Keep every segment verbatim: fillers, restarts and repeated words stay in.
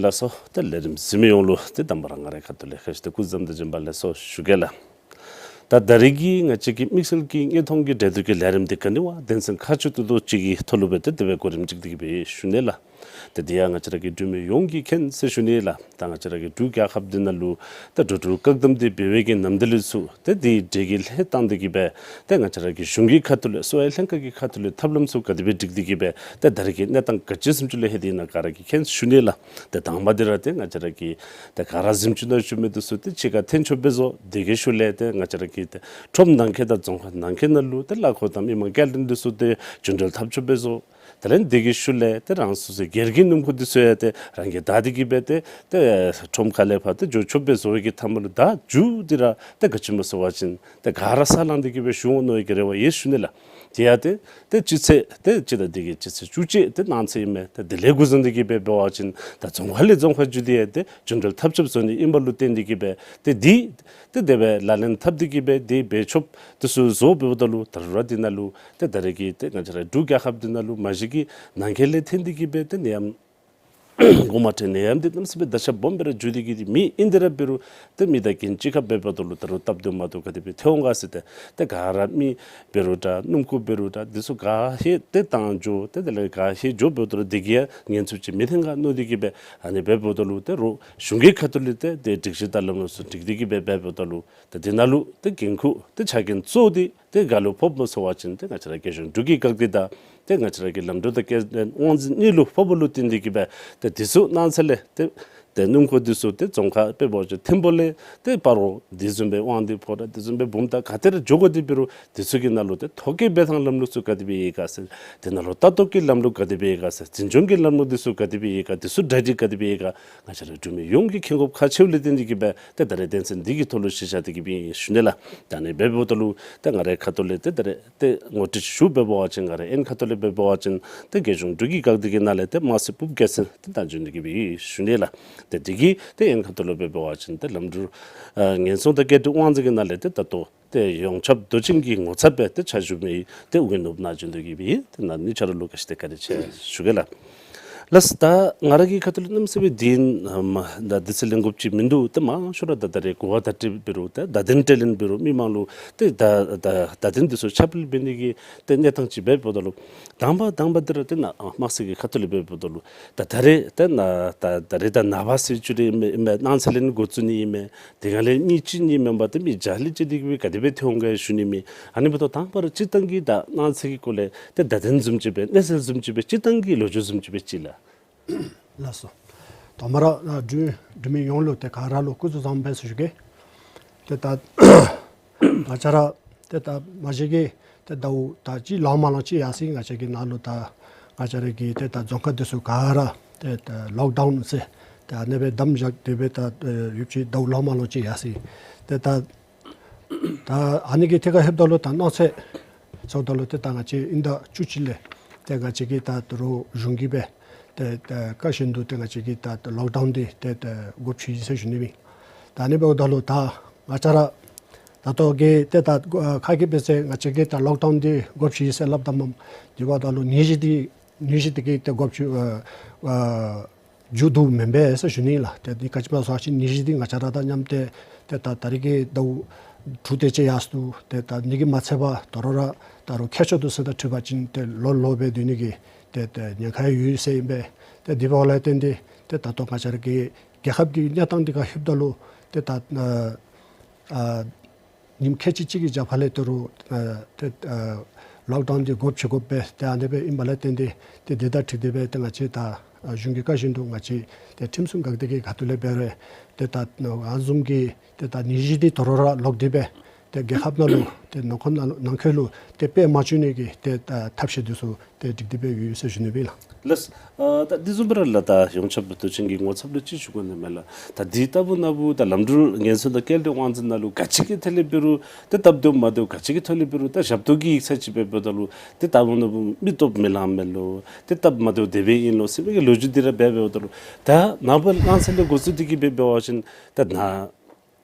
ལགས་སོ། ཏེ་ལས་རིམ་གཟིགས་མི་ཡོངས་ལུ་ཏེ་དང་པ་ར་ང་རའི་ཁ་ཐུག་ལས་ཁ་ཤིག་ཏེ་སྐུ་གཟུགས་བཟང་དང་བྱོན་པ་ལེགས་སོ་ཞུ་གེ་ལགས། ད་ད་རེས་ཀྱི་ང་བཅས་ཀྱི་དམིགས་བསལ་གྱི་དངོས་མཐོང་གི་འགྲན་བསྡུར་གྱི་ལས་རིམ་འདི་ག་ནི་བ་དོན་ཚན་ཁག་ཆེ་ཏོག་ཏོ་ཅིག་གི་ཐོག་ལུ་སྦེ་ཏེ་དེ་སྦེ་གོ་རིམ་ཅིག་འདི་གི་སྦེ་ཞུ་ནི་ལགས། ཏེ་དེ་ཡང་ང་བཅས་ར་གི་འབྲུག་མི་ཡོངས་ཀྱིས་མཁྱེན་ཟེར་ཞུ་ནི་ལགས། ད་ང་བཅས་ར་གི་འབྲུག་རྒྱལ་ཁབ་འདི་ནང་ལུ་ད་འགྲོ་འགྲུལ་བཀག་དམ་འདི་འབད་བའི་གི་ནམ་དུས་ལུ་ཚུ་ཏེ་དེ་འདྲ་གི་ལྷོད་བཏང་སྟེ་གི་སྦེ་ཏེ་ང་བཅས་ར་གི་གཞུང་གི་ཁ་ཐུག་ལས་གསོ་བའི་ལྷན་ཁག་གི་ཁ་ཐུག་ལས་ཐབས་ལམ་ཚུ་ག་དེ་སྦེ་སྒྲིག་སྟེ་གི་སྦེ་ཏེ་ད་རེས་ཀྱི་གནས་སྟངས་ག་ཅི་བཟུམ་ཅིག་ལུ་ལྷོད་དེ་ཨིན་ན་ག་ར་གིས་མཁྱེན་ཟེར་ཞུ་ནི་ལགས། ཏེ་དང་པ་འདི་ར་ཏེ་ང་བཅས་ར་གི་ཏེ་ག་ར་གཟིམ་ཅུང་ནང་བཞུགས་མི་འདི་ཚུ་ཏེ་ཕྱི་ཁར་འཐོན་ཆོག་པས་ཟེར། དེ་གི་ཤུལ་ལས་ཏེ་ང་བཅས་ར་གི་ཏེ་ཁྲོམ་ནང་འཁོད་དང་རྫོང་ཁག་ནང་འཁོད་ནང་ལུ་ཏེ་གླ་འཁོར་དང་མི་མང་སྐྱེལ་འདྲེན་འདི་ཚུ་ཏེ་རྒྱུན་འགྲུལ་འཐབ་ཆོག་པས་ཟེར། དེ་ལས་དེ་གི་ཤུལ་ལས་ཏེ་རང་སོ་སོའི་སྒེར་གྱི་སྣུམ་འཁོར་འདི་ཚུ་ཡང་ཏེ་རང་གིས་བདའ་སྟེ་གི་སྦེ་ཏེ་ཏེ་ཁྲོམ་ཁ་ལས་ཕར་ཏེ་འགྱོ་ཆོག་པས་ཟེར་བའི་གི་མཐའ་མ་ལུ་ད་མཇུག་འདི་ར་ཏེ་ག་ཅི་སྨོ་ཟེར་བ་ཅིན་ཏེ་ག་ར་ས་ལངས་ཏེ་གི་སྦེ་བཞུགས་འོང་མནོ་བའི་གི་རེ་བ་ཡོད་ཞུ་ནི་ལགས། དེ་ཡང་ཏེ་ཏེ་སྤྱི་ཚེས་ཏེ་སྤྱི་ཟླ་འདི་གི་སྤྱི་ཚེས་བཅུ་གཅིག་ཏེ་གནངས་ཚེ་ཨིན་མས། ཏེ་དེ་ལས་འགོ་བཟུང་སྟེ་གི་སྦེ་འབད་བ་ཅིན་ད་རྫོང་ཁག་ལས་རྫོང་ཁག་བརྒྱུད་དེ་ཡང་ཏེ་རྒྱུན་འགྲུལ་འཐབ་ཆོགཔ་བཟོ་ནི་ཨིནམ་ལུ་བརྟེན་ཏེ་གི་སྦེ་ཏེ་འདི་ཏེ་དེ་སྦེ་ལག་ལེན་འཐབ་སྟེ་གི་སྦེ་ཏེ་འབད་ཆོགཔ་འདི་ཚུ་བཟོ་འབདཝ་ད་ལུ་ད་རུང་ར་འདི་ནང་ལུ་ཏེ་ད་རེས་ཀྱི་ཏེ་ང་བཅས་ར་འབྲུག་རྒྱལ་ཁབ་འདི་ནང་ལུ་མ་གཞི་གི་ནང་འཁོད་ལས་ཐོན་ཏེ་གི་སྦེ་ཏེ་ནད་ཡམས་འགོ་མ་འཕྲོད་ནད་ཡམས་འདི་གནམ་མེད་ས་མེད་ད་ཆ་སྦོམ་སྦེ་ར་འགྱོ་སྟེ་གི་མེད། ཨིན་དེ་ར་འབད་རུང་ཏེ་མི་དང་རྐྱེན་གཅིག་ཁར་འབདཝ་ད་ལུ་ད་རུང་སྟབས་བདེཝ་མ་བདེཝ་ག་དེ་སྦེ་ཐོན་འོང་ག་ཟེར་ཏེ་ཏེ་ག་ར་མི་འབད་རུང་འདྲ་སྣུམ་འཁོར་འབད་རུང་འདྲ་འདི་ཚུ་ག་ཧེ་ཏེ་བཏང་འགྱོ་ཏེ་དེ་ལས་ག་ཧེ་འགྱོ་འབདཝ་ད་ལུ་དེ་གིས་ཡང་ཉེན་ཚབས་ཅིག་མི་ཐོན་ག་མནོ་སྟེ་གི་སྦེ་ཨ་ནི་འབདཝ་ད་ལུ་ཏེ་རོགས་གཞུང་གི་ཁ་ཐུག་ལས་ཏེ་ཏེ་སྒྲིག་གཞི་དང་ལམ་ལུགས་ཚུ་སྒྲིག་སྟེ་གི་སྦེ་འབདཝ་ད་ལུ་ཏེ་དེ་ནང་ལུ་ཏེ་འགན་ཁུར་ཏེ་ཆ་རྐྱེན་གཙོ་བོ་འདི་ཏེ་ག་ལུ་ཕོགཔ་སྨོ་ཟེར་བ་ཅིན་ཏེ་ང་བཅས་ར་རྒྱལ་གཞུང་འབྲུག་གི་འགག་སྡེ་དང་ཏེ་ང་བཅས་ར་གི་ལམ་འགྲུལ་དང་སྐྱེལ་འདྲེན་དབང་འཛིན་གཉིས་ལུ་ཕོགཔ་ལུ་བརྟེན་ཏེ་གི་སྦེ་ཏེ་འདི་ཚུ་གནངས་ཚེ་ལས་ཏེ་ཏེ་སྣུམ་འཁོར་འདི་ཚུ་ཏེ་རྫོང་ཁག་དཔེ་འབད་བ་ཅིན་ཐིམ་ཕུག་ལས་ཏེ་སྤ་རོ་འདི་བཟུམ་སྦེ་དབང་འདུས་ཕོ་བྲང་འདི་བཟུམ་སྦེ་བུམ་ཐང་ག་ཏེ་ར་འགྱོ་དགོ་དེ་འབད་རུང་འདི་ཚུ་གི་ནང་ལུ་ཏེ་ཐོ་བཀོད་འབད་ཐངས་ལམ་ལུགས་ཚུ་ག་དེ་སྦེ་ཡོད་ག་ཟེར། དེ་ནང་ལུ་ལྟ་རྟོག་གི་ལམ་ལུགས་ག་དེ་སྦེ་ཡོད་ག་ཟེར། འཛིན་སྐྱོང་གི་ལམ་ལུགས་འདི་ཚུ་ག་དེ་སྦེ་ཡོད་ག། འདི་ཚུ་གྲ་སྒྲིག་ག་དེ་སྦེ་ཡོད་ག། ང་བཅས་ར་འབྲུག་མི་ཡོངས་ཀྱིས་མཁྱེན་དགོཔ་ཁག་ཆེཝ་ལས་བརྟེན་ཏེ་གི་སྦེ་ཏེ་ད་རེས་དོན་ཚན་འདི་གི་ཐོག་ལུ་གཞི་བཞག་སྟེ་གི་སྦེ་ཞུ་ནི་ལགས། ད་ཨ་ནི་འབདཝ་ད་ལུ་ཏེ་ང་རའི་ཁ་ཐུག་ལས་ཏེ་ད་རེས་ཏེ་ངོ་སྤྲོད་ཞུ་འབད་བ་ཅིན་ང་རའི་ཨན་ཁ་ཐུག་ལས་འབད་བ་ཅིན་ཏེ་རྒྱལ་གཞུང་འབྲུག་གི་འགག་སྡེ་གི་ནང་ལས་ཏེ་དམངས་སྲིད་པུས་རྒྱལ་མཚན་ཏེ་བདག་འཛིན་འདི་གི་སྦེ་ཞུ་ནི་ལགས། ཏེ་འདི་གིས་ཏེ་ཨན་ཁ་ཐུག་ལུ་འབད་བ་ཅིན་ཏེ་ལམ་འགྲུལ་ཨ་ངན་སོང་དང་སྐྱེལ་འདྲེན་དབང་འཛིན་གྱི་ནང་ལས་ཏེ་ད་ལྟོ་ཏེ་ཡོངས་ཁྱབ་མདོ་ཆེན་གྱི་ངོ་ཚབ་སྦེ་ཏེ་ཕྱག་ཞུ་མི་ཏེ་ཨོ་རྒྱན་ནོར་བུ་ནཱ་བྱོན་ཏེ་གི་སྦེ་ཏེ་ན་ནི་ཆ་རོགས་ལུ་ག་ཅི་ཏེ་བཀའ་དྲིན་ཆེ་ཞུ་གེ་ལགས། ལགས་ད་ང་ར་གི་ཁ་ཐུག་ལས་གནམ་མེད་ས་མེད་འདི་ཨིན་ཨ་མ་ད་དུས་ཚོད་ལེན་དགོཔ་ཅིག་མིན་འདུག། ཏེ་མང་ཤོས་ར་ད་ད་རེས་གོ་བ་བརྡ་སྤྲོད་འབད་རུང་ཏེ་བརྡ་དོན་སྤྲོད་ལེན་འབད་རུང་མི་མང་ལུ་ཏེ་ད་ད་བརྡ་དོན་འདི་ཚུ་ཁྱབ་སྤེལ་འབད་ནི་གི་ཏེ་གནས་སྟངས་ཅིག་འབདཝ་ད་ལུ་དང་པ་དང་པ་འདི་ར་ཏེ་ནཱ་དམངས་སྲིད་ཀྱི་ཁ་ཐུག་ལས་འབདཝ་ད་ལུ་ད་ད་རེས་ཏེ་ནཱ་ད་ད་རེས་ད་ནངས་པ་ཚེས་བཅུ་རེ་ཨིན་མས། གནངས་ཚེ་ལས་འགོ་བཙུགས་ནི་ཨིན་མས། དེ་ག་ལས་མི་གཅིག་གཉིས་མེན་པར་ཏེ་མི་བརྒྱ་ལས་བརྒྱ་དེ་གི་སྦེ་ག་དེ་སྦེ་ཐོན་འོང་ག་ཞུ་ནི་མས། ཨ་ནི་འབདཝ་ད་དང་པ་ར་སྤྱིར་བཏང་གི་ད་གནངས་ཚེ་གི་སྐོར་ལས་ཏེ་བརྡ་དོན་བཟུམ་ཅིག་སྦེ་གནས་ཚུལ་བཟུམ་ཅིག་སྦེ་སྤྱིར་བཏང་གི་ལོ་རྒྱུས་བཟུམ་ཅིག་སྦེ་ཅིག་ལགས། ལགས་སོ། དང་པ་ར་ཨ་འབྲུག་འབྲུག་མི་ཡོངས་ལུ་ཏེ་ག་ར་ལུ་སྐུ་གཟུགས་བཟང་པོ་ཟེར་ཞུ་གེ། ཏེ་ད་ང་བཅས་ར་ཏེ་ད་མ་གཞི་གི་ཏེ་ཟླཝ་ད་ཅི་ལང་མ་ལང་ཅིག་ཡར་སོ་ཡི། ང་བཅས་ཀྱི་ནང་ལུ་ད་ང་བཅས་ར་གི་ཏེ་ད་རྫོང་ཁག་འདི་ཚུ་ག་ར་ཏེ་ད་ལོག་ཌའུན་ཟེར་ཏེ་ཨ་ནི་སྦེ་དམ་བཞག་སྟེ་སྦེ་ད་ཡོདཔ་ཅིག་ཟླཝ་ལང་མ་ལང་ཅིག་ཡར་སོ་ཡི། ཏེ་ད་ད་ཨ་ནི་གི་ཐད་ཁར་ལྷོདཔ་ད་ལུ་ད་གནངས་ཚེ་ཚུ་ད་ལུ་ཏེ་ད་ང་བཅས་དབྱིན་ཟླ་བཅུ་གཅིག་ལས་ཏེ་ང་བཅས་ཀྱི་ད་ད་རུང་གཞུང་གིས་སྦེ་ཏེ་ད་བཀའ་བཞིན་དུ་ཏེ་ང་བཅས་ཀྱི་ད་ད་ལོག་ཌའུན་འདི་ཏེ་ད་འགོ་བཙུགས་ཡི་ཟེར་ཞུ་ནི་ཨིན། ད་ཨ་ནི་འབདཝ་ད་ལུ་ད་ང་བཅས་ར་ད་ལྟོ་གི་ཏེ་ད་ཁ་གི་སྦེ་ཟེར་ང་བཅས་ཀྱི་ད་ལོག་ཌའུན་འདི་འགོ་བཙུགས་ཡི་ཟེར་སླབ་ད་མ་འདི་འབདཝ་ད་ལུ་ནད་གཞི་འདི་ནད་གཞི་འདི་གིས་ཏེ་འགོ་བཙུགས་ཨ་ཨ་མཇུག་བསྡུཝ་མེན་པས་ཟེར་ཞུ་ནི་ལགས། ཏེ་འདི་ག་ཅི་སྨོ་ཟེར་བ་ཅིན་ནད་གཞི་འདི་ང་བཅས་ར་དང་མཉམ་སྟེ་ཏེ་ད་ད་རེས་ཀྱི་ཟླཝ་དྲུག་དེ་ཅིག་ཡར་སོ་ནུག། ཏེ་ད་འདི་གིས་མ་ཚད་པར་དོ་རུང་ར་ད་རུང་ཁྱད་ཆོས་འདི་ཚུ་དང་འཁྲིལ་བ་ཅིན་ཏེ་ལོ་ལོ་སྦེ་སྡོད་ནི་གི་ཏེ་ཏེ་ཉེན་ཁ་ཡོད་ཟེར་ཨིན་པས། ཏེ་འདི་འབདཝ་ལས་བརྟེན་ཏེ་ཏེ་ད་ལྟོ་ང་བཅས་ར་གི་རྒྱལ་ཁབ་ཀྱི་གནས་སྟངས་འདི་ཁར་ལྷོདཔ་ད་ལུ་ཏེ་ད་ཨ་ཨ་ཉིནམ་ཁལ་གཅིག་གཅིག་གི་རྒྱབ་ཁ་ལས་ད་རུང་ཨ་ཏེ་ཨ་ལོག་ཌའུན་འདི་འགོ་བཙུགས་དགོ་པས། ཏེ་ཨ་ནི་སྦེ་ཨིནམ་ལས་བརྟེན་ཏེ་ཏེ་འདི་དང་འཁྲིལ་ཏེ་སྦེ་ཏེ་ང་བཅས་ད་ཨ་གཞུང་གི་བཀའ་བཞིན་དུ་ང་བཅས་ཏེ་ཁྲིམས་སྲུང་འགག་སྡེ་གི་ཁ་ཐུག་ལས་འབད་རུང་ཏེ་ད་ཨ་བཟུམ་གྱི་ཏེ་ད་ནད་གཞི་འདི་དོ་རུང་ར་ལོག་སྟེ་སྦེ་ཏེ་རྒྱལ་ཁབ་ནང་ལུ་ཏེ་ནང་འཁོད་ནང་ནང་འཁོད་ལུ་ཏེ་སྤེལ་མ་བཅུག་ནི་གི་ཏེ་ད་ཐབས་ཤེས་འདི་ཚུ་ཏེ་སྒྲིག་སྟེ་སྦེ་ཡོད་ཟེར་ཞུ་ནི་ཨིན་ལགས། ལགས། ཨ་ད་འདི་བཟུམ་སྦེ་ར་ལགས་ད་ཡོངས་ཁྱབ་མདོ་ཆེན་གྱི་ངོ་ཚབ་ལུ་ཅིག་ཞུ་དགོ་ནི་མས་ལགས། ད་འདི་ལྟ་བུ་ན་བུ་ད་ལམ་འགྲུལ་ངན་སོང་དང་སྐྱེལ་འདྲེན་དབང་འཛིན་ནང་ལུ་ག་ཅི་གི་ཐད་ལས་འབད་རུང་ཏེ་སྟབས་བདེཝ་མ་བདེཝ་ག་ཅི་གི་ཐོག་ལས་འབད་རུང་ད་ཞབས་ཏོག་གི་ཡིག་ཚང་ཅིག་འབདཝ་ད་ལུ་ཏེ་ལྟ་བུ་ན་བུ་མི་སྟོབས་མི་ལང་མས་ལོ། ཏེ་སྟབས་མ་བདེཝ་དེ་སྦེ་ཨིན་ལོ་ཟེར་བའི་གི་ལོ་རྒྱུས་འདི་ར་འབད་འབདཝ་ད་ལུ་ད་ནངས་པ་གནངས་ཚེ་ལས་འགོ་བཙུགས་ཏེ་གི་འབད་འབད་བ་ཅིན་ད་ནཱ་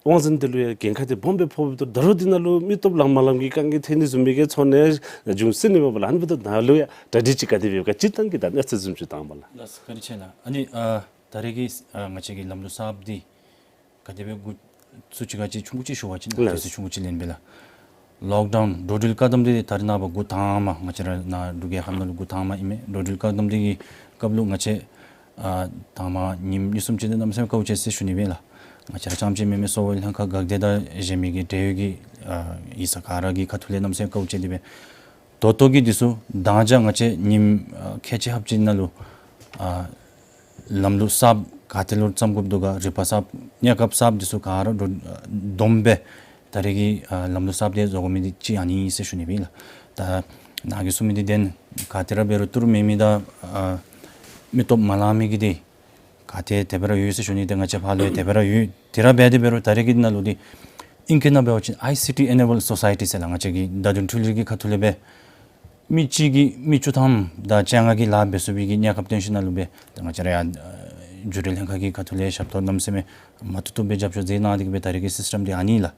དབང་འཛིན་འདི་ལུ་ཡང་འགན་ཁག་འདི་སྦོམ་སྦེ་ཕོགཔ་ད་ད་རུང་འདི་ནང་ལུ་མི་སྟོབས་ལང་མ་ལངམ་གི་དཀའ་ངལ་ཐོན་ནི་བཟུམ་མའི་གི་ཚོར་སྣང་འབྱུང་སྲིད་ནི་མས་པ་ལགས། ཨ་ནི་འབདཝ་ད་ནཱ་ལུ་ཡང་གྲ་སྒྲིག་ཅིག་ག་དེ་སྦེ་ཡོད་ག་སྤྱིར་བཏང་གི་ད་གནས་ཚུལ་བཟུམ་ཅིག་དང་པ་ལགས། ལགས་སོ་བཀའ་དྲིན་ཆེ་ལགས། ཨ་ནི་ཨ་ ད་རེས་ཀྱི་ཨ་ང་བཅས་ཀྱི་ལམ་ལུགས་གསརཔ་འདི་ག་དེ་སྦེ་འགོ་བཙུགས་ཅི་ག་ཅི་ཆུང་ཀུ་ཅིག་ཞུ་བ་ཅིན་ལགས། དུས་ཚོད་ཆུང་ཀུ་ཅིག་ལེན་པས་ལགས། ལོག་ཌའུན་འགྲོ་འགྲུལ་བཀག་དམ་འདི་ད་རེས་ནངས་པ་འགོ་དང་པ་ང་བཅས་ར་ནཱ་འབྲུག་རྒྱལ་ཁབ་ནང་ལུ་འགོ་དང་པ་ཨིན་མས། འགྲོ་འགྲུལ་བཀག་དམ་འདི་གི་སྐབས་ལུ་ང་བཅས་ཨ་དང་པ་ཉིནམ་གཉིས་གསུམ་ཅིག་འདི་གནམ་མེད་ས་མེད་དཀའཝ་སྤྱད་ཟེར་ཞུ་ནི་སྦེ་ལགས། ང་བཅས་ར་རྐྱངམ་ཅིག་མེན་མས། གསོ་བའི་ལྷན་ཁག་འགག་སྡེ་དང་གཞན་མི་གི་འབྲེལ་ཡོད་ཀྱི་ཨ་ཡིག་ཚང་ག་ར་གི་ཁ་ཐུག་ལས་གནམ་མེད་ས་མེད་དཀའཝ་སྤྱད་དེ་སྦེ། ད་ལྟོ་གི་དུས་སུ་མདང་ཞག་ང་བཅས་ཉིནམ་ཨ་ཁལ་གཅིག་ལྷགཔ་ཅིག་ནང་ལུ་ཨ་ལམ་ལུགས་གསརཔ་ག་ཏེ་ལུ་བརྩམ་དགོཔ་འདུག་ག། རིག་པ་གསརཔ་གནས་སྐབས་གསརཔ་འདི་ཚུ་ག་ར་འགྲོ་བསྡོམས་སྦེ་ད་རེས་ཀྱི་ཨ་ལམ་ལུགས་གསརཔ་འདི་བཟོ་དགོ་མི་འདི་གཅིག་ཨ་ནི་ཨིན་ཟེར་ཞུ་ནི་སྦེ་ལགས། ད་ནཱ་གིས་གསུང་མི་འདི་བདེན། ག་ཏེ་ར་འབད་རུང་ཏི་རུ་མེད་མི་དང་ཨ་མི་སྟོབས་མ་ལང་མི་གི་འདི་ག་ཏེ་དེ་སྦེ་ར་ཡོད་ཟེར་ཞུ་ནི། ཏེ་ང་བཅས་ཕར་ལུ་ཡང་དེ་སྦེ་ར་ཡོད། དེ་ར་འབད་དེ་འབད་རུང་ད་རེས་ཀྱི་ནང་ལུ་འདི་ཨིང་སྐད་ནང་འབད་བ་ཅིན་ཨའི་སི་ཊི་ཨེ་ནེ་བཱལཌ་སོ་སའི་ཊི་ཟེར་ལགས། ང་བཅས་ཀྱི་བརྡ་དོན་འཕྲུལ་རིག་གི་ཁ་ཐུག་ལས་སྦེ་མི་གཅིག་གིས་མི་བཅུ་ཐམ་དང་བཅོ་ལྔ་གི་ལཱ་འབད་ཚུགས་པའི་གི་གནས་སྐབས་སྟོན་ཞིནམ་ལས་སྦེ་ཏེ་ང་བཅས་ར་ཡང་འགྲུལ་འགྲུལ་ལྷན་ཁག་གི་ཁ་ཐུག་ལས་ཞབས་ཏོག་གནམ་མེད་ས་མེད་མ་བཏུབ་བཏུབ་སྦེ་རྒྱབ་སྐྱོར་མཛད་གནང་སྟེ་གི་སྦེ་ད་རེས་ཀྱི་སིསི་ཊམ་འདི་ཨ་ནི་ལགས།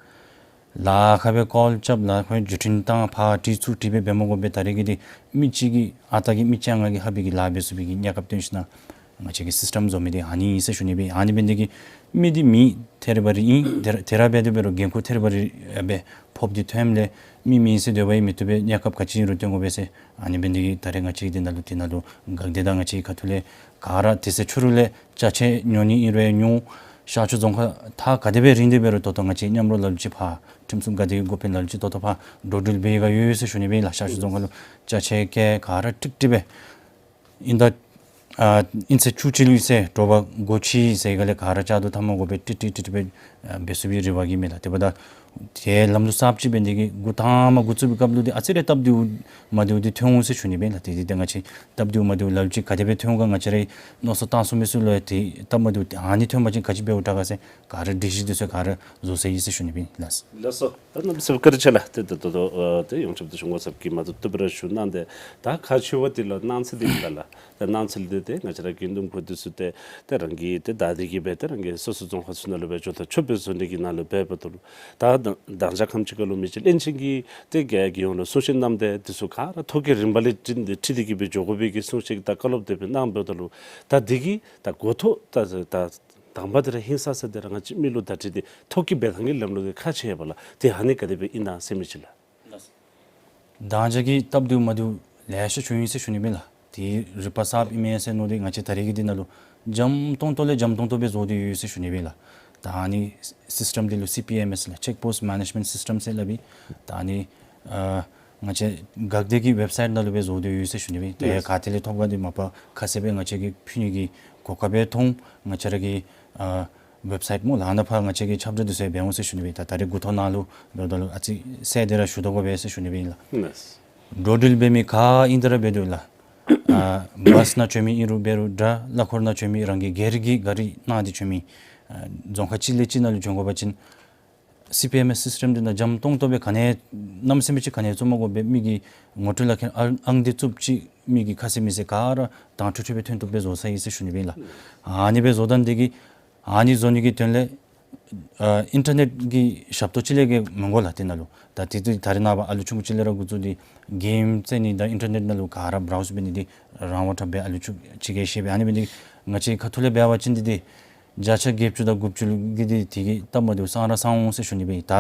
ལཱ་ཁག་སྦེ་ཀཱོལ་རྐྱབ། ལཱ་ཁག་སྦེ་བརྒྱུད་འཕྲིན་བཏང་། ཕར་དྲི་ཚུར་དྲི་སྦེ་འབད་མ་དགོ་པར་ད་རེས་ཀྱི་འདི་མི་གཅིག་གིས་ཨ་རྟག་གི་མི་བཅོ་ལྔ་གིས་ཧ་པའི་གི་ལཱ་འབད་ཚུགས་པའི་གི་གནས་སྐབས་སྟོན་ཞིནམ་ལས་ང་བཅས་ཀྱིས་སིསི་ཊམ་བཟོ་མི་འདི་ཨ་ནི་ཨིན་ཟེར་ཞུ་ནི་སྦེ། ཨ་ནི་འབད་ནི་འདི་གིས་མི་འདི་མི་ཐེ་རི་བ་རི་ཨིན། དེ་ར་དེ་ར་འབད་དེ་འབད་རུང་འགན་ཁུར་ཐེ་རི་བ་རི་སྦེ་ཕོགཔ་འདི་ཐོནམ་ལས་མི་མེད་ཟེར་སྡོད་པ་ཡང་མི་བཏུབ་པས། གནས་སྐབས་ག་ཅི་ཨིན་རུང་སྟོན་དགོ་པས་ཟེར། ཨ་ནི་འབད་ནི་འདི་གིས་ད་རེས་ང་བཅས་ཀྱིས་འདི་ནང་ལུ་འདི་ནང་ལུ་འགག་སྡེ་དང་ང་བཅས་ཀྱི་ཁ་ཐུག་ལས་ག་ར་དུས་ཚོད་ཕྱི་རུ་ལས་ཅ་ཆས་ཉོ་ནི་ཨིན་རུང་ཉོ། ཤར་ཕྱོགས་རྫོང་ཁག་ཐག་ག་དེ་སྦེ་རིང་སྟེ་འབད་རུང་ད་ལྟོ་ང་བཅས་མཉམ་རོགས་ལ་ལུ་ཅིག་ཕར་ཁྲིམས་སྲུང་འགག་སྡེ་གི་འགོ་དཔོན་ལ་ལུ་ཅིག་ད་ལྟོ་ཕར་འགྲོ་འགྲུལ་འབད་ག་ཡོད་ཟེར་ཞུ་ནི་སྦེ་ལགས། ཤར་ཕྱོགས་རྫོང་ཁག་ལུ་ཅ་ཆས་ག་ག་ར་ཀྲིག་ཀྲི་སྦེ་ཨིན་ད་ཨ་ཨིན་ཚེས་བཅུ་གཅིག་ལུ་ཟེར་དྲོ་པ་སྒོ་ཕྱེ་ཟེར་ག་ལས་ག་ར་བཅའ་སྡོད་ཐ་མ་དགོ་པས། ཀྲིག་ཀྲི་ཀྲིག་ཀྲི་སྦེ་ཨ་འབད་ཚུགས་པའི་རེ་བ་གིས་མས་ལགས། དེ་འབདཝ་ད་ཏེ་ལམ་ལུགས་གསརཔ་ཅིག་འབད་ནི་འདི་གིས་འགོ་དང་པ་འགོ་བཙུགས་པའི་སྐབས་ལུ་འདི་ཨ་ཙི་རེ་སྟབས་བདེཝ་མ་བདེཝ་འདི་ཐོན་འོང་ཟེར་ཞུ་ནི་སྦེ་ལགས། ཏེ་འདི་ཏེ་ང་བཅས་སྟབས་བདེཝ་མ་བདེཝ་ལ་ལུ་ཅིག་ག་དེ་སྦེ་ཐོན་འོང་ག་ང་བཅས་ར་མནོ་བསམ་བཏང་ཚུགས་མི་ཚུ་ལུ་ཡང་ཏེ་སྟབས་མ་བདེཝ་ཨ་ནི་ཐོན་པ་ཅིན་ག་ཅི་འབདཝ་དྲག་ག་ཟེར་ག་ར་སྒྲིག་གཞི་འདི་ཚུ་ག་ར་བཟོ་ས་ཨིན་ཟེར་ཞུ་ནི་སྦེ་ལགས། ལགས་སོ། ད་གནམ་མེད་ས་མེད་བཀའ་དྲིན་ཆེ་ལགས། ཏེ་ད་ལྟོ་ཨ་ཏེ་ཡོངས་ཁྱབ་ཏེ་གཞུང་གི་ཚབ་ཀྱིས་མ་བཏུབ་བཏུབ་སྦེ་ར་ཞུ་གནང་སྟེ། ད་ཁག་ཆེ་བ་འདི་ལུ་གནང་ཚད་འདི་ཨིན་ལགས། ད་གནང་ཚད་འདི་ཏེ་ང་བཅས་ར་དགེ་འདུན་འཁོད་འདི་ཚུ་ཏེ་ཏེ་རང་གིས་ཏེ་བདའ་སྟེ་གི་སྦེ་ཏེ་རང་གི་སོ་སོ་རྫོང་ཁག་ཚུ་ནང་ལུ་སྦེ་འགྱོ་ཐག་ཆོད་སྦེ་བཟོ་ནི་གི་ནང་ལུ་འབདཝ་ད་ལུ་ད་མདང་ཞག་ཁམས་ཅིག་ཁ་ལུ་མི་རྗེ་བློན་ཆེན་གྱིས་ཏེ་རྒྱལ་ཡོངས་ལུ་གསུང་བཤད་གནངམ་ད་འདི་ཚུ་ག་ར་ཐོ་བཀོད་རིམ་པ་ལས་ཁྲིད་ཁྲིད་དེ་གི་སྦེ་འགྱོ་དགོ་པའི་གི་གསུང་བཤད་ཀྱི་ད་བཀའ་སློབ་དེ་སྦེ་གནང་འབདཝ་ད་ལུ་ད་འདི་གིས་ད་འགོ་ཐོག་ད་ད་དང་པ་འདི་ར་ཧིང་སངས་ས་འདི་ར་ང་བཅས་མི་ལུ་བརྡ་སྤྲོད་འདི་ཐོ་བཀོད་འབད་ཐངས་ཀྱི་ལམ་ལུགས་འདི་ཁག་ཆེ་བས་ལགས། ཏེ་ཨ་ནི་ག་དེ་སྦེ་ཨིན་ན་ཟེར་མི་ཅིག་ལགས། མདང་ཞག་གི་སྟབས་བདེཝ་མ་བདེཝ་ལེ་ཤ་བྱུང་ཡི་ཟེར་ཞུ་ནི་སྦེ་ལགས། ཏེ་རིག་པ་གསརཔ་ཨིན་མས་ཟེར་མནོ་སྟེ་ང་བཅས་ད་རེས་ཀྱི་འདི་ནང་ལུ་འཇམ་ཏོང་ཏོ་ལས་འཇམ་ཏོང་ཏོ་སྦེ་བཟོ་སྟེ་ཡོད་ཟེར་ཞུ་ནི་སྦེ་ལགས། ད་ཨ་ནི་སིསི་ཊམ་འདི་ལུ་སི་པི་ཨེམ་ཨེསི་ལགས། ཅེཀ་པོསཊ་མེ་ནེཇ་མེནཊ་སིསི་ཊམ་ཟེར་སླབ་ཨིན། ད་ཨ་ནི་ཨ་ང་བཅས་འགག་སྡེ་གི་ཝེབ་སའིཊ་ནང་ལུ་སྦེ་བཟོ་སྟེ་ཡོད་ཟེར་ཞུ་ནི་སྦེ། ད་ཡ་ག་ཏེ་ལས་ཐོབ་ག་འདི་མ་པ་ཁ་གསལ་སྦེ་ང་བཅས་ཀྱིས་ཕུལ་ནི་གི་གོ་སྐབས་སྦེ་མཐོང་། ང་བཅས་ར་གི་ཨ་ཝེབ་སའིཊ་སྨོ་ལགས། ཨ་ནཱ་ཕར་ང་བཅས་ཀྱིས་ཁྱབ་བསྒྲགས་འདི་ཚུ་འབད་འོང་ཟེར་ཞུ་ནི་སྦེ། ད་ད་རེས་འགོ་ཐོག་ནང་ལུ་འབདཝ་ད་ལུ་ཨ་ཙི་གསལ་ཏེ་ར་ཞུ་དོ་གོ་པས་ཟེར་ཞུ་ནི་སྦེ་ཨིན་ལགས། འགྲོ་འགྲུལ་འབད་མི་ག་ཨིན་ཏེ་ར་འབད་དོ་ལགས། ཨ་བཱསི་ནང་བྱོན་མི་ཨིན་རུང་འབད་རུང་འདྲ། གླ་འཁོར་ནང་བྱོན་མི་རང་གི་སྒེར་གྱི་ག་རི་ནང་འདི་བྱོན་མི་ཨ་རྫོང་ཁག་གཅིག་ལས་གཅིག་ནང་ལུ་བྱོན་དགོ་པ་ཅིན་སི་པི་ཨེམ་ཨེསི་སིསི་ཊམ་འདི་ནང་འཇམ་ཏོང་ཏོ་སྦེ་ག་ནི་གནམ་མེད་ས་མེད་ཅིག་ག་ནི་བཙུགས་མ་དགོ་པར་མི་གི་ངོ་སྤྲོད་ལག་ཁྱེར་ཨང་འདི་བཙུགསཔ་ཅིག་མི་གི་ཁ་གསལ་མིང་གསལ་ག་ར་དྭངས་འཕྲོས་འཕྲོས་སྦེ་ཐོན་བཏུབ་སྦེ་བཟོ་ཚར་ཡི་ཟེར་ཞུ་ནི་སྦེ་ཨིན་ལགས། ཨ་ནི་སྦེ་བཟོ་དོན་འདི་གིས་ཨ་ནི་བཟོ་ནི་གི་དོན་ལས་ཨ་ཨིན་ཊར་ནེཊ་གི་ཞབས་ཏོག་ཅིག་ལས་བརྒལ་མི་དགོ་ལགས་དེ་ནང་ལུ། ད་དེ་དུས་ད་རེས་ནངས་པ་ཨ་ལུ་ཆུང་ཀུ་ཅིག་ལས་ར་འགོ་བཙུགས་ཏེ་གེམ་རྩེད་ནི་དང་ཨིན་ཊར་ནེཊ་ནང་ལུ་ག་ར་བྲའུསི་འབད་ནི་འདི་རང་དབང་དྲག་པས། ཨ་ལུ་ཆུང་ཀུ་ཅིག་གིས་ཤེས་པས། ཨ་ནི་འབད་ནི་འདི་ང་བཅས་ཁ་ཐུག་ལས་འབད་བ་ཅིན་འདི་འདི་བརྒྱ་ཆ་བརྒྱད་ཅུ་དང་དགུ་བཅུ་གི་འདི་དེ་གི་སྟབས་མ་བདེཝ་སངས་ར་སངས་འོང་ཟེར་ཞུ་ནི་སྦེ་ཨིན། ད་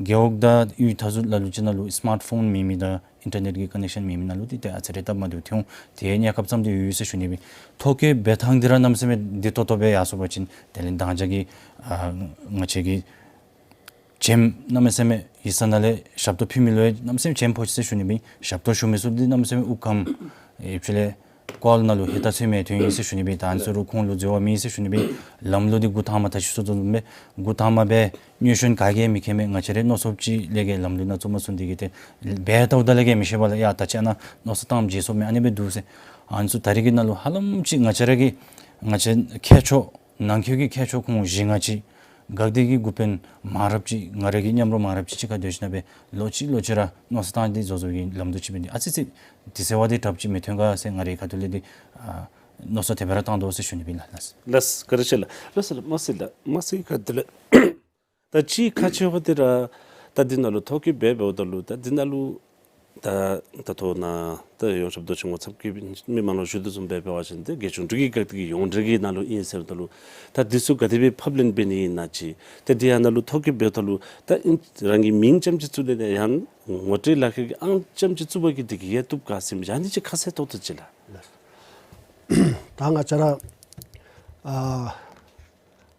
རྒེད་འོག་དང་ཡུལ་ད་ཚུ་ལ་ལུ་ཅིག་ནང་ལུ་སི་མཱཊ་ཕོན་མེད་མི་དང་ཨིན་ཊར་ནེཊ་གི་ཀོ་ནེག་ཤཱན་མེད་མི་ནང་ལུ་འདི་ཏེ་ཨ་ཙི་རེ་སྟབས་མ་བདེཝ་ཐོན་འོང་། དེ་གནས་སྐབས་ཙམ་འདི་ཡོད་ཡོད་ཟེར་ཞུ་ནི་སྦེ་ཨིན། ཐོ་བཀོད་འབད་ཐངས་འདི་ར་གནམ་མེད་ས་མེད་བདེ་ཏོག་ཏོ་སྦེ་ཡར་སོང་པ་ཅིན་དེ་ལས་མདང་ཞག་གི་ཨ་ང་བཅས་ཀྱི་བྱེམ་གནམ་མེད་ས་མེད་ཡིག་ཚང་ནང་ལས་ཞབས་ཏོག་ཕུལ་མི་ལུ་ཡང་གནམ་མེད་ས་མེད་བྱེམ་ཕོག་ཅི་ཟེར་ཞུ་ནི་སྦེ་ཨིན། ཞབས་ཏོག་ཞུ་མི་ཚུ་འདི་གནམ་མེད་ས་མེད་དབུགས་སྐམ། ཨེ་ཕྱི་ལས་ཀོལ་ནང་ལུ་ཧེ་ད་ཚོད་མེད་ཐོན་ཡི་ཟེར་ཞུ་ནི་སྦེ་ཨིན། ད་ཨ་ནི་ཚུ་རུང་ཁོང་ལུ་འཛོལ་བ་མེད་ཟེར་ཞུ་ནི་སྦེ་ཨིན། ལམ་ལུགས་འདི་འགོ་ཐངས་མ་ད་ཅི་ཞུ་དོ་བཟུམ་སྦེ་འགོ་ཐངས་མ་སྦེ་གནོད་སྐྱོན་ག་གིས་མི་ཁེལ་མས། ང་བཅས་རའི་མནོ་བསམ་ཅིག་ལས་བརྒལ་ལམ་ལུགས་ནང་བཙུགས་མ་ཚུགས་འདི་གིས་ཏེ་འབད་དོ་ད་ལས་བརྒལ་མི་ཤེས་པས་ལགས། ཡ་ད་ཅི་ཨ་ནཱ་མནོ་བསམ་བཏངམ་བརྗེད་སོང་མས། ཨ་ནི་སྦེ་འདུག་ཟེར། ཨ་ནི་ཚུ་ད་རེས་ཀྱི་ནང་ལུ་ཧ་ལམ་ཅིག་ང་བཅས་ར་གི་ང་བཅས་མཁས་མཆོག་ནང་འཁོད་ཀྱི་མཁས་མཆོག་ཁོང་བཞི་ལྔ་ཅིག་འགག་སྡེ་གི་འགོ་དཔོན་མང་རབས་ཅིག་ང་ར་གི་མཉམ་རོགས་མང་རབས་ཅིག་གཅིག་ཁར་སྡོད་ཞིན་ན་སྦེ་ལོག་ཅི་ལོག་ཅི་ར་མནོ་བསམ་བཏང་སྟེ་བཟོ་བཟོ་བའི་ལམ་འདི་ཅིག་འབད་ནི་ཨ་ཙི་ཅིག་དུས་ཚོད་བ་འདི་དྲགཔ་ཅིག་མི་ཐོན་ག་ཟེར་ང་རའི་ཁ་ཐུག་ལས་འདི་ཨ་མནོ་བསམ་དེ་སྦེ་ར་བཏང་དོ་ཟེར་ཞུ་ནི་སྦེ་ཨིན་ལགས། ལགས་བཀའ་དྲིན་ཆེ་ལགས། ལགས་སོ་ལགས། མ་གཞི་ལགས་མ་གཞི་ཁ་ཐུག་ལས་ད་ཅི་ཁག་ཆེ་བ་འདི་ར་ད་འདི་ནང་ལུ་ཐོ་བཀོད་འབད་འབདཝ་ད་ལུ་ད་འདི་ནང་ལུ་ ད་ད་ལྟོ་ནཱ་ད་ཡོངས་ཁྱབ་རྡོ་རྗེ་ངོ་ཚབ་ཀྱིས་མི་མང་ལུ་ཞུ་དོ་བཟུམ་སྦེ་འབད་བ་ཅིན་ཏེ་རྒྱལ་གཞུང་འབྲུག་གི་འགག་སྡེ་གི་ཡོངས་འབྲེལ་གྱི་ནང་ལུ་ཨིན་ཟེརཝ་ད་ལུ་ད་འདི་ཚུ་ག་དེ་སྦེ་ཕབ་ལེན་འབད་ནི་ཨིན་ན་ཅིག། ཏེ་དེ་ཡང་ནཱ་ལུ་ཐོ་བཀོད་འབདཝ་ད་ལུ་ད་ཨིན་རང་གི་མིང་ཙམ་ཅིག་བཙུགས་ཏེ་ཡང་ངོ་སྤྲོད་ལག་ཁྱེར་གྱི་ཨང་ཙམ་ཅིག་བཙུགས་པ་གིས་དེ་གིས་ཡང་བཏུབ་ག་ཟེར་མི་ཅིག། ཨ་ནི་ཅིག་ཁ་གསལ་ཏོག་ཏོ་ཅིག་ལགས། ད་ང་བཅས་ར་ཨ་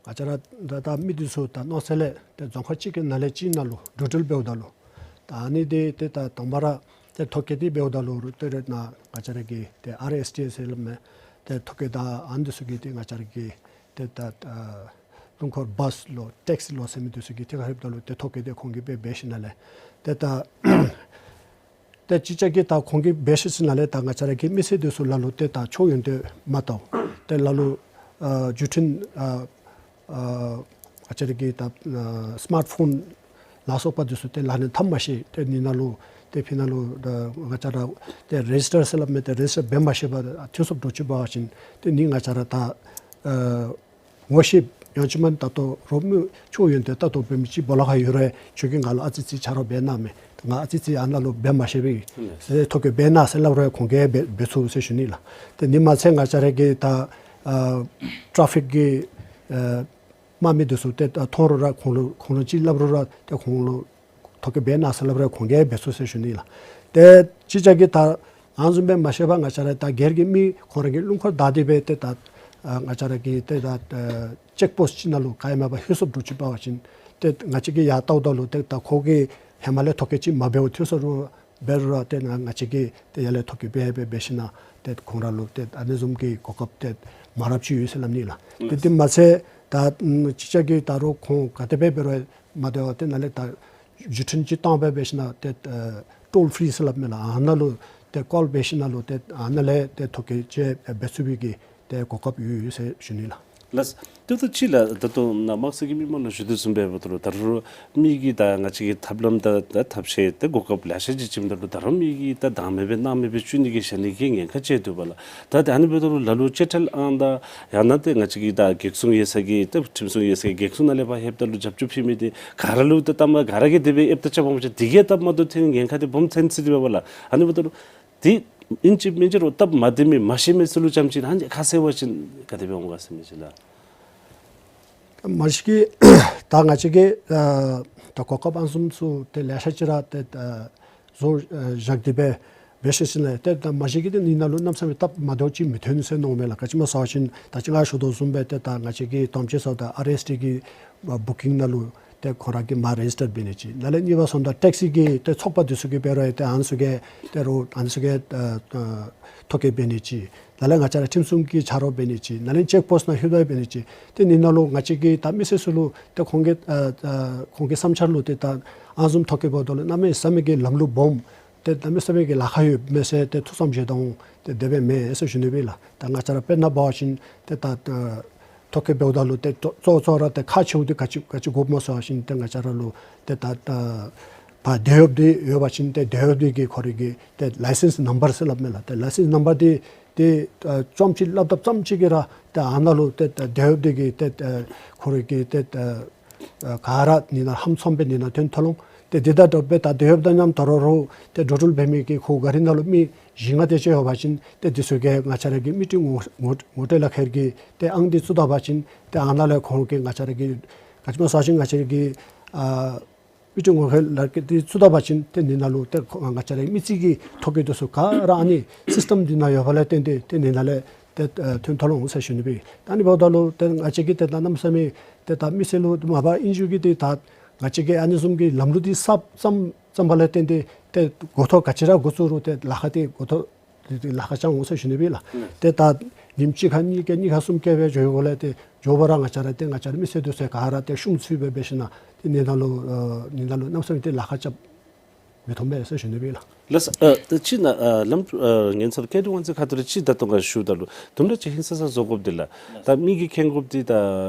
ང་བཅས་ར་ད་ད་མི་འདི་ཚུ་ད་མནོ་ཚད་ལས་ཏེ་རྫོང་ཁག་གཅིག་གི་ནང་ལས་གཅིག་ནང་ལུ་འགྲོ་འགྲུལ་འབདཝ་ད་ལུ་ད་ཨ་ནི་འདི་ཏེ་ད་དང་པ་ར་ཏེ་ཐོ་བཀོད་འདི་འབདཝ་ད་ལུ་ཏེ་རེ་ནཱ་ང་བཅས་ར་གི་ཏེ་ཨར་ཨེས་ཊི་ཨེསི་ཟེར་སླབ་མི་ཏེ་ཐོ་བཀོད་ད་ཨ་ནི་འདི་ཚུ་གིས་ཏེ་ང་བཅས་ར་གི་ཏེ་ད་ཨ་རླུང་འཁོར་བཱས་ལོ་ཊེག་སི་ལོ་ཟེར་མི་འདི་ཚུ་གི་ཐད་ཁར་ལྷོདཔ་ད་ལུ་ཏེ་ཐོ་བཀོད་འདི་ཁོང་གིས་འབད་འབད་ཞིནམ་ལས་ཏེ་ད་ཏེ་ཅིག་ཅར་གྱིས་ད་ཁོང་གིས་འབད་ཞིནམ་ལས་ད་ང་བཅས་ར་གི་མི་སེར་འདི་ཚུ་ལ་ལུ་ཏེ་ད་ཕྱོགས་ཡོན་ཏན་མ་བཏབ། ཏེ་ལ་ལུ་ཨ་བརྒྱུད་འཕྲིན་ཨ་ཨ་ང་བཅས་ར་གི་ད་ཨ་སི་མཱརཊ་ཕོན་ལ་སོགས་པ་འདི་ཚུ་ཏེ་ལག་ལེན་འཐབ་མ་ཤེས། ཏེ་ཨ་ནི་ནང་ལུ་ཏེ་ཕི་ནང་ལུ་ད་ང་བཅས་ར་ཏེ་རེ་ཇིས་ཊར་ཟེར་སླབ་མི་ཏེ་རེ་ཇིས་ཊར་འབད་མ་ཤེས་པར་ཐོན་སོངམ་འདྲཝ་ཅིག་འབད་བ་ཅིན་ཏེ་ཨ་ནི་ང་བཅས་ར་ད་ཨ་ངོ་ཤེས་ཡང་ཅིན་མ་ད་ལྟོ་རོགས་མི་ཕྱོགས་ཡོན་ཏན་ལྟ་རྟོག་འབད་མི་ཅིག་སྦོ་ལོགས་ཁར་ཡོད་རུང་ཁྱོད་ཀྱིས་ང་ལུ་ཨ་ཙི་ཙི་ཆ་རོགས་འབད་གནང་མས། ང་ཨ་ཙི་ཙི་ཨ་ནཱ་ལུ་འབད་མ་ཤེས་པས་ཟེར་ཐོ་བཀོད་འབད་གནང་ཟེར་སླབ་རུང་ཁོང་གིས་འབད་འབད་ཚུགས་ཟེར་ཞུ་ནི་ལགས། ཏེ་ཨ་ནི་མ་ཚད་ང་བཅས་ར་གི་ད་ཨ་ཊ་རེ་ཕིག་གི་ཨ་དམག་མི་འདི་ཚུ་ཏེ་ད་མཐོང་རུང་ར་ཁོང་ལུ་ཁོང་ལུ་ཅིག་སླབ་རུང་ར་ཏེ་ཁོང་ལུ་ཐོ་བཀོད་འབད་གནང་ཟེར་སླབ་རུང་ཁོང་གིས་འབད་ཚུགས་ཟེར་ཞུ་ནི་ལགས། ཏེ་ཅིག་ཅར་གྱིས་ད་ཨ་ནི་བཟུམ་སྦེ་མ་ཤེས་པར་ང་བཅས་ར་ད་སྒེར་གྱི་མི་ཁོང་ར་གི་རླུང་འཁོར་བདའ་སྟེ་སྦེ་ཏེ་ད་ཨ་ང་བཅས་ར་གི་ཏེ་ད་ཨ་ཅེག་པོསཊ་ཅིག་ནང་ལུ་ག་ཡང་མེད་པར་ལྷོད་སོངམ་འདྲཝ་ཅིག་འབད་བ་ཅིན་ཏེ་ང་བཅས་ཀྱིས་ཡར་བལྟཝ་ད་ལུ་ཏེ་ད་ཁོ་གིས་ཧེ་མ་ལས་ཐོ་བཀོད་ཅིག་མ་འབདཝ་ཐོན་སོང་རུང་འབད་རུང་ར་ཏེ་ང་ང་བཅས་ཀྱིས་ཏེ་ཡར་ལས་ཐོ་བཀོད་འབད་འབད་འབད་ཞིནམ་ཏེ་ཁོང་ར་ལུ་ཏེ་ཨ་ནི་བཟུམ་གྱི་གོ་སྐབས་ཏེ་མང་རབས་ཅིག་ཡོད་ཟེར་སླབ་ནི་ལགས། ཏེ་དེ་མ་ཚད་ད་ཅིག་ཅར་གྱིས་ད་རུང་ཁོང་ག་དེ་སྦེ་འབད་རུང་མ་བདེཝ་ཏེ་ནཱ་ལས་ད་བརྒྱུད་འཕྲིན་ཅིག་བཏང་སྦེ་འབད་ཞིནམ་ཏེ་ཨ་ཊོལ་ཕི་རི་ཟེར་སླབ་མས་ལགས། ཨ་ནཱ་ལུ་ཏེ་ཀོལ་འབད་ཞིནམ་ལུ་ཏེ་ཨ་ནཱ་ལས་ཏེ་ཐོ་བཀོད་ཅིག་འབད་ཚུགས་པའི་གི་ཏེ་གོ་སྐབས་ཡོད་ཡོད་ཟེར་ཞུ་ནི་ལགས། ལགས། ཏེ་ད་ཅི་ལགས་ད་ལྟོ་ནཱ་དམག་སའི་གི་མི་མང་ལུ་ཞུ་དོ་བཟུམ་སྦེ་འབདཝ་ད་ལུ་ད་རུང་མི་གིས་ད་ང་བཅས་ཀྱི་ཐབས་ལམ་དང་ད་ཐབས་ཤེས་ཏེ་གོ་སྐབས་ལེ་ཤ་ཅིག་བྱིནམ་ད་ལུ་ད་རུང་མི་གིས་ད་དང་མེད་པའི་སྣང་མེད་སྦེ་བཅུག་ནི་གི་བཞག་ནི་གི་ཉེན་ཁ་ཅིག་འདུག་པ་ལགས། ད་ཏེ་ཨ་ནི་འབདཝ་ད་ལུ་ལ་ལུ་བྱེ་བྲག་ཨང་དང་ཡང་ན་ཏེ་ང་བཅས་ཀྱི་ད་འགག་སྲུང་ཡོད་ས་གི་ཏེ་ཁྲིམས་སྲུང་ཡོད་ས་གི་འགག་སྲུང་ནང་ལས་ཕར་ལྷོདཔ་ད་ལུ་རྒྱབ་སྐྱོར་ཕུལ་མི་འདི་ག་ར་ལུ་ཏེ་ད་མ་ག་ར་གིས་དེ་སྦེ་ལྷོདཔ་ད་རྐྱབ་འོང་པ་ཅིན་དེ་གིས་སྟབས་མ་བདེཝ་ཐོན་ཉེན་ཁ་འདི་སྦོམ་ཐོན་སྲིད་དེ་འབདཝ་ལགས། ཨ་ནི་འབདཝ་ད་ལུ་ཏེ་ཨིན་ཅི་མིན་ཅི་རུང་སྟབས་མ་བདེ་མི་མ་ཤེས་མི་ཚུ་ལུ་རྐྱངམ་ཅིག་ཨ་ནི་ཁ་གསལ་བ་ཅིན་ག་དེ་སྦེ་འོང་ག་ཟེར་མི་ཅིག་ལགས། མ་གཞི་གིས་ད་ང་བཅས་ཀྱིས་ཨ་ད་གོ་སྐབས་ཨ་ནི་བཟུམ་ཚུ་ཏེ་ལེ་ཤ་ཅིག་ར་ཏེ་ཨ་བཟོ་ཨ་བཞག་སྟེ་སྦེ་འབད་ཞིནམ་ལས་ཏེ་ད་མ་གཞི་གིས་ཏེ་ཨ་ནི་ནང་ལུ་གནམ་མེད་ས་མེད་སྟབས་མ་བདེཝ་ཅིག་མི་ཐོན་ཟེར་མནོཝ་མས་ལགས། ག་ཅི་སྨོ་ཟེར་བ་ཅིན་ད་ཅི་ང་ཞུ་དོ་བཟུམ་སྦེ་ཏེ་ད་ང་བཅས་ཀྱིས་དང་པ་ཅིག་ཟེརཝ་ད་ཨར་ཨེས་ཊི་གི་བུ་ཀིང་ནང་ལུ་ཏེ་ཁོང་ར་གིས་མར་རེ་ཇིས་ཊར་འབད་ནི་ཅིག། ནཱ་ལས་གཉིས་པ་སོངམ་ད་ཊེག་སི་གི་ཏེ་ཚོགས་པ་འདི་ཚུ་གིས་འབད་རུང་ཡང་ཏེ་ཨ་ནི་ཚུ་གིས་ཏེ་རོགས་ཨ་ནི་ཚུ་གིས་ཨ་ཨ་ཐོ་བཀོད་འབད་ནི་ཅིག། ནཱ་ལས་ང་བཅས་ར་ཁྲིམས་སྲུང་གི་ཆ་རོགས་འབད་ནི་ཅིག། ནཱ་ལས་ཅེག་པོསཊ་ནང་ལྷོད་སྦེ་འབད་ནི་ཅིག། ཏེ་ཨ་ནི་ནང་ལུ་ང་བཅས་ཀྱི་ད་མི་སེར་ཚུ་ལུ་ཏེ་ཁོང་གི་ཨ་ཨ་ཁོང་གི་བསམ་འཆར་ལུ་ཏེ་ད་ཨ་ནི་བཟུམ་ཐོ་བཀོད་འབདཝ་ད་ལུ་གནམ་མེད་ས་མེད་ཀྱི་ལམ་ལུགས་སྦོམ་ཏེ་གནམ་མེད་ས་མེད་ཀྱི་ལཱ་ཁག་ཡོདཔ་མས་ཟེར་ཏེ་ཐུགས་བསམ་བཞེས་དོ་འོང་། ཏེ་དེ་སྦེ་མེན་ཟེར་ཞུ་ནི་སྦེ་ལགས། ད་ང་བཅས་ར་དཔེར་ན་འབད་བ་ཅིན་ཏེ་ད་ཨ་ཐོ་བཀོད་འབདཝ་ད་ལུ་ཏེ་གཙོ་གཙོ་བོ་ར་ཏེ་ཁག་ཆེཝ་འདི་ག་ཅི་ག་ཅི་དགོཔ་སྨོ་ཟེར་བ་ཅིན་ཏེ་ང་བཅས་ར་ལུ་ཏེ་ད་ཨ་ཕར་དེད་གཡོགཔ་འདི་ཡོད་པ་ཅིན་ཏེ་དེད་གཡོགཔ་འདི་གི་ཁོ་རའི་གི་ཏེ་ལའི་སེནསི་ནམ་བར་ཟེར་སླབ་མས་ལགས། ཏེ་ལའི་སེནསི་ནམ་བར་འདི་ཏེ་ཨ་རྩོམ་ཅིག་སླབ་ད་ཙམ་ཅིག་གིས་ར་ཏེ་ཨ་ནཱ་ལུ་ཏེ་ཏེ་དེད་གཡོགཔ་འདི་གི་ཏེ་ཨ་ཁོ་རའི་གི་ཏེ་ཨ་ཨ་ག་ར་ཨ་ནི་ནང་ཧམ་ཚོམ་སྦེ་ཨ་ནི་ནང་ཐོན་ཐོན་འོང་། ཏེ་དེ་དང་འདྲཝ་སྦེ་ད་དེད་གཡོགཔ་དང་མཉམ་དུ་རོགས་རོགས་ཏེ་འགྲོ་འགྲུལ་འབད་མི་གི་ཁོ་གཱ་རི་ནང་ལུ་མི་བཞི་ལྔ་དེ་ཅིག་ཡོད་པ་ཅིན་ཏེ་འདི་ཚུ་གིས་ང་བཅས་ར་གི་མི་ཏེ་ངོ་ངོ་ངོ་སྤྲོད་ལག་ཁྱེར་གྱི་ཏེ་ཨང་འདི་བཙུགས་ད་པ་ཅིན་ཏེ་ཨ་ནཱ་ལས་ཁོང་གིས་ང་བཅས་ར་གི་ག་ཅི་སྨོ་ཟེར་བ་ཅིན་ང་བཅས་ར་གི་ཨ་མི་ཏེ་ངོ་ལག་ཁྱེར་འདི་བཙུགས་ད་པ་ཅིན་ཏེ་ཨ་ནི་ནང་ལུ་ཏེ་ཁོ་ང་བཅས་ར་མི་རྩིས་ཀྱི་ཐོ་བཀོད་འདི་ཚུ་ག་ར་ཨ་ནི་སིསི་ཊེམ་འདི་ནང་ཡོད་པ་ལས་བརྟེན་ཏེ་ཏེ་ཨ་ནི་ནང་ལས་ཏེ་ཨ་ཐོན་ཐོན་འོང་ཟེར་ཞུ་ནི་སྦེ། ད་ཨ་ནི་འབདཝ་ད་ལུ་ཏེ་ང་བཅས་ཀྱིས་ཏེ་ད་གནམ་མེད་ས་མེད་ཏེ་ད་མི་སེར་ལུ་མ་པ་ཨིན་ཅི་གི་ཏེ་ད་ང་བཅས་ཀྱིས་ཨ་ནི་བཟུམ་གྱི་ལམ་ལུགས་འདི་གསརཔ་ཙམ་ཙམ་པ་ལས་བརྟེན་ཏེ་ཏེ་འགོ་ཐོག་ག་ཅི་ར་འགོ་བཙུགས་རུང་ཏེ་ལཱ་ཁག་འདི་འགོ་ཐོག་འདི་ལཱ་ཁག་རྐྱབ་འོང་ཟེར་ཞུ་ནི་སྦེ་ལགས། ཏེ་ད་ཉིནམ་གཅིག་ཁར་གཉིས་བཀལ་གཉིས་ཁར་གསུམ་བཀལ་སྦེ་འགྱོ་བའི་སྒང་ལས་ཏེ་འགྱོ་བ་ར་ང་བཅས་ར་ཏེ་ང་བཅས་ར་མི་སེར་འདི་ཚུ་ག་ར་ཏེ་ཤུགས་ཚུ་སྦེ་འབད་ཞིནམ་ཏེ་ཨ་ནི་ནང་ལུ་ཨ་ཨ་ནི་ནང་ལུ་གནམ་མེད་ས་མེད་ཏེ་ལཱ་ཁག་རྐྱབ་མི་ཐོན་པས་ཟེར་ཞུ་ནི་སྦེ་ལགས། ལགས་སོ། ཨ་ད་ཅི་ནཱ་ཨ་ལམ་ཨ་ངན་ཚར་སྐད་དུ་ཝང་ཟེར་ཁ་ཐུག་ལས་ཅིག་ད་ལྟོ་ང་ཞུཝ་ད་ལུ་དུམ་གྲ་ཅིག་ཧིང་སངས་ས་བཟོ་དགོཔ་འདི་ལགས། ད་མི་གིས་མཁྱེན་དགོཔ་འདི་ད་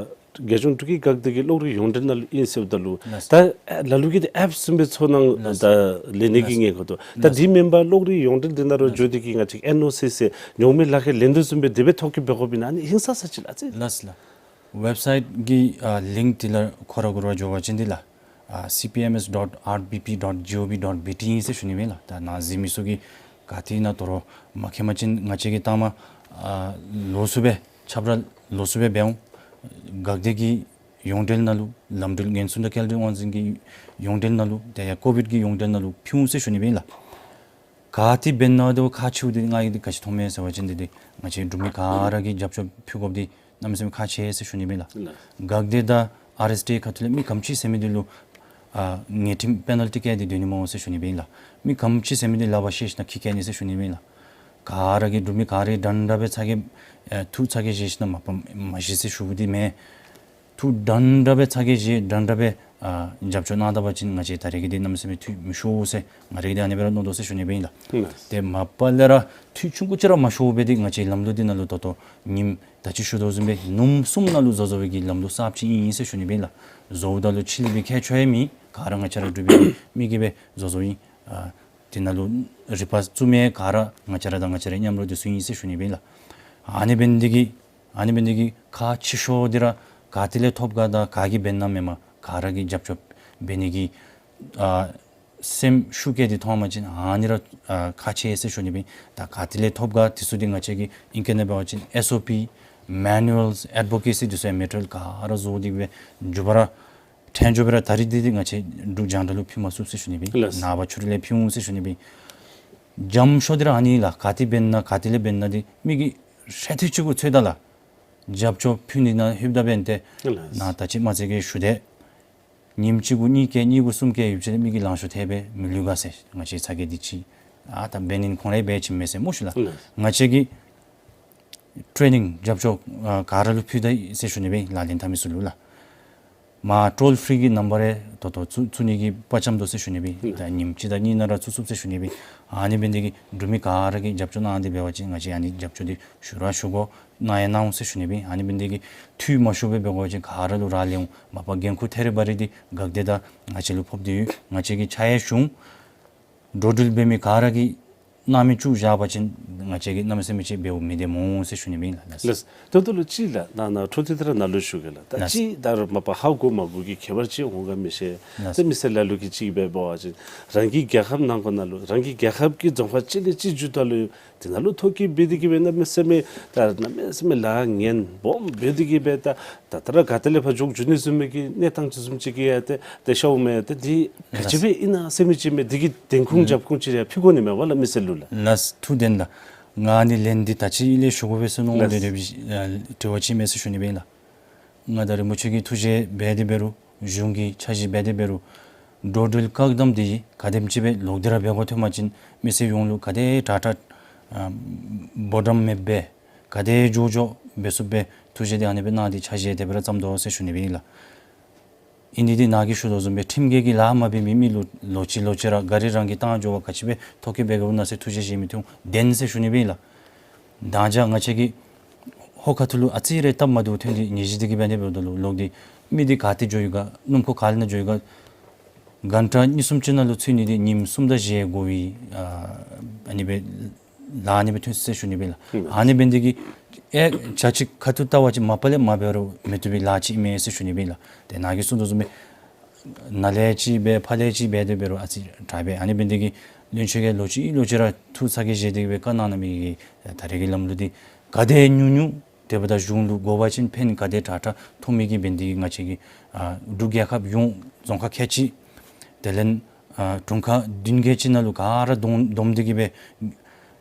རྒྱལ་གཞུང་འབྲུག་གི་འགག་སྡེ་གི་གློག་རིག་ཡོངས་འབྲེལ་ནང་ལུ་ཨིན་ཟེརཝ་ད་ལུ་ལགས། ད་ལ་ལུ་གིས་ཏེ་ཨེཔ་བཟུམ་སྦེ་ཚོང་ནང་ལགས། ད་ལེན་ནི་གི་ངེས་ཁོ་ཏོ། ད་ལགས། དེ་མེན་པར་གློག་རིག་ཡོངས་འབྲེལ་འདི་ནང་ལུ་ལགས། འགྱོ་སྟེ་གིས་ང་བཅས་ཨེན་ཨོ་སི་ཟེར་ཉོག་མེད་ལག་ཁྱེར་ལེན་དོ་བཟུམ་སྦེ་དེ་སྦེ་ཐོ་བཀོད་འབད་དགོཔ་ཨིན་ན་ཨ་ནི་ཧིང་སངས་ས་ཅིག་ལགས། ལགས་ལགས། ཝེབ་སའིཊ་གི་ཨ་ལིངཀ་འདི་ལུ་ཁོ་ར་གུ་ར་འགྱོ་བ་ཅིན་འདི་ལགས། ཨ་སི་པི་ཨེམ་ཨེས་ཌོཊ་ཨར་བི་པི་ཌོཊ་ཇི་ཨོ་བི་ཌོཊ་བི་ཊི་ཨིན་ཟེར་ཞུ་ནི་ཨིན་ལགས། ད་ནཱ་གཟིགས་མི་ཚུ་གིས་ག་ཏེ་ཨིན་ན་དོ་རུང་མ་མཁྱེན་པ་ཅིན་ང་བཅས་ཀྱིས་ལྟ་མ་ཨ་ལོགས་སུ་སྦེ་ཁྱབ་བསྒྲགས་ལོགས་སུ་སྦེ་འབད་འོང་། འགག་སྡེ་གི་ཡོངས་འབྲེལ་ནང་ལུ་ལམ་འགྲུལ་ཉེན་སྲུང་དང་སྐྱེལ་འདྲེན་དབང་འཛིན་གྱི་ཡོངས་འབྲེལ་ནང་ལུ་དེ་ཡང་ཀོ་བིཌ་ཀྱི་ཡོངས་འབྲེལ་ནང་ལུ་ཕུལ་འོང་ཟེར་ཞུ་ནི་ཨིན་ལགས། ག་ཏེ་འབད་ནི་དེ་ཁག་ཆེཝ་འདི་ང་གིས་འདི་ག་ཅི་མཐོངམ་མས་ཟེར་བ་ཅིན་འདི་འདི་ང་བཅས་འབྲུག་མི་ག་ར་གིས་རྒྱབ་སྐྱོར་ཕུལ་དགོཔ་འདི་གནམ་མེད་ས་མེད་ཁག་ཆེ་ཟེར་ཞུ་ནི་ཨིན་ལགས། ལགས། འགག་སྡེ་དང་ཨར་ཨེས་ཊི་ཨེ་ཁ་ཐུག་ལས་མི་ག་དེམ་ཅིག་ཟེར་མི་འདི་ལུ་ཨ་ཉེས་ཁྲིམས་པེ་ནཱལ་ཊི་བཀལ་ཏེ་སྡོད་ནི་སྨོ་ཟེར་ཞུ་ནི་ཨིན་ལགས། མི་ག་དེམ་ཅིག་ཟེར་མི་འདི་ལག་པར་བཤེད་ཞིན་ན་འཁྱིད་བཀལ་ནི་ཟེར་ཞུ་ནི་ཨིན་ལགས། ག་ར་གིས་འབྲུག་མི་ག་ར་འདྲན་འདྲ་སྦེ་ཚ་གྱང་ཨེ་ཐུགས་ཚ་གྱང་བཞེས་ཞིན་ན་མ་པ་མ་བཞེས་ཟེར་ཞུ་བ་འདི་མེན། ཐུགས་འདྲན་འདྲ་སྦེ་ཚ་གྱང་བཞེས་འདྲན་འདྲ་སྦེ་ཨ་རྒྱབ་སྐྱོར་གནང་ད་པ་ཅིན་ང་བཅས་ད་རེས་ཀྱི་འདི་གནམ་མེད་ས་མེད་འཐུས་མི་ཤོར་ཟེར་ང་ར་གིས་འདི་ཨ་ནི་སྦེ་ར་མནོ་དོ་ཟེར་ཞུ་ནི་ཨིན་ལགས། ལགས། དེ་མ་པ་ལས་ར་འཐུས་ཆུང་ཀུ་ཅིག་ར་མ་ཤོར་བར་འདི་ང་བཅས་ལམ་ལུགས་འདི་ནང་ལུ་ད་ལྟོ་ཉིནམ་ད་ཅི་ཞུ་དོ་བཟུམ་སྦེ་ཉིནམ་གསུམ་ནང་ལུ་བཟོ་བཟོ་བའི་གི་ལམ་ལུགས་གསརཔ་ཅིག་ཨིན་ཟེར་ཞུ་ནི་ཨིན་ལགས། བཟོཝ་ད་ལུ་ཕྱི་གླིང་པའི་ཁྱད་ཆོས་ཡང་མེད། ག་ར་ང་བཅས་ར་འབྲུག་པའི་མི་གིས་སྦེ་བཟོ་བཟོཝ་ཨིན། ཨ་དེ་ནང་ལུ་རིག་པ་བཙུགས་མི་ག་ར་ང་བཅས་ར་དང་ང་བཅས་རའི་མཉམ་རོགས་འདི་ཚུ་ཨིན་ཟེར་ཞུ་ནི་ཨིན་ལགས། ཨ་ནི་འབད་ནི་འདི་གིས་ཨ་ནི་འབད་ནི་འདི་གིས་ཁག་ཆེ་ཤོས་འདི་ར་ག་ཏེ་ལས་ཐོབ་ག་དང་ག་གིས་འབད་ན་མེན་པར་ག་ར་གིས་རྒྱབ་སྐྱོར་འབད་ནི་གི་ཨ་སེམས་ཤུགས་བསྐྱེད་དེ་ཐོན་པ་ཅིན་ཨ་ནི་ར་ཨ་ཁག་ཆེ་ཟེར་ཞུ་ནི་ཨིན། ད་ག་ཏེ་ལས་ཐོབ་ག་དེ་ཚུ་འདི་ང་བཅས་ཀྱིས་ཨིང་སྐད་ནང་འབད་བ་ཅིན་ཨེས་ཨོ་པི་མེ་ནུ་ཨལ་ཨེཌ་བོ་ཀེ་སི་དེ་ཚུ་ཡང་མེ་ཊི་རི་ཡལ་ག་ར་བཟོ་སྟེ་སྦེ་མཇུག་པ་ར་ཕྲན་བུ་སྦེ་ར་ད་རིས་འདི་འདི་ང་བཅས་འབྲུག་རྒྱང་བསྒྲགས་ལུ་ཕུལ་མ་ཚུགས་ཟེར་ཞུ་ནི་ཨིན། ལགས། ནངས་པ་ཕྱི་རུ་ལས་ཕུལ་འོང་ཟེར་ཞུ་ནི་ཨིན། འཇམ་ཤོས་འདི་ར་ཨ་ནི་ལགས། ག་ཏེ་འབད་ན་ག་ཏེ་ལས་འབད་ན་འདི་མི་གིས་ཧྲལ་ཐིག་ཅིག་གུ་ཚོད་ད་ལགས། རྒྱབ་སྐྱོར་ཕུལ་ནི་ནང་ལྷོདཔ་ད་འབདན་ཏེ་ལགས། ནཱ་ད་ཅི་མ་ཚད་ཀྱི་ཞུ་དེས། ཉིནམ་གཅིག་གུ་གཉིས་བཀལ་གཉིས་གུ་གསུམ་བཀལ་ཡོདཔ་ཅིག་མི་གིས་ལང་ཤོར་ཐལ་སྦེ་མི་ལུས་ག་ཟེར་ང་བཅས་ཚ་གྱང་འདི་ཅིག་ཨ་ད་འབད་ནི་ཁོང་ར་འབད་བཅུག་མས་ཟེར་སྨོ་ཞུ་ལགས། ལགས། ང་བཅས་ཀྱིས་ཊེ་ནིང་རྒྱབ་སྐྱོར་ཨ་ག་ར་ལུ་ཕུལ་ད་ཡི་ཟེར་ཞུ་ནི་ཨིན། ལག་ལེན་འཐབ་མི་ཚུ་ལུ་ལགས། མ་ཊོལ་ཕི་རི་གི་ནམ་བར་རེ་ད་ལྟོ་བཙུགས་བཙུགས་ནི་གི་དཔའ་བཅམ་དོ་ཟེར་ཞུ་ནི་ཨིན། ད་ཉིནམ་གཅིག་དང་གཉིས་ནང་ར་བཙུགས་ཚུགས་ཟེར་ཞུ་ནི་ཨིན། ཨ་ནི་འབད་ནི་འདི་གིས་འབྲུག་མི་ག་ར་གིས་རྒྱབ་སྐྱོར་གནང་སྟེ་འབད་བ་ཅིན་ང་བཅས་ཨ་ནི་རྒྱབ་སྐྱོར་འདི་ཞུ་ར་ཞུ་དགོ། གནང་ཡང་གནང་འོང་ཟེར་ཞུ་ནི་ཨིན། ཨ་ནི་འབད་ནི་འདི་གིས་འཐུས་མ་ཤོར་བར་འབད་དགོ་པ་ཅིན་ག་ར་ལུ་རག་ལས་འོང་། མ་པ་འགན་ཁུར་ཐད་རི་བ་རི་འདི་འགག་སྡེ་དང་ང་བཅས་ལུ་ཕོག་སྟེ་ཡོད། ང་བཅས་ཀྱིས་ཕྱག་ཡང་ཞུ་འོང་། འགྲོ་འགྲུལ་འབད་མི་ག་ར་གིས་གནང་མི་བཅུག་བཞག་པ་ཅིན་ང་བཅས་ཀྱིས་གནམ་མེད་ས་མེད་ཅིག་འབདཝ་མི་བདེ་སྨོ་ཟེར་ཞུ་ནི་ཨིན་ལགས། ལགས། ད་ལྟོ་ལུ་ཅིག་ལགས་ནཱ་ནཱ་འཕྲོ་མཐུད་དེ་ར་ནཱ་ལུ་ཞུ་གེ་ལགས། ད་ལགས། ཅིག་ད་རུང་མ་པ་ཧ་གོ་མ་གོ་གི་ཁྱད་པར་ཅིག་འོང་ག་མི་ཤེས། ལགས། ད་མི་སེར་ལ་ལུ་གིས་ཅིག་འབད་བ་ཅིན་རང་གི་རྒྱལ་ཁབ་ནང་འཁོད་ནང་ལུ་རང་གི་རྒྱལ་ཁབ་ཀྱི་རྫོང་ཁག་གཅིག་ལས་གཅིག་མཇུག་ད་ལུ་དེ་ནང་ལུ་ཐོ་བཀོད་འབད་དེ་གིས་སྦེ་གནམ་མེད་ས་མེད་ད་གནམ་མེད་ས་མེད་ལཱ་ངན་སྦོམ་འབད་དེ་གིས་སྦེ་ད་ད་ལྟོ་ར་ག་ཏེ་ལས་ཕར་འགྱོ་འགྱོ་ནི་བཟུམ་མའི་གི་གནས་སྟངས་ཅིག་བཟུམ་ཅིག་གི་ཡང་ཏེ་ཏེ་ཤརཝ་མས། ཏེ་འདི་ག་ཅི་སྦེ་ཨིན་ན་ཟེར་མི་ཅིག་མས། འདི་གི་བདེན་ཁུངས་ཨུམ་རྒྱབ་ཁུངས་ཅིག་ར་ཕུལ་དགོ་ནི་མས་པ་ལགས་མི་སེར་ལུ་ལགས། ལགས། ཐུགས་བདེན་ལགས། ང་ཨ་ནི་ལན་འདི་ད་ཅི་ལས་ཞུ་དགོ་པས་ཟེར་མནོ་ལགས། དེ་དེ་སྦེ་ཨ་དྲི་བ་ཅིག་མས་ཟེར་ཞུ་ནི་ཨིན་ལགས། ང་ད་རིན་པོ་ཆེ་གི་ཐུགས་རྗེ་འབད་དེ་འབད་རུང་གཞུང་གི་ཆ་བཞག་འབད་དེ་འབད་རུང་འགྲོ་འགྲུལ་བཀག་དམ་འདི་ག་དེམ་ཅིག་སྦེ་ལོག་སྟེ་ར་འབད་དགོཔ་ཐོན་པ་ཅིན་མི་སེར་ཡོངས་ལུ་ག་དེ་དྲག་དྲག་ཨ་འབོར་འགྲམ་མེདཔ་སྦེ་ག་དེ་མགྱོགས་མགྱོགས་འབད་ཚུགསཔ་སྦེ་ཐུགས་རྗེ་འདི་ཨ་ནི་སྦེ་གནང་སྟེ་ཆ་བཞག་དེ་སྦེ་ར་བརྩམ་དོ་ཟེར་ཞུ་ནི་ཨིན་ལགས། ཨིན་ནི་འདི་ནཱ་གིས་ཞུ་དོ་བཟུམ་སྦེ་ཁྲིམས་འགལ་གྱི་ལཱ་མ་འབད་མི་མི་ལུ་ལོ་གཅིག་ལོ་གཅིག་ར་གཱ་རི་རང་གི་བཏང་འགྱོ་བ་ག་ཅི་སྦེ་ཐོ་བཀོད་འབད་དགོཔ་ཨིན་ན་ཟེར་ཐུགས་རྗེ་བཞེས་མི་ཐོན་བདེན་ཟེར་ཞུ་ནི་ཨིན་ལགས། ད་ཅི་ང་བཅས་ཀྱི་ཧོ་ཁ་ཐུག་ལུ་ཨ་ཙི་རེ་སྟབས་མ་བདེཝ་ཐོན་ཏེ་ཉེས་གཞི་འདི་གིས་འབད་ནི་འབདཝ་ད་ལུ་ལོག་སྟེ་མི་འདི་ག་ཏེ་འགྱོ་ཡི་ག་སྣུམ་འཁོར་ག་ལས་ནང་འགྱོ་ཡི་ག་གྷན་ཊ་གཉིས་གསུམ་ཅིག་ནང་ལུ་ཚུད་ནི་འདི་ཉིནམ་གསུམ་དང་བཞི་འགོར་བའི་ཨ་ཨ་ནི་སྦེ་ལཱ་ཨ་ནི་སྦེ་ཐོན་ཟེར་ཞུ་ནི་ཨིན་ལགས། ཨ་ནི་འབད་ནི་འདི་གིས་ཨེ་ཇ་ཅིག་ཁ་ཐུག་བལྟ་བ་ཅིན་མ་པ་ལས་མ་འབད་རུང་མི་བཏུབ་པའི་ལཱ་ཅིག་མས་ཟེར་ཞུ་ནི་ཨིན་ལགས། ཏེ་ནཱ་གིས་གསུང་དོ་བཟུམ་སྦེ་ནཱ་ལས་ཅིག་འབད་ཕར་ལས་ཅིག་འབད་དེ་འབད་རུང་ཨ་ཙི་དྲག་པས། ཨ་ནི་འབད་ནི་འདི་གིས་བློན་ཆེན་གྱིས་ལོག་ཅི་ལོག་ཅི་ར་ཐུགས་ཚ་གྱང་བཞེས་ཏེ་གིས་སྦེ་བཀའ་གནང་གནང་མི་གི་ད་རེས་ཀྱི་ལམ་ལུགས་འདི་ག་དེ་ཉུང་ཉུང་དེ་འབདཝ་ད་གཞུང་ལུ་དགོ་པ་ཅིན་ཕན་ག་དེ་དྲག་དྲག་ཐོགས་མི་གི་འབད་ནི་འདི་གིས་ང་བཅས་ཀྱི་ཨ་འབྲུག་རྒྱལ་ཁབ་ཡོངས་རྫོང་ཁག་ཁལ་གཅིག་དེ་ལས་ཨ་དྲུང་ཁག་བདུན་བརྒྱད་ཅིག་ནང་ལུ་ག་ར་བསྡོམས་བསྡོམས་ཏེ་གིས་སྦེ་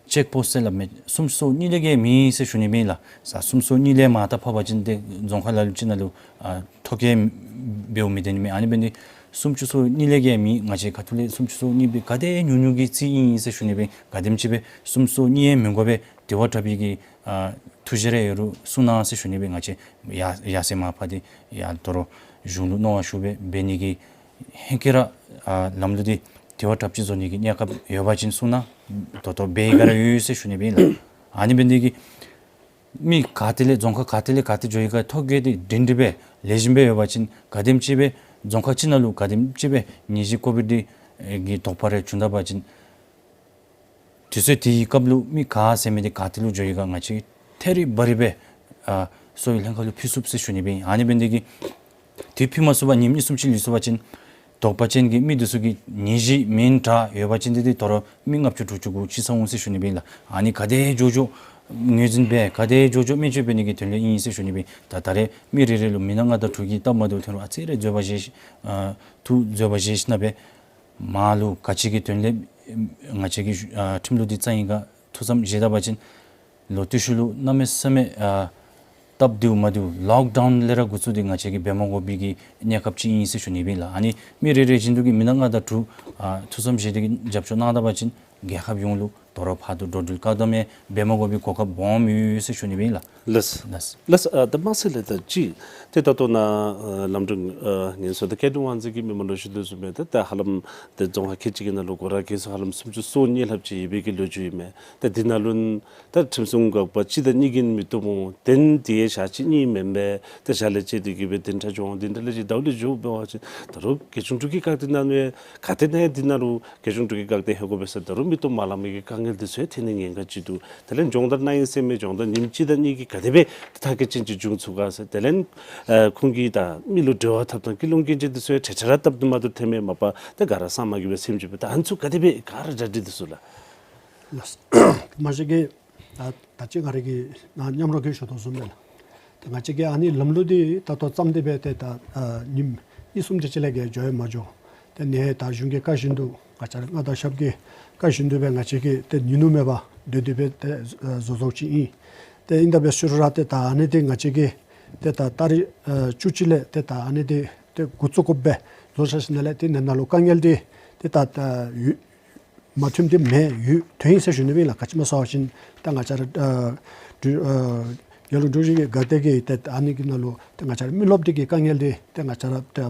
ཅེཀ་པོསཊ་ཟེར་སླབ་མི་སུམ་ཅུ་སོ་གཉིས་ལས་བརྒལ་མེད་ཟེར་ཞུ་ནི་ཨིན་ལགས། ས་སུམ་ཅུ་སོ་གཉིས་ལས་མར་ད་འཕར་བ་ཅིན་ཏེ་རྫོང་ཁག་ལ་ལུ་ཅིག་ནང་ལུ་ཨ་ཐོ་བཀོད་འབདཝ་མི་བདེན་མས། ཨ་ནི་འབད་ནི་འདི་སུམ་ཅུ་སོ་གཉིས་ལས་བརྒལ་མེད། ང་བཅས་ཁ་ཐུག་ལས་སུམ་ཅུ་སོ་གཉིས་འབད་ག་དེ་ཉུང་ཉུང་གི་རྩིས་ཨིན་ཟེར་ཞུ་ནི་ཨིན། ག་དེམ་ཅིག་སྦེ་སུམ་ཅུ་སོ་གཉིས་ཡང་མི་དགོ་པས། དེ་བ་དྲག་པའི་གི་ཨ་ཐུགས་རྗེ་རེ་ཡོད་རུང་གསུང་གནང་ཟེར་ཞུ་ནི་ཨིན། ང་བཅས་ཡར་ཡར་སེང་མར་ཕབ་སྟེ་ཡར་དོ་རུང་གཞུང་ལུ་མནོ་བ་ཞུ་སྦེ་འབད་ནི་གི་ཧེང་སྐལ་ར་ཨ་ལམ་ལུགས་འདི་དེ་བ་དྲགཔ་ཅིག་བཟོ་ནི་གི་གནས་སྐབས་ཡོད་པ་ཅིན་གསུང་གནང་། ད་ལྟོ་འབད་ཡི་ག་ར་ཡོད་ཟེར་ཞུ་ནི་ཨིན་ལགས། ཨ་ནི་འབད་ནི་འདི་གིས་མི་ག་ཏེ་ལས་རྫོང་ཁག་ག་ཏེ་ལས་ག་ཏེ་འགྱོ་ཡི་ག་ཐོ་བཀོད་འདི་སྒྲིང་སྒྲི་སྦེ་ལེགས་ཤོམ་སྦེ་ཡོད་པ་ཅིན་ག་དེམ་ཅིག་སྦེ་རྫོང་ཁག་ཅིག་ནང་ལུ་ག་དེམ་ཅིག་སྦེ་ནད་གཞི་ཀོ་བིཌ་འདི་གི་དོགས་པ་རེ་བྱུང་ད་པ་ཅིན་དུས་ཚོད་དེའི་སྐབས་ལུ་མི་ག་ཟེར་མི་འདི་ག་ཏེ་ལུ་འགྱོ་ཡི་ག་ང་བཅས་ཐད་རི་བ་རི་སྦེ་ཨ་གསོ་བའི་ལྷན་ཁག་ལུ་ཕུལ་ཚུགས་ཟེར་ཞུ་ནི་ཨིན། ཨ་ནི་འབད་ནི་འདི་གིས་དུས་ཕུལ་མ་ཚུགས་པར་ཉིནམ་གཉིས་གསུམ་ཅིག་ལུས་སོང་པ་ཅིན་ དོགས་པ་ཅན་གྱི་མི་འདི་ཚུ་གི་ནད་གཞི་མིང་འདྲ་ཡོད་པ་ཅིན་འདི་འདི་དོ་རུང་མི་ལྔ་བཅུ་དྲུག་ཅུ་གུ་ཅིག་སོང་འོང་ཟེར་ཞུ་ནི་ཨིན་ལགས། ཨ་ནི་ག་དེ་མགྱོགས་མགྱོགས་ངོས་འཛིན་འབད་ག་དེ་མགྱོགས་མགྱོགས་སྨན་བཅོས་འབད་ནི་གི་དོན་ལས་ཨིན་ཟེར་ཞུ་ནི་ཨིན། ད་ད་རེས་མི་རེ་རེ་ལུ་མི་ནག་ལྔ་དང་དྲུག་གི་སྟབས་མ་བདེཝ་ཐོན་རུང་ཨ་ཙི་རེ་འཛོལ་བ་བཞེས་ཤིག་ཨ་ཐུགས་འཛོལ་བ་བཞེས་ཞིན་ན་འབད་མ་ལུ་ག་ཅི་གི་དོན་ལས་ང་བཅས་ཀྱི་ཨ་ཁྲིམས་ལུགས་འདི་རྩ་ཡི་ག་ཐུགས་བསམ་བཞེས་ད་པ་ཅིན་ལོག་སྟེ་ཤུལ་ལུ་གནམ་མེད་ས་མེད་ཨ་སྟབས་བདེཝ་མ་བདེཝ་ལོག་ཌའུན་ལས་ར་འགོ་བཙུགས་ཏེ་ང་བཅས་ཀྱིས་འབད་མ་དགོ་པའི་གི་གནས་སྐབས་ཅིག་ཨིན་ཟེར་ཞུ་ནི་ཨིན་ལགས། ཨ་ནི་མི་རེ་རེ་བཞིན་དུ་གིས་མི་ནག་ལྔ་དང་དྲུག་ཨ་ཐུགས་བསམ་བཞེས་ཏེ་གིས་རྒྱབ་སྐྱོར་གནང་ད་པ་ཅིན་རྒྱལ་ཁབ་ཡོངས་ལུ་དོ་རུང་ཕར་འགྲོ་འགྲུལ་བཀག་དམ་ཡང་འབད་མ་དགོ་པའི་གོ་སྐབས་སྦོམ་ཡོད་ཟེར་ཞུ་ནི་ཨིན་ལགས། ལགས། ལགས། ལགས། ཨ་ད་མ་ཚད་ལས་ད་ཅི་ཏེ་ད་ལྟོ་ནཱ་ཨ་ལམ་འགྲོ་ཨ་ངན་སོང་ད་སྐལ་ལྡན་དབང་འཛིན་གྱིས་མི་མང་ལུ་ཞུ་དོ་བཟུམ་སྦེ་ད་ད་ཧ་ལམ་ཏེ་རྫོང་ཁག་ཁལ་གཅིག་གི་ནང་ལུ་སྒོ་ར་གི་ཚུ་ཧ་ལམ་སུམ་ཅུ་སོ་གཉིས་ལྷགཔ་ཅིག་ཡོད་པའི་གི་ལོ་རྒྱུས་ཨིན་མས། ད་འདི་ནང་ལུ་ད་ཁྲིམས་སྲུང་འགག་པ་གཅིག་དང་གཉིས་ཀྱིས་མི་བཏུབ་འོང་། དེ་ནི་དེ་ཡང་ཞག་གཅིག་གཉིས་མེན་པས། ད་ཞག་ལས་བཅད་དེ་གི་སྦེ་བདུན་ཕྲག་འགྱོ་འོང་། བདུན་ཕྲག་ལས་བཅད་ཟླཝ་ལས་འགྱོ་འབད་བ་ཅིན་ད་རུང་རྒྱལ་གཞུང་འབྲུག་གི་བཀག་སྡོམ་ནང་ལུ་ག་ཏེ་ནང་འདི་ནང་ལུ་རྒྱལ་གཞུང་འབྲུག་གི་བཀག་སྡོམ་ཧེ་གོ་འབད་ས་ད་རུང་མི་བཏུབ་མ་ལང་མི་གི་དཀའ་ངལ་འདི་ཚུ་ཡང་ཐོན་ནི་ཉེན་ཁ་ཅིག་འདུག། དེ་ལས་སྦྱོང་བརྡར་གནང་ཡི་ཟེར་མི་སྦྱོང་བརྡར་ཉིནམ་གཅིག་དང་གཉིས་ཀྱིས་ག་དེ་སྦེ་ད་མཐར་འཁྱོལ་ཅན་ཅིག་འབྱུང་ཚུགས་ག་ཟེར། དེ་ལས་ཨ་ཁོང་གིས་ད་མི་ལུ་འབྲེལ་བ་འཐབ་ཐངས་ཀུན་སློང་སྐྱོན་ཅན་འདི་ཚུ་ཡང་གྲ་ཆ་ར་སྟབས་བདེ་མ་བདེཝ་ཐོན་མི་མ་པ་ད་ག་ར་གསང་མ་གི་སྦེ་སེམས་ཅན་སྦེ་ད་ཨ་ནི་ཚུ་ག་དེ་སྦེ་ག་ར་གྲ་སྒྲིག་འདི་ཚུ་ལགས། ལགས། མ་གཞི་གི་ད་ད་ཅི་ང་ར་གིས་ནཱ་མཉམ་རོགས་ཀྱིས་ཞུ་དོ་བཟུམ་སྦེ་ལགས། ད་ང་བཅས་ཀྱིས་ཨ་ནི་ལམ་ལུགས་འདི་ད་ལྟོ་བརྩམས་ཏེ་སྦེ་ཏེ་ད་ཨ་ཉིནམ་གཉིས་གསུམ་དེ་ཅིག་ལས་བརྒལ་འགྱོ་ཡང་མ་འགྱོ། ཏེ་ནཱ་ད་གཞུང་གི་བཀའ་བཞིན་དུ་ང་བཅས་ར་མངའ་བདག་ཞབས་ཀྱི་བཀའ་བཞིན་དུ་སྦེ་ང་བཅས་ཀྱིས་ཏེ་ཉིན་ནུབ་མེད་པར་སྡོད་དེ་སྦེ་ཏེ་བཟོ་བཟོཝ་ཅིག་ཨིན། ཏེ་ཨིན་ད་འབད་ཞུ་རུང་ར་ཏེ་ད་ཨ་ནི་འདི་ང་བཅས་ཀྱིས་ཏེ་ད་ཏ་རིག་ཨ་བཅུ་གཅིག་ལས་ཏེ་ད་ཨ་ནི་འདི་ཏེ་འགོ་བཙུགས་དགོཔ་སྦེ་བཟོ་ཚར་ཞིནམ་ལས་ཏེ་ནཱ་ནང་ལུ་དཀའ་ངལ་འདི་ཏེ་ད་ད་ཡོད་མ་ཐོནམ་འདི་མེན། ཡོད་ཐོན་ཡི་ཟེར་ཞུ་ནི་ཨིན་ལགས། ག་ཅི་སྨོ་ཟེར་བ་ཅིན་ད་ང་བཅས་ར་ཨ་འབྲུག་ཨ་རྒྱལ་གཞུང་འབྲུག་གཞུང་གི་བཀག་སྡོམ་གྱི་ཏེ་ཨ་ནི་གི་ནང་ལུ་ཏེ་ང་བཅས་ར་མི་རློབས་འདི་གི་དཀའ་ངལ་འདི་ཏེ་ང་བཅས་ར་ཏེ་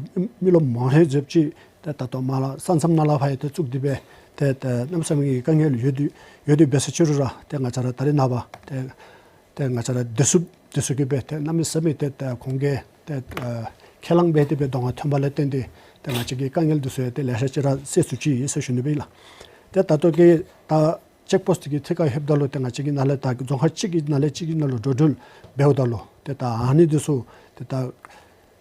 མི་རློབས་མང་ཧེང་ཟེརཝ་ཅིག་ཏེ་ད་ལྟོ་མར་ལས་ས་མཚམས་ནང་ལས་ཕར་ཡང་ཏེ་བཙུགས་ཏེ་སྦེ་ཏེ་ཏེ་གནམ་མེད་ས་མེད་ཀྱི་དཀའ་ངལ་ཡོད་དེ་ཡོད་དེ་འབད་ས་ཅིག་རུང་ར་ཏེ་ང་བཅས་ར་ད་རེས་ནངས་པ་ཏེ་ཏེ་ང་བཅས་ར་བདེ་སྲུངཔ་བདེ་སྲུངཔ་གིས་སྦེ་ཏེ་གནམ་མེད་ས་མེད་ཏེ་ཏེ་ཁོང་གིས་ཏེ་ཨ་ཁས་བླངས་འབད་དེ་སྦེ་གདོང་ཁར་ཐོན་པ་ལས་བརྟེན་ཏེ་ཏེ་ང་བཅས་ཀྱི་དཀའ་ངལ་འདི་ཚུ་ཡང་ཏེ་ལེ་ཤ་ཅིག་ར་སེལ་ཚུགས་ཅི་ཟེར་ཞུ་ནི་ཨིན་ལགས། ཏེ་ད་ལྟོ་གི་ད་ཅེཀ་པོསཊ་གི་ཐད་ཁར་ལྷོདཔ་ད་ལུ་ཏེ་ང་བཅས་ཀྱི་ནང་ལས་ད་རྫོང་ཁག་གཅིག་གི་ནང་ལས་གཅིག་གི་ནང་ལུ་འགྲོ་འགྲུལ་འབདཝ་ད་ལུ་ཏེ་ད་ཨ་ནི་འདི་ཚུ་ཏེ་ད་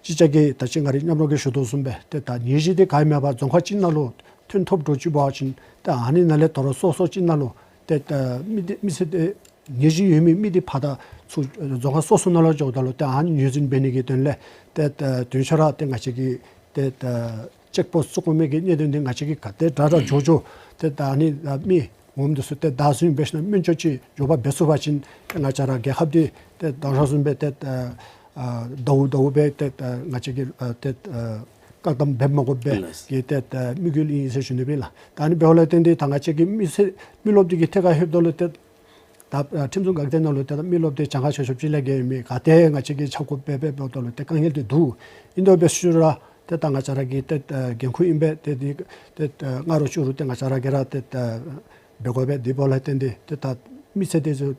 ཅིག་ཅར་གྱིས་ད་ཅི་ང་རའི་མཉམ་རོགས་ཀྱིས་ཞུ་དོ་བཟུམ་སྦེ་ཏེ་ད་ནད་གཞི་འདི་ག་ཡང་མེད་པར་རྫོང་ཁག་གཅིག་ནང་ལུ་ཐོན་ཐོབ་འགྱོ་ཅི་འབད་བ་ཅིན་ཏེ་ཨ་ནི་ནང་ལས་དོ་རུང་སོ་སོ་ཅིག་ནང་ལུ་ཏེ་ད་མི་འདི་མི་སེར་འདི་ནད་གཞི་ཡོད་མི་མི་འདི་ཕར་ད་ཚུར་རྫོང་ཁག་སོ་སོ་ནང་ལུ་འགྱོཝ་ད་ལུ་ཏེ་ཨ་ནི་ངོས་འཛིན་འབད་ནི་གི་དོན་ལས་ཏེ་ད་དུས་ཚོད་ར་ཏེ་ང་བཅས་ཀྱིས་ཏེ་ད་ཅེཀ་པོསཊ་བཙུགས་དགོ་མི་གི་གནད་དོན་འདི་ང་བཅས་ཀྱིས་ག་དེ་དྲག་དྲག་མགྱོགས་མགྱོགས་ཏེ་ད་ཨ་ནི་ད་མི་ངོམ་འདི་ཚུ་ཏེ་བདའ་ཟུན་འབད་ཞིན་ན་སྨན་བཅོས་ཅིག་མགྱོགས་པ་འབད་ཚུགས་པ་ཅིན་ཏེ་ང་བཅས་ར་རྒྱལ་ཁབ་འདི་ཏེ་དང་ཤོས་བཟུམ་སྦེ་ཏེ་ཨ་ཨ་ཟླཝ་ཟླཝ་སྦེ་ཏེ་ཨ་ང་བཅས་ཀྱིས་ཨ་ཏེ་ཨ་བཀག་དམ་འབད་མ་དགོཔ་སྦེ་ལགས། གི་ཏེ་ཨ་དམིགས་ཡུལ་ཨིན་ཟེར་ཞུ་ནི་ཨིན་ལགས། ད་ཨ་ནི་འབདཝ་ལས་བརྟེན་ཏེ་ད་ང་བཅས་ཀྱི་མི་སེར་མི་རློབས་འདི་གི་ཐད་ཁར་ལྷོདཔ་ད་ལུ་ཏེ་ད་ཨ་ཁྲིམས་སྲུང་འགག་སྡེ་ནང་ལུ་ཏེ་ད་མི་རློབས་འདི་གྱངས་ཁ་ཆེ་ཤོས་ཅིག་ལས་བརྒལ་མེད། ག་དེ་ང་བཅས་ཀྱིས་ཁྱབ་དགོཔ་སྦེ་འབདཝ་ད་ལུ་ཏེ་དཀའ་ངལ་འདི་འདུག། ཨིན་དོ་འབད་ཞུ་རུང་ར་ཏེ་ད་ང་བཅས་ར་གི་ཏེ་ཨ་འགན་ཁུར་ཨིན་པས། ཏེ་འདི་ཏེ་ཨ་སྔ་རོགས་ཕྱི་རོགས་ཏེ་ང་བཅས་ར་གིས་ར་ཏེ་ཨ་འབད་དགོ་པས། དེ་འབདཝ་ལས་བརྟེན་ཏེ་ཏེ་ད་མི་སེར་འདི་ཚུ་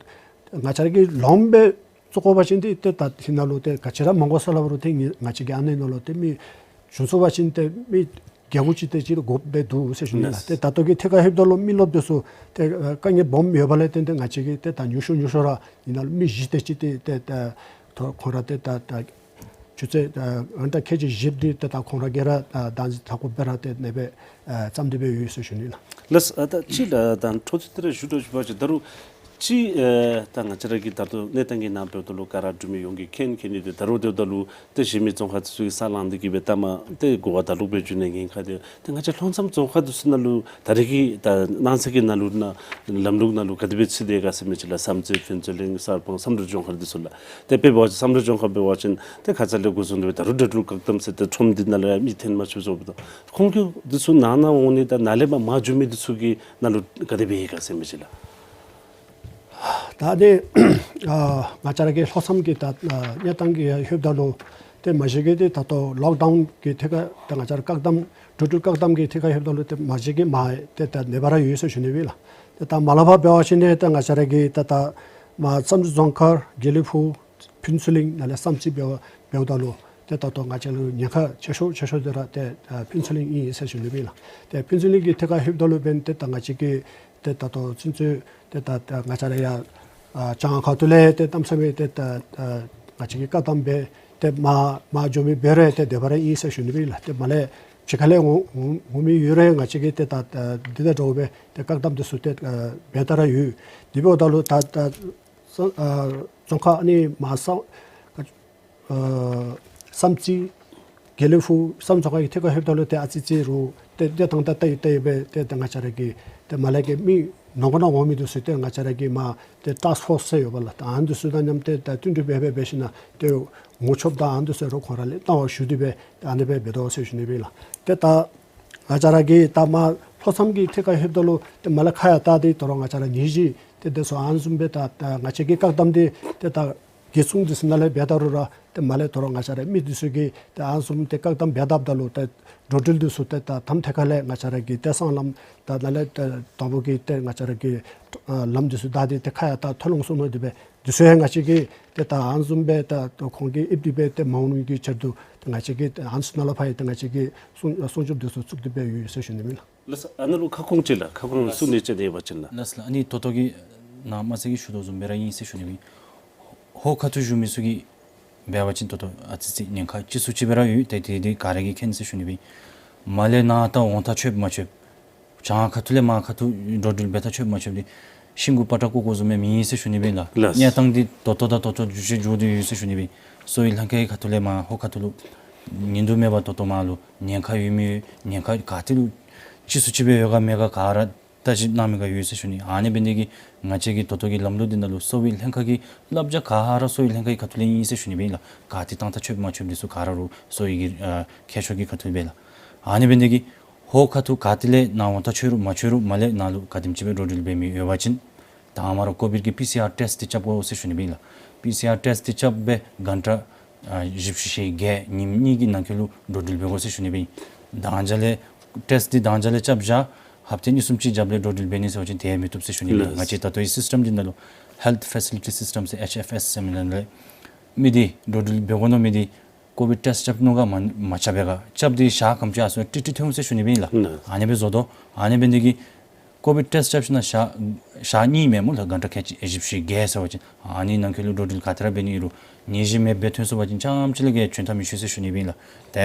ང་བཅས་ར་གིས་ལོངམ་སྦེ་བཙུགས་དགོ་པ་ཅིན་ཏེ་ཏེ་ད་དེ་ནང་ལུ་ཏེ་ག་ཅི་ར་མ་དགོ་ས་ལུ་ཏེ་ང་ང་བཅས་ཀྱི་ཨ་ནི་ནང་ལུ་ཏེ་མི་བྱུང་སོང་པ་ཅིན་ཏེ་མི་བརྒྱ་དགུ་ཅིག་དེ་ཅིག་དགོཔ་སྦེ་འདུག་ཟེར་ཞུ་ནི་ལགས། ལགས། ཏེ་ད་ལྟོ་གི་ཐད་ཁར་ལྷོདཔ་ད་ལུ་མི་རློབས་འདི་ཚུ་ཏེ་ཨ་དཀའ་ངལ་སྦོམ་ཡོད་པ་ལས་བརྟེན་ཏེ་ང་བཅས་ཀྱིས་ཏེ་ད་ཉུང་ཤོས་ཉུང་ཤོས་ར་ཨིན་ན་ལུ་མི་བཞི་དེ་ཅིག་ཏེ་ཏེ་ད་ཐོ་ཁོང་ར་ཏེ་ད་ད་ཆུ་ཚོད་ཨ་ཨ་ད་ཁལ་གཅིག་བཞི་འདི་ཏེ་ད་ཁོང་ར་གིས་ར་ཨ་བདག་འཛིན་འཐབ་དགོཔ་སྦེ་ར་ཏེ་ཨ་ནེ་སྦེ་ཨ་བརྩམས་ཏེ་སྦེ་ཡོད་ཟེར་ཞུ་ནི་ལགས། ལགས། ཨ་ད་ཅི་ལགས་ད་འཕྲོ་མཐུད་དེ་ར་ཞུ་དོ་ཞུ་བ་ཅིན་ད་རུང་ཅིག་ཨེ་ད་ང་བཅས་ར་གི་ད་ལྟོ་གནས་སྟངས་ཀྱི་ནང་འབདཝ་ད་ལུ་ག་ར་འབྲུག་མི་ཡོངས་ཀྱིས་མཁྱེན་མཁྱེན་ནི་འདི་ད་རུང་འབདཝ་ད་ལུ་ཏེ་གཞན་མི་རྫོང་ཁག་ཚུ་གི་ས་ལངས་ཏེ་གི་སྦེ་ད་མ་ཏེ་གོ་བ་ད་ལོག་སྦེ་འགྱོ་ནི་ཉེན་ཁ་འདི་ཏེ་ང་བཅས་ལྷོ་མཚམས་རྫོང་ཁག་འདི་ཚུ་ནང་ལུ་ད་རེས་ཀྱི་ད་གནངས་ཚེ་གི་ནང་ལུ་ནང་ལམ་ལུགས་ནང་ལུ་ག་དེ་སྦེ་ཚུད་དེ་ག་ཟེར་མི་ཅིག་ལགས། བསམ་རྩེ་ཕུན་ཚོགས་གླིང་གསར་སྤང་བསམ་གྲུབ་ལྗོངས་མཁར་འདི་ཚུ་ལགས། ཏེ་དཔེ་འབད་བ་ཅིན་བསམ་གྲུབ་ལྗོངས་མཁར་འབད་བ་ཅིན་ཏེ་ཁ་ཙ་ལས་འགོ་བཟུང་སྟེ་སྦེ་ད་རུང་འགྲོ་འགྲུལ་བཀག་དམ་ཟེར་ཏེ་ཁྲོམ་འདི་ནང་ལུ་ཡང་མི་ཐོན་མ་ཚུགས་སོངམ་ད་ཁོང་ཁྱོད་འདི་ཚུ་ནང་ན་འོང་ནི་དང་ནཱ་ལས་མར་མར་འགྱོ་མི་འདི་ཚུ་གི་ནང་ལུ་ག་དེ་སྦེ་ཡོད་ག་ཟེར་མི་ཅིག་ལགས། ད་ཨ་ནི་ཨ་ང་བཅས་ར་གི་ལྷོ་མཚམས་ཀྱི་ད་ཨ་གནས་སྟངས་ཀྱི་ལྷོདཔ་ད་ལུ་ཏེ་མ་གཞི་གི་ཏེ་ད་ལྟོ་ལོག་ཌའུན་གྱི་ཐད་ཁར་ད་ང་བཅས་ར་བཀག་དམ་འགྲོ་འགྲུལ་བཀག་དམ་གྱི་ཐད་ཁར་ལྷོདཔ་ད་ལུ་ཏེ་མ་གཞི་གི་མར་ཏེ་ད་ནེ་པ་ར་ཡོད་ཟེར་ཞུ་ནི་ཨིན་ལགས། ཏེ་ད་མར་ལས་ཕར་འབད་བ་ཅིན་ཏེ་ད་ང་བཅས་ར་གི་ད་ད་མར་བསམ་གྲུབ་རྫོང་མཁར་དགེ་ལེགས་ཕུག་ཕུན་ཚོགས་གླིང་ནང་ལས་བསམ་རྩེ་འབདཝ་འབདཝ་ད་ལུ་ཏེ་ད་ལྟོ་ང་བཅས་ལུ་ཉེན་ཁ་ཆེ་ཤོས་ཆེ་ཤོས་འདི་ར་ཏེ་ཨ་ཕུན་ཚོགས་གླིང་ཨིན་ཟེར་ཞུ་ནི་ཨིན་ལགས། ཏེ་ཕུན་ཚོགས་གླིང་གི་ཐད་ཁར་ལྷོདཔ་ད་ལུ་འབདན་ཏེ་ད་ང་བཅས་ཀྱི་ཏེ་ད་ལྟོ་ཚུན་ཚོད་ཏེ་ད་ད་ང་བཅས་ར་ཡར་ཨ་བྱང་ཁ་ཐུག་ལས་ཏེ་གནམ་མེད་ས་མེད་ཏེ་ད་ཨ་ང་བཅས་ཀྱིས་བཀག་དམ་འབད་ཏེ་མར་མར་འགྱོ་མི་འབད་རུང་ཏེ་བདེ་བ་ར་ཨིན་ཟེར་ཞུ་ནི་ཨིན་ལགས། ཏེ་མར་ལས་ ཕྱི་ཁ་ལས་འོང་འོང་འོང་མི་ཡོད་རུང་ང་བཅས་ཀྱིས་ཏེ་ད་ད་འདི་དང་འདྲཝ་སྦེ་ཏེ་བཀག་དམ་འདི་ཚུ་ཏེ་ཨ་འབད་དེ་ར་ཡོད། དེ་འབདཝ་ད་ལུ་ད་ད་ས་ཨ་རྫོང་ཁག་ཨ་ནི་མར་ས་ཨ་བསམ་རྩེ་དགེ་ལེགས་ཕུག་བསམ་རྫོང་ཁག་གི་ཐད་ཁར་ལྷོདཔ་ད་ལུ་ཏེ་ཨ་ཙི་ཙི་རུང་ཏེ་ཏེ་ད་ད་ལྟོ་ལྟོ་སྦེ་ཏེ་ཏེ་ང་བཅས་ར་གི་ཏེ་མར་ལས་ཀྱི་མི་ནང་ཁོངས་ནང་འོང་མི་འདི་ཚུ་ཏེ་ང་བཅས་ར་གི་མར་ཏེ་ཊཱསྐ་ཕོརསི་ཟེར་ཡོད་པ་ལགས། ད་ཨ་ནི་འདི་ཚུ་དང་མཉམ་སྟེ་ད་བསྟུན་གྲོས་འབད་འབད་འབད་ཞིནམ་ལས་ཏེ་ངོ་ཆོདཔ་དང་ཨ་ནི་འདི་ཚུ་རུང་ཁོང་ར་ལས་གནང་བ་ཞུ་སྟེ་སྦེ་ཏེ་ཨ་ནི་སྦེ་འབད་དོ་ཟེར་ཞུ་ནི་སྦེ་ལགས། ཏེ་ད་ང་བཅས་ར་གི་ད་མར་ལྷོ་མཚམས་ཀྱི་ཐད་ཁར་ལྷོདཔ་ད་ལུ་ཏེ་མར་ལས་ཁ་ཡར་བལྟ་སྟེ་ད་རུང་ང་བཅས་ར་ནད་གཞི་ཏེ་འདི་ཚུ་ཨ་ནི་བཟུམ་སྦེ་ད་ད་ང་བཅས་ཀྱི་བཀག་དམ་འདི་ཏེ་ད་རྒྱལ་སྲུང་འདི་ཚུ་ནང་ལས་འབད་དེ་རུང་ར་ཏེ་མར་ལས་ད་རུང་ང་བཅས་ར་མི་འདི་ཚུ་གིས་ཏེ་ཨ་ནི་བཟུམ་ཏེ་བཀག་དམ་འབད་དཔ་ད་ལུ་ཏེ་འགྲོ་འགྲུལ་འདི་ཚུ་ཏེ་ད་དམ་ཐད་ཁར་ལས་ང་བཅས་ར་གི་ཏེ་སྲང་ལམ་ད་ནཱ་ལས་ཏེ་དང་པོ་གི་ཏེ་ང་བཅས་ར་གི་ཨ་ལམ་འདི་ཚུ་བདའ་སྟེ་ཏེ་ཁ་ཡར་བལྟ་ཐོན་ལོང་ཚུགས་ནུག། དེ་སྦེ་འདི་ཚུ་ཡང་ང་བཅས་ཀྱིས་ཏེ་ད་ཨ་ནི་བཟུམ་སྦེ་ད་ད་ཁོང་གིས་ཨིབ་དེ་སྦེ་ཏེ་མ་འོང་ནི་གི་ཆེད་དུ་ཏེ་ང་བཅས་ཀྱིས་ཏེ་ཨ་ནི་ཚུ་ནང་ལུ་ཕར་ཡང་ཏེ་ང་བཅས་ཀྱིས་སྲུང་སྲུང་སྐྱོབ་འདི་ཚུ་བཙུགས་ཏེ་སྦེ་ཡོད་ཟེར་ཞུ་ནི་ཨིན་ལགས། ལགས་སོ། ཨ་ནཱ་ལུ་ཁ་སྐོང་ཅིག་ལགས། ཁ་སྐོང་གསུང་ནི་ཅིག་འདི་འབད་བ་ཅིན་ལགས། ལགས་སོ་ལགས། ཨ་ནི་ད་ལྟོ་གི་ནཱ་མ་ཚད་ཀྱི་ཞུ་དོ་བཟུམ་སྦེ་ར་ཨིན་ཟེར་ཞུ་ནི་ཨིན། ཧོར་ཁ་ཐུག་བཞུགས་མི་ཚུ་གིས་འབད་བ་ཅིན་ད་ལྟོ་ཨ་ཙི་ཙི་ཉེན་ཁ་ཅིག་སུ་ཅིག་སྦེ་ར་ཡོད། ཏེ་དེ་དེ་ག་ར་གིས་མཁྱེན་ཟེར་ཞུ་ནི་ཨིན། མར་ལས་ནཱ་ད་འོང་ཐག་ཆོད་མ་ཆོད། བྱང་ཁ་ཐུག་ལས་མར་ཁ་ཐུག་འགྲོ་འགྲུལ་འབད་ཐག་ཆོད་མ་ཆོད་འདི་ཤིང་གུ་པ་ཏྲ་བཀོག་བཀོག་བཟུམ་སྦེ་མེན་ཟེར་ཞུ་ནི་ཨིན་ལགས། ལགས། གནས་སྟངས་འདི་ད་ལྟོ་དང་ད་ལྟོ་འགྱུར་བཅོས་འགྱོ་སྟེ་ཡོད་ཟེར་ཞུ་ནི་ཨིན། གསོ་བའི་ལྷན་ཁག་གི་ཁ་ཐུག་ལས་མར་ཧོར་ཁ་ཐུག་ལུ་ཉིན་དུ་མེད་པར་ད་ལྟོ་མར་ལུ་ཉེན་ཁ་ཡོད་མི་ཡོད། ཉེན་ཁ་ག་ཏེ་ལུ་ཅིག་སུ་ཅིག་སྦེ་ཡོད་ག་མེད་ག་ག་ར་བརྟག་ཞིབ་གནང་མི་ག་ཡོད་ཟེར་ཞུ་ནི། ཨ་ནི་འབད་ནི་དེ་གིས་ང་བཅས་ཀྱི་ད་ལྟོ་གི་ལམ་ལུགས་འདི་ནང་ལུ་གསོ་བའི་ལྷན་ཁག་གི་བསླབ་བྱ་ག་ར་གསོ་བའི་ལྷན་ཁག་གི་ཁ་ཐུག་ལས་ཨིན་ཟེར་ཞུ་ནི་ཨིན་ལགས། ག་ཏེ་བཏང་ཐག་ཆོད་མ་ཆོད་འདི་ཚུ་ག་ར་རུང་གསོ་བའི་གི་ཨ་མཁས་མཆོག་གི་ཁ་ཐུག་ལས་ལགས། ཨ་ནི་འབད་ནི་དེ་གིས་ཧོར་ཁ་ཐུག་ག་ཏེ་ལས་ནཱ་འོང་ཐག་ཆོད་རུང་མ་ཆོད་རུང་མར་ལས་ནཱ་ལུ་ག་དེམ་ཅིག་སྦེ་འགྲོ་འགྲུལ་འབད་མི་ཡོད་པ་ཅིན་དང་པ་ར་ཀོ་བིཌ་ཀྱི་པི་སི་ཨར་ཊེསཊ་འདི་རྐྱབ་དགོ་ཟེར་ཞུ་ནི་ཨིན་ལགས། པི་སི་ཨར་ཊེསཊ་འདི་རྐྱབ་སྦེ་གྷན་ཊ་ཨ་བཞི་བཅུ་ཞེ་བརྒྱད་ཉིནམ་གཉིས་ཀྱི་ནང་འཁོད་ལུ་འགྲོ་འགྲུལ་འབད་དགོ་ཟེར་ཞུ་ནི་ཨིན། དང་ཅ་ལས་ཊེསཊ་འདི་དང་ཅ་ལས་རྐྱབ་བཞག་ཧབ་ཏ་གཉིས་གསུམ་ཅིག་རྒྱབ་ལས་འགྲོ་འགྲུལ་འབད་ནི་ཟེར་བ་ཅིན་དེ་མི་བཏུབ་ཟེར་ཞུ་ནི་ཨིན་ལགས། ལགས། ང་བཅས་ད་ལྟོ་གི་སིསི་ཊམ་འདི་ནང་ལུ་Health Facility System ཟེར་ཨེཆ་ཨེཕ་ཨེསི་ཟེར་མི་ནང་ལས་མི་འདི་འགྲོ་འགྲུལ་འབད་དགོ་མནོ་མི་འདི་ཀོ་བིཌ་ཊེསཊ་རྐྱབ་ནུག་ག་མ་མ་རྐྱབ་པས་ག། རྐྱབ་སྟེ་ཞག་ག་དེམ་ཅིག་ཨ་སོང་ཏིག་ཏིག་ཐོན་འོང་ཟེར་ཞུ་ནི་ཨིན་ལགས། ལགས། ཨ་ནི་སྦེ་བཟོ་དོ། ཨ་ནི་འབད་ནི་དེ་གིས་ཀོ་བིཌ་ཊེསཊ་རྐྱབ་ཞིནམ་ཞག་ཞག་གཉིས་མེན་སྨོ་ལགས། གྷན་ཊ་ཁལ་གཅིག་བཞི་བཅུ་ཞེ་བརྒྱད་ཟེར་བ་ཅིན་ཨ་ནི་ནང་འཁོད་ལུ་འགྲོ་འགྲུལ་ག་ཏེ་ར་འབད་ནི་ཨིན་རུང་ནད་གཞི་མེདཔ་སྦེ་ཐོན་སོང་པ་ཅིན་རྐྱངམ་ཅིག་ལས་བརྒལ་བྱོན་ཐབས་མི་ཆོག་ཟེར་ཞུ་ནི་ཨིན་ལགས། ཏེ་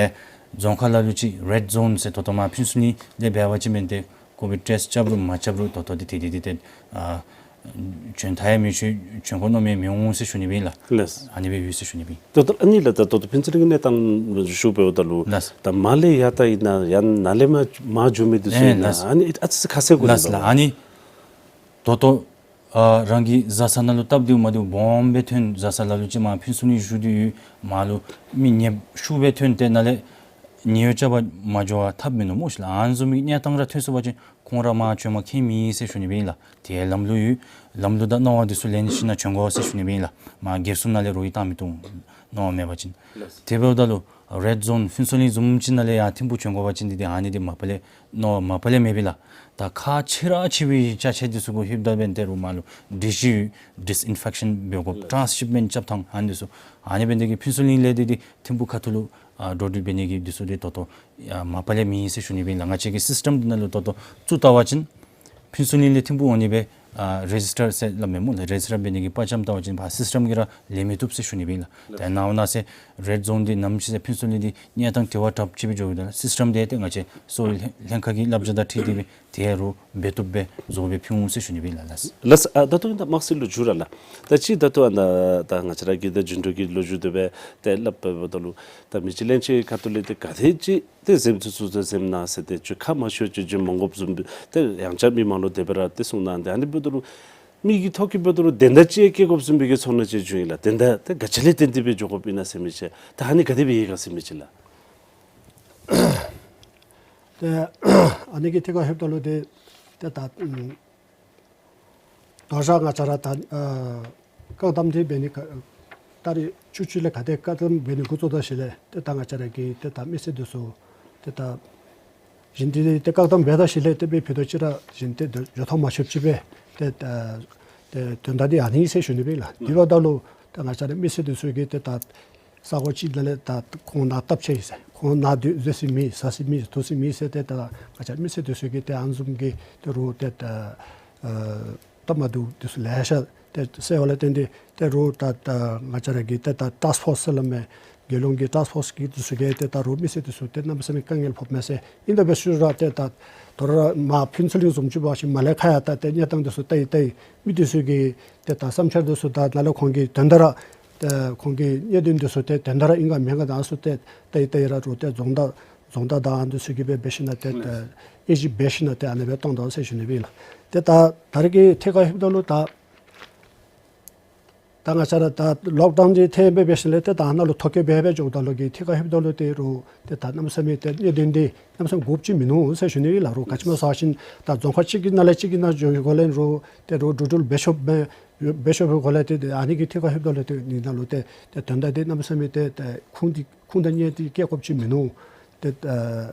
རྫོང་ཁག་ལ་ལུ་ཅིག་རེཌ་ཛོན་ཟེར་ད་ལྟོ་མར་ཕུན་ཚོགས་གླིང་ལས་འབད་བ་ཅིན་མེན་ཏེ་ཀོ་བིཌ་ཊེསཊ་རྐྱབ་རུང་མ་རྐྱབ་རུང་ད་ལྟོ་འདི་ཏེ་འདི་འདི་ཏེ་ཨ་བྱོན་ཐབས་ཡང་མི་ཆོག། བྱོན་དགོ་མནོ་མི་མི་འོང་ཟེར་ཞུ་ནི་ཨིན་ལགས། ལགས། ཨ་ནི་སྦེ་ཡོད་ཟེར་ཞུ་ནི་ཨིན། ད་ལྟོ་ཨ་ནི་ལགས་ད་ལྟོ་ཕུན་ཚོགས་གླིང་གི་གནས་སྟངས་ཞུ་འབདཝ་ད་ལུ་ལགས། ད་མར་ལས་ཡར་ད་ཨིན་ན་ཡང་ནཱ་ལས་མར་མར་འགྱོ་མི་འདི་ཚུ་ཨེ་ཨིན་ན་ལགས། ཨ་ནི་ཨ་ཙི་ཁ་གསལ་གུ་ལགས་ལགས། ཨ་ནི་ད་ལྟོ་ཨ་རང་གི་བཟའ་ཚང་ནང་ལུ་སྟབས་བདེཝ་མ་བདེཝ་སྦོམ་སྦེ་ཐོན། བཟའ་ཚང་ལ་ལུ་ཅིག་མར་ཕུན་ཚོགས་གླིང་བཞུགས་ཏེ་ཡོད། མར་ལུ་མི་ཉེསཔ་ཤུགས་སྦེ་ཐོན་ཏེ་ནཱ་ལས་ཉེན་གཡོལ་རྐྱབ་པར་མ་འགྱོ་བར་ཐབས་མིན་ནུག་སྨོ་ཤིག་ལགས། ཨ་ནི་བཟུམ་མའི་གནས་སྟངས་ར་ཐོན་སོང་པ་ཅིན་ཁོང་ར་མར་བྱོན་པར་ཁྱད་མེད་ཟེར་ཞུ་ནི་ཨིན་ལགས། དེ་ལམ་ལུགས་ཡོད། ལམ་ལུགས་དང་གནང་བ་འདི་ཚུ་ལེན་ཞིནམ་བྱོན་དགོ་ཟེར་ཞུ་ནི་ཨིན་ལགས། མར་རྒྱལ་སྲུང་ནང་ལས་རོགས་ཀྱིས་བཏང་མི་བཏུབ་གནང་བ་མེད་པ་ཅིན། ལགས། དེ་འབདཝ་ད་ལུ་རེཌ་ཛོན་ཕུན་ཚོགས་གླིང་བཟུམ་ཅིག་ནང་ལས་ཡར་ཐིམ་ཕུག་བྱོན་དགོ་པ་ཅིན་འདི་འདི་ཨ་ནི་འདི་མ་པ་ལས་གནང་བ་མ་པ་ལས་མེད་པས་ལགས། ད་ཁག་ཆེ་ར་ཆེ་བའི་ཅ་ཆས་འདི་ཚུ་གུ་ལྷོདཔ་ད་འབདན་ཏེ་རུ་མར་ལུ་སྒྲིག་གཞི་ཡོད། ཌིསི་ཨིན་ཕེག་ཤཱན་འབད་དགོཔ། ལགས། ཊཱནསི་ཤིབ་མེནཊ་རྐྱབ་ཐངས་ཨ་ནི་འདི་ཚུ། ཨ་ནི་འབད་ནི་དེ་གིས་ཕུན་ཚོགས་གླིང་ལས་འདི་འདི་ཐིམ་ཕུག་ཁ་ཐུག་ལུ་ཨ་འགྲོ་འགྲུལ་འབད་ནི་གི་འདི་ཚུ་འདི་ད་ལྟོ་ཡ་མ་པ་ལས་མེད་ཟེར་ཞུ་ནི་ཨིན་ལགས། ང་བཅས་ཀྱི་སིསི་ཊམ་འདི་ནང་ལུ་ད་ལྟོ་བཙུགས་བལྟ་བ་ཅིན་ཕུན་ཚོགས་གླིང་ལས་ཐིམ་ཕུག་འོང་ནི་སྦེ་ཨ་རེ་ཇིསི་ཊར་ཟེར་སླབ་མས་སྨོ་ལགས། རེ་ཇིསི་ཊར་འབད་ནི་གི་པར་ཅམ་བལྟ་བ་ཅིན་ཕར་སིསི་ཊམ་གྱིས་ར་ལེན་མི་བཏུབ་ཟེར་ཞུ་ནི་ཨིན་ལགས། ཏེ་ནཱ་འོ་ན་ཟེར་རེཌ་ཛོན་འདི་ནམ་ཅིག་ཟེར་ཕུན་ཚོགས་གླིང་འདི་གནས་སྟངས་དེ་བ་དྲགཔ་ཅིག་སྦེ་འགྱོཝ་ད་ལུ་སིསི་ཊམ་འདི་ཏེ་ང་བཅས་གསོ་བའི་ལྷན་ལྷན་ཁག་གི་བསླབ་བྱ་དང་འཁྲིལ་ཏེ་སྦེ་དེ་རུང་འབད་བཏུབ་སྦེ་བཟོ་སྦེ་ཕུལ་འོང་ཟེར་ཞུ་ནི་ཨིན་ལགས། ལགས། ཨ་ད་ལྟོ་ཨིན་ད་དམག་སྲིད་ལུ་འགྱུར་ར་ལགས། ད་ཅི་ད་ལྟོ་ཨ་ད་ད་ང་བཅས་ར་གི་ད་འགྱུར་འགྲོས་ཀྱི་ལོ་རྒྱུས་དེ་སྦེ་ཏེ་སླབ་འབདཝ་ད་ལུ་ད་མི་རྗེ་བློན་ཆེན་ཁ་ཐུག་ལས་ཏེ་ག་དེ་ཅིག་ཏེ་གཟིམ་ཚུ་ཚུ་ཚུ་གཟིམ་གནང་ཟེར་ཏེ་ཁ་མ་ཤོར་ཅིག་བྱོན་མ་དགོཔ་བཟུམ་སྦེ་ཏེ་ཡང་བསྐྱར་མི་མང་ལུ་དེ་སྦེ་ར་ཏེ་གསུངས་གནང་། ཏེ་ཨ་ནི་འབདཝ་ད་ལུ་མི་གི་ཐོག་གི་འབདཝ་ད་ལུ་དོན་དག་ཅིག་བསྐྱེད་དགོཔ་བཟུམ་སྦེ་གི་ཚོར་སྣང་ཅིག་བྱུང་ཡི་ལགས། དོན་དག་ཏེ་ག་ཅི་ལས་བརྟེན་ཏེ་སྦེ་འགྱོ་དགོཔ་ཨིན་ན་ཟེར་མི་ཅིག་ད་ཨ་ནི་ག་དེ་སྦེ་ཡོད་ག་ཟེར་མི་ཅིག་ལགས། ཏེ་ཨ་ནི་གི་ཐད་ཁར་ལྷོདཔ་ད་ལུ་ཏེ་ཏེ་ད་ཨམ་དོ་རུང་ང་བཅས་ར་ད་ཨ་བཀག་དམ་འདི་འབད་ནི་ག་ཏ་རིག་བཅུ་གཅིག་ལས་ག་ཏེ་བཀག་དམ་འབད་ནི་འགོ་བཙུགས་ད་ཞིནམ་ལས་ཏེ་ད་ང་བཅས་ར་གི་ཏེ་ད་མི་སེར་འདི་ཚུ་ཏེ་ད་གཞན་འདི་ཏེ་བཀག་དམ་འབད་ད་ཞིནམ་ལས་ཏེ་འབད་ཕུད་རྡོག་ཅིག་ར་གཞན་ཏེ་འགྱོ་ཐངས་མ་ཆོདཔ་ཅིག་སྦེ་ཏེ་ད་ཏེ་དོན་དག་འདི་ཨ་ནི་ཟེར་ཞུ་ནི་ཨིན་ལགས། དེ་འབདཝ་ད་ལུ་ད་ང་བཅས་ར་མི་སེར་འདི་ཚུ་གིས་ཏེ་ད་ས་གོ་ཅིག་ནང་ལས་ད་ཁོང་ནཱ་སྟབས་ཆེ་ཡི་ཟེར་ཁོང་ནཱ་སྡོད་སྡོད་ས་མེད་ཟ་ས་མེད་འཐུང་ས་མེད་ཟེར་ཏེ་ད་ང་བཅས་མི་སེར་འདི་ཚུ་གིས་ཏེ་ཨ་ནི་བཟུམ་གྱི་ཏེ་རུང་ཏེ་ད་ཨ་སྟབས་མ་བདེཝ་འདི་ཚུ་ལེ་ཤ་ཏེ་སེལ་བ་ལས་བརྟེན་ཏེ་ཏེ་རུང་ད་ད་ང་བཅས་ར་གི་ཏེ་ད་ཊཱསྐ་ཕོརསི་ཟེར་སླབ་མས། རྒྱལ་ཡོངས་ཀྱི་ཊཱསྐ་ཕོརསི་གི་འདི་ཚུ་གིས་ཏེ་ད་རུང་མི་སེར་འདི་ཚུ་ཏེ་གནམ་མེད་ས་མེད་དཀའ་ངལ་ཕོགཔ་མས་ཟེར། ཨིན་ཏེ་འབད་ཞུ་ར་ཏེ་ད་དོ་རུང་ར་མར་ཕུན་ཚོགས་གླིང་བཟུམ་ཅིག་འབད་བ་ཅིན་མར་ལས་ཁ་ཡར་ད་ཏེ་གནས་སྟངས་འདི་ཚུ་ལྟ་ཡི་ལྟ་ཡི་མི་འདི་ཚུ་གི་ཏེ་ད་བསམ་འཆར་འདི་ཚུ་ད་ལ་ལུ་ཁོང་གིས་དོན་དག་ར་ཏེ་ཁོང་གི་གནད་དོན་འདི་ཚུ་ཏེ་དོན་དག་ར་ཨིན་ག་མེན་ག་ད་ཚུ་ཏེ་ལྟ་ཡི་ལྟ་ཡི་ར་རུང་ཏེ་རྫོང་བདག་རྫོང་བདག་དང་འདི་ཚུ་གིས་འབད་འབད་ཞིན་ན་ཏེ་ཏེ་དབྱེ་ཞིབ་འབད་ཞིན་ན་ཏེ་ཨ་ནི་སྦེ་གཏང་དོ་ཟེར་ཞུ་ནི་སྦེ་ལགས། ཏེ་ད་ད་རེས་ཀྱི་ཐད་ཁར་ལྷོདཔ་ད་ལུ་ད་ད་ང་བཅས་ར་ད་ལོག་ཌའུན་འདི་ཐོན་སྦེ་འབད་ཞིནམ་ལས་ཏེ་ད་ནཱ་ལུ་ཐོ་བཀོད་འབད་འབད་འགྱོཝ་ད་ལུ་གི་ཐད་ཁར་ལྷོདཔ་ད་ལུ་ཏེ་རུང་ཏེ་ད་གནམ་མེད་ས་མེད་ཏེ་གནད་དོན་འདི་གནམ་མེད་ས་མེད་དགོཔ་ཅིག་མིན་ནུག་ཟེར་ཞུ་ནི་ལགས། རུང་ག་ཅི་སྨོ་ཟེར་བ་ཅིན་ད་རྫོང་ཁག་གཅིག་གི་ནང་ལས་གཅིག་གི་ནང་འགྱོ་བའི་སྒང་ལས་རུང་ཏེ་རུང་འགྲོ་འགྲུལ་འབད་ཆོགཔ་མེན། འབད་ཆོག་པའི་སྒང་ལས་ཏེ་ཨ་ནི་གི་ཐད་ཁར་ལྷོདཔ་ད་ལུ་ཏེ་ནི་ནཱ་ལུ་ཏེ་ཏེ་དོན་དག་འདི་གནམ་མེད་ས་མེད་ཏེ་ཏེ་ཁུངས་འདི་ཁུངས་དང་གཉེན་འདི་བཀལ་དགོཔ་ཅིག་མིན་ནུག། ཏེ་ད་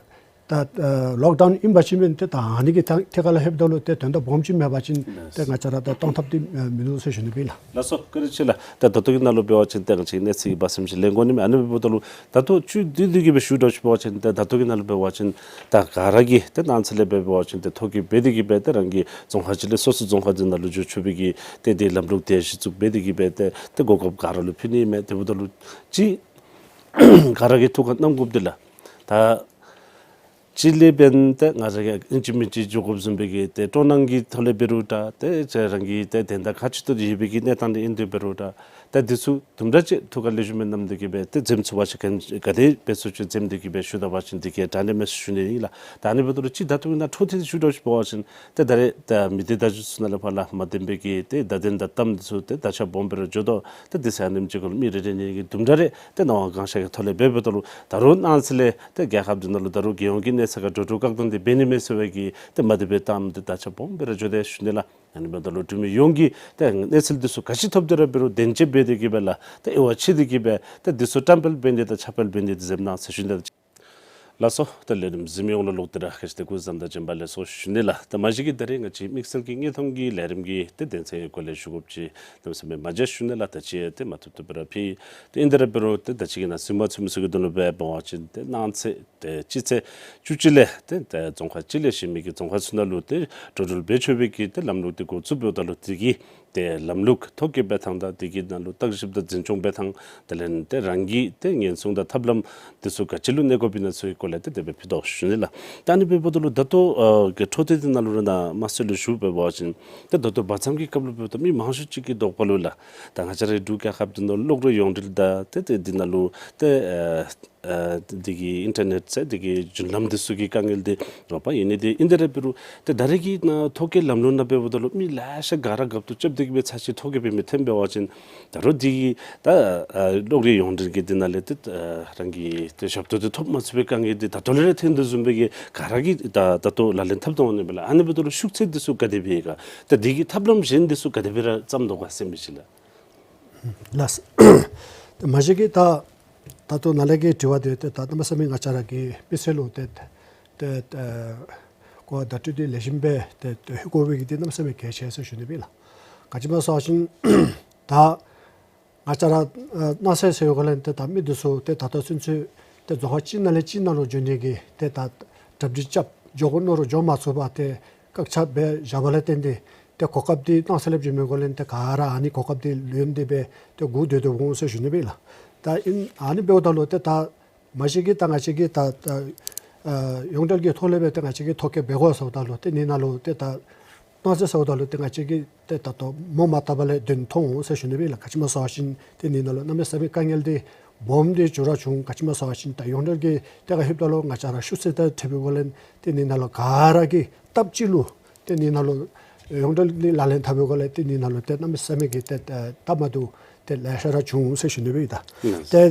ད་ལོག་ཌའུན་ཨིན་པ་ཅིན་མེན་ཏེ་ད་ཨ་ནི་གི་ཐད་ཐད་ཁར་ལྷོདཔ་ད་ལུ་ཏེ་དོན་དག་སྦོམ་ཅིག་མེད་པ་ཅིན་ཏེ་ང་བཅས་ར་ད་གཏང་ཐབས་འདི་མིན་ནུག་ཟེར་ཞུ་ནི་སྦེ་ལགས། ལགས་སོ་བཀའ་དྲིན་ཆེ་ལགས། ད་ད་ལྟོ་གི་ནང་ལུ་འབད་བ་ཅིན་ཏེ་ང་བཅས་གནས་ཚུལ་གྱི་བར་སེམས་ཅིག་ལེན་དགོ་ནི་མས། ཨ་ནི་འབདཝ་ད་ལུ་ད་ལྟོ་བཅུད་བསྡུས་བསྡུས་ཀྱི་སྦེ་ཞུ་དོ་ཅིག་འབད་བ་ཅིན་ཏེ་ད་ལྟོ་གི་ནང་ལུ་འབད་བ་ཅིན་ད་ག་ར་གིས་ཏེ་གནངས་ཚེ་ལས་འབད་བ་ཅིན་ཏེ་ཐོ་བཀོད་འབད་དེ་གི་སྦེ་ཏེ་རང་གི་རྫོང་ཁག་ཅིག་ལས་སོ་སོ་རྫོང་ཁག་འདི་ནང་ལུ་འགྱོ་ཆོག་པའི་གི་ཏེ་དེ་ལམ་ལུགས་དེ་གཞི་བཙུགས་འབད་དེ་གི་སྦེ་ཏེ་ཏེ་གོ་སྐབས་ག་ར་ལུ་ཕུལ་ནི་མས། དེ་འབདཝ་ད་ལུ་ཅིག་ག་ར་གིས་ཐུགས་ཁར་བསྣམ་དགོཔ་འདི་ལགས། ད་གཅིག་ལས་འབདན་ཏེ་ང་ར་གིས་ཨིན་ཅི་མིན་ཅི་འགྱོ་དགོཔ་བཟུམ་སྦེ་གི་ཏེ་སྤྲོ་སྣང་གི་ཐོག་ལས་འབད་རུང་འདྲ་ཏེ་ཁྱེད་རང་གི་ཏེ་དོན་དག་ག་ཅི་ཏེ་ཡོད་པའི་གི་གནས་སྟངས་འདི་ཨིན་དེ་འབད་རུང་འདྲ་ཏེ་འདི་ཚུ་དུམ་གྲ་ཅིག་ཐུགས་ཁར་ལེགས་ཤོམ་སྦེ་བསྣམས་ཏེ་གི་སྦེ་ཏེ་འཛེམ་ཚུགས་པ་ཅིན་ག་དེ་འབད་ཚུགས་ཅིག་འཛེམ་སྟེ་གི་སྦེ་ཞུ་ད་པ་ཅིན་འདི་གིས་དྲག་ནི་མས་ཟེར་ཞུ་ནི་ཨིན་ལགས། ད་ཨ་ནི་འབདཝ་ད་ལུ་ཅིག་ད་ལྟོ་གི་ནང་འཕྲོ་མཐུད་དེ་ཞུ་དོ་ཅིག་འབད་བ་ཅིན་ཏེ་ད་རེས་ད་མི་སྡེ་བརྡ་བརྒྱུད་ཚུ་ནང་ལས་ཕར་ལས་མ་བདེན་པའི་གི་ཏེ་བརྡ་དོན་དང་གཏམ་འདི་ཚུ་ཏེ་ད་ཆ་སྦོམ་སྦེ་ར་འགྱོ་དོ། ཏེ་འདི་ཚུ་ཨ་ནེམ་ཅིག་གུ་ལུ་མི་རེ་རེ་གཉིས་གཉིས་ཀྱིས་དུམ་གྲ་རེ་ཏེ་གནང་བ་གང་ཤར་གྱི་ཐོག་ལས་འབད་འབདཝ་ད་ལུ་ད་རུང་གནངས་ཚེ་ལས་ཏེ་རྒྱལ་ཁབ་འདི་ནང་ལུ་ད་རུང་རྒྱལ་ཡོངས་ཀྱི་གནས་ཚད་ཁར་འགྲོ་འགྲུལ་བཀག་དམ་འདི་འབད་ནི་མས་ཟེར་བའི་གི་ཏེ་མ་བདེ་བའི་གཏམ་འདི་ད་ཆ་སྦོམ་སྦེ་ར་འགྱོ་དེས་ཟེར་ཞུ་ནི་ལགས། ཨ་ནི་འབདཝ་ད་ལུ་འབྲུག་མི་ཡོངས་ཀྱིས་ཏེ་གནས་ཚུལ་འདི་ཚུ་ག་ཅི་ཐོབ་སྟེ་ར་འབད་རུང་བདེན་དཔྱད་འབད་དེ་གི་སྦེ་ལགས་ཏེ་དབྱེ་བ་ཕྱེ་སྟེ་གི་སྦེ་ཏེ་འདི་ཚུ་བཀྲམ་སྤེལ་འབད་ནི་དང་ཁྱབ་སྤེལ་འབད་ནི་འདི་འཛེམ་གནང་ཟེར་ཞུ་ནི་ལགས། ལགས་སོ། ད་ལས་རིམ་གཟིགས་མི་ཡོངས་ལུ་ལོག་སྟེ་ར་ཁ་ཤས་ཏེ་སྐུ་གཟུགས་བཟང་དང་བྱོན་པ་ལེགས་སོ་ཞུ་ནི་ལགས། ད་མ་གཞི་གི་ད་རེས་ང་བཅས་དམིགས་བསལ་གྱི་དངོས་མཐོང་གི་ལས་རིམ་གྱི་ཏེ་དོན་ཚན་གྱི་སྐོར་ལས་ཞུ་དགོཔ་ཅིག་གནམ་མེད་ས་མེད་མ་མཇལ་ཞུ་ནི་ལགས། ད་ཅི་ཡང་ཏེ་མ་ཐུབ་ཐུབ་སྦེ་ར་ཕུལ། ཏེ་ཨིན་དེ་ར་འབད་རུང་ཏེ་ད་ཅི་གི་ནང་ཚུན་མ་ཚུན་མ་ཚུ་གི་དོན་ལུ་འབད་འབད་བ་ཅིན་ཏེ་གནངས་ཚེ་ཏེ་སྤྱི་ཚེས་བཅུ་གཅིག་ལས་ཏེ་ཏེ་རྫོང་ཁག་གཅིག་ལས་གཞན་མི་གི་རྫོང་ཁག་ཚུ་ནང་ལུ་ཏེ་འགྲོ་འགྲུལ་འབད་ཆོག་པའི་གི་ཏེ་ལམ་ལུགས་འདི་འགོ་བཙུགས་འབདཝ་ད་ལུ་དེ་གི་ཏེ་ལམ་ལུགས་ཐོ་བཀོད་འབད་ཐངས་དང་དེ་གི་ནང་ལུ་བརྟག་ཞིབ་དང་འཛིན་སྐྱོང་འབད་ཐངས་དེ་ལས་ཏེ་རང་གི་ཏེ་ཉེན་སྲུང་དང་ཐབས་ལམ་འདི་ཚུ་ག་ཅི་ལུ་གནས་དགོཔ་ཨིན་ན་ཚུ་གི་སྐོར་ལས་ཏེ་དེ་སྦེ་ཕུལ་དོ་ཞུ་ནི་ལགས། ད་ཨ་ནི་འབདཝ་ད་ལུ་ད་ལྟོ་ཨ་གི་འཕྲོ་མཐུད་དེ་ནཱ་ལུ་ར་ནཱ་དམར་གསོད་ལུ་ཞུ་འབད་བ་ཅིན་ཏེ་ད་ལྟོ་བར་མཚམས་ཀྱི་སྐབས་ལུ་འབདཝ་ད་མི་མང་ཤོས་ཅིག་གི་དོགས་པ་ལུ་ལགས། ད་ང་བཅས་རའི་འབྲུག་རྒྱལ་ཁབ་འདི་ནང་གློག་རིག་ཡོངས་འབྲེལ་དང་ཏེ་ཏེ་འདི་ནང་ལུ་ཏེ་ཨ་ཨ་འདི་གི་ཨིན་ཊར་ནེཊ་ཟེར་འདི་གི་བརྒྱུད་ལམ་འདི་ཚུ་གི་དཀའ་ངལ་འདི་རོགས་པ་ཨིན་ནི་འདི་ཨིན་དེ་ར་འབད་རུང་ཏེ་ད་རེས་ཀྱི་ནང་ཐོ་བཀོད་ལམ་ལུགས་ནང་འབདཝ་ད་ལུ་མི་ལེ་ཤ་ག་ར་རྒཔོ་ཏོ་རྐྱབ་སྟེ་གི་སྦེ་ཚར་གཅིག་ཐོ་བཀོད་འབད་མི་ཐོན་འབད་བ་ཅིན་ད་རུང་འདི་གི་ད་ཨ་གློག་རིག་ཡོངས་འབྲེལ་གྱི་འདི་ནང་ལས་ཏེ་ཨ་རང་གི་ཏེ་ཞབས་ཏོག་འདི་ཐོབ་མ་ཚུགས་པའི་དཀའ་ངལ་འདི་ད་ལྟོ་ལས་ར་ཐོན་དོ་བཟུམ་སྦེ་གི་ག་ར་གིས་ད་ད་ལྟོ་ལག་ལེན་འཐབ་དོ་འོང་ནི་སྦེ་ལགས། ཨ་ནི་འབདཝ་ད་ལུ་ཤུགས་ཚད་འདི་ཚུ་ག་དེ་སྦེ་ཡོད་ག། ད་འདི་གི་ཐབས་ལམ་གཞན་འདི་ཚུ་ག་དེ་སྦེ་ར་བརྩམས་དོ་ག་ཟེར་མི་ཅིག་ལགས། ལགས། ཏེ་མ་གཞི་གི་ད་ད་ལྟོ་ནཱ་ལས་ཀྱི་དྲི་བ་འདི་ཏེ་ད་གནམ་མེད་ས་མེད་ང་བཅས་ར་གི་མི་སེར་ལུ་ཏེ་ཏེ་ཨ་གོ་བརྡ་སྤྲོད་འདི་ལེགས་ཤོམ་སྦེ་ཏེ་ཏེ་ཧུར་བསྐོར་བའི་གི་འདི་གནམ་མེད་ས་མེད་གལ་ཆེ་ཟེར་ཞུ་ནི་སྦེ་ལགས། ག་ཅི་སྨོ་ཟེར་བ་ཅིན་ད་ང་བཅས་ར་ཨ་གནངས་ཚེ་ཟེར་བའི་སྒང་ལས་ཏེ་ད་མི་འདི་ཚུ་ཏེ་ད་ལྟོ་ཚུན་ཚོད་ཏེ་རྫོང་ཁག་གཅིག་ནང་ལས་གཅིག་ནང་ལུ་འགྱོ་ནི་གི་ཏེ་ད་གྲ་སྒྲིག་རྐྱབ་འགྱོ་དགོ་མནོ་རུང་འགྱོ་མ་ཚུགས་པར་ཏེ་བཀག་ཆ་འབད་བཞག་པ་ལས་བརྟེན་ཏེ་ཏེ་གོ་སྐབས་འདི་གནངས་ཚེ་ལས་འབྱོན་མི་སྒང་ལས་ཏེ་ག་ར་ཨ་ནི་གོ་སྐབས་འདི་ལེན་ཏེ་སྦེ་ཏེ་སྒུག་སྡོད་དོ་འོང་ཟེར་ཞུ་ནི་སྦེ་ལགས། ད་ཨིན་ཨ་ནི་འབདཝ་ད་ལུ་ཏེ་ད་མ་གཞི་གི་ད་ང་བཅས་ཀྱིས་ད་ད་ཨ་ཡོངས་འབྲེལ་གྱི་ཐོག་ལས་སྦེ་ཏེ་ང་བཅས་ཀྱིས་ཐོ་བཀོད་འབད་དགོ་ཟེརཝ་ད་ལུ་ཏེ་ཨ་ནི་ནང་ལུ་ཏེ་ད་གནངས་ཚེ་ཟེརཝ་ད་ལུ་ཏེ་ང་བཅས་ཀྱིས་ཏེ་ད་ལྟོ་མོ་མ་བཏབ་པ་ལས་དོན་མཐོང་འོང་ཟེར་ཞུ་ནི་སྦེ་ལགས། ག་ཅི་སྨོ་ཟེར་བ་ཅིན་ཏེ་ཨ་ནི་ནང་ལུ་གནམ་མེད་ས་མེད་དཀའ་ངལ་འདི་སྦོམ་འདི་འགྱོ་ར་བྱུང་། ག་ཅི་སྨོ་ཟེར་བ་ཅིན་ད་ཡོངས་འབྲེལ་གྱི་ཏེ་ག་ལྷོདཔ་ད་ལུ་ང་བཅས་ར་ཤུགས་ཚད་དང་འཁྲིལ་བའི་སྒང་ལས་ཏེ་ཨ་ནི་ནང་ལུ་ག་ར་གིས་སྟབས་གཅིག་ལུ་ཏེ་ཨ་ནི་ནང་ལུ་ཡོངས་འབྲེལ་འདི་ལག་ལེན་འཐབ་པའི་སྒང་ལས་ཏེ་ཨ་ནི་ནང་ལུ་ཏེ་གནམ་མེད་ས་མེད་ཀྱི་ཏེ་ཏེ་སྟབས་མ་བདེཝ་ཏེ་ལེ་ཤ་ར་བྱུང་ཟེར་ཞུ་ནི་སྦེ་ད། ལགས། ཏེ་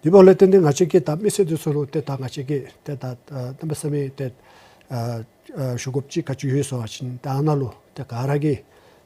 དེ་འབདཝ་ལས་བརྟེན་ཏེ་ང་བཅས་ཀྱིས་ད་མི་སེར་འདི་ཚུ་ལུ་ཏེ་ད་ང་བཅས་ཀྱིས་ཏེ་ད་ཨ་གནམ་མེད་ས་མེད་ཏེ་ཨ་ཨ་ཞུ་དགོཔ་ཅིག་ག་ཅི་ཡོད་ཟེར་བ་ཅིན་ད་ཨ་ནཱ་ལུ་ཏེ་ག་ར་གིས་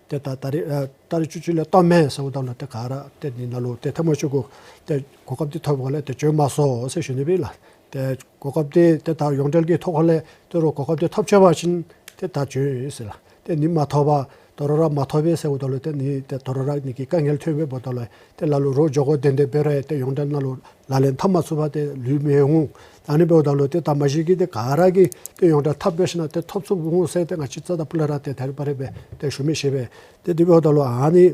ཏེ་ད་ད་རེས་ཨ་ཏ་རིག་བཅུ་གཅིག་ལས་གཏངམ་མས་ཟེརཝ་ད་ལུ་ཏེ་ག་ར་ཏེ་ཨ་ནི་ནང་ལུ་ཏེ་ཐེངས་མ་གཅིག་གུ་ཏེ་གོ་སྐབས་འདི་ཐོབ་སྒང་ལས་ཏེ་བྱོན་མ་སོང་ཟེར་ཞུ་ནི་སྦེ་ལགས། ཏེ་གོ་སྐབས་འདི་ཏེ་ད་ཡོངས་འབྲེལ་གྱི་ཐོག་ཁ་ལས་ཏེ་རུང་གོ་སྐབས་འདི་ཐོབ་ཆི་བ་ཅིན་ཏེ་ད་བྱོན་ཟེར་ལགས། ཏེ་ཨ་ནི་མ་ཐོབ་པར་དོ་རུང་ར་མ་ཐོབ་པས་ཟེརཝ་ད་ལུ་ཏེ་ཨ་ནི་ཏེ་དོ་རུང་ར་ཨ་ནི་གི་དཀའ་ངལ་ཐོན་པས། འབདཝ་ད་ལུ་ཏེ་ལ་ལུ་རོགས་འགྱོ་དགོ། དེ་འདི་འབད་རུང་ཏེ་ཡོངས་འབྲེལ་ནང་ལུ་ལག་ལེན་འཐབ་མ་ཚུགས་པར་ཏེ་ལུས་མི་འོང་། ཨ་ནི་འབདཝ་ད་ལུ་ཏེ་ད་མ་གཞི་གི་ཏེ་ག་ར་གིས་ཏེ་ཡོངས་འབྲེལ་འཐབ་འབད་ཞིན་ན་ཏེ་ཐོབ་ཚུགསཔ་འོང་ཟེར་ཏེ་ང་བཅས་རྩ་དང་སྤུ་ལས་ར་ཏེ་ད་རེས་ཕར་རེ་སྦེ་ཏེ་ཞུ་མི་ཤེས་པས། ཏེ་དེ་འབདཝ་ད་ལུ་ཨ་ནི་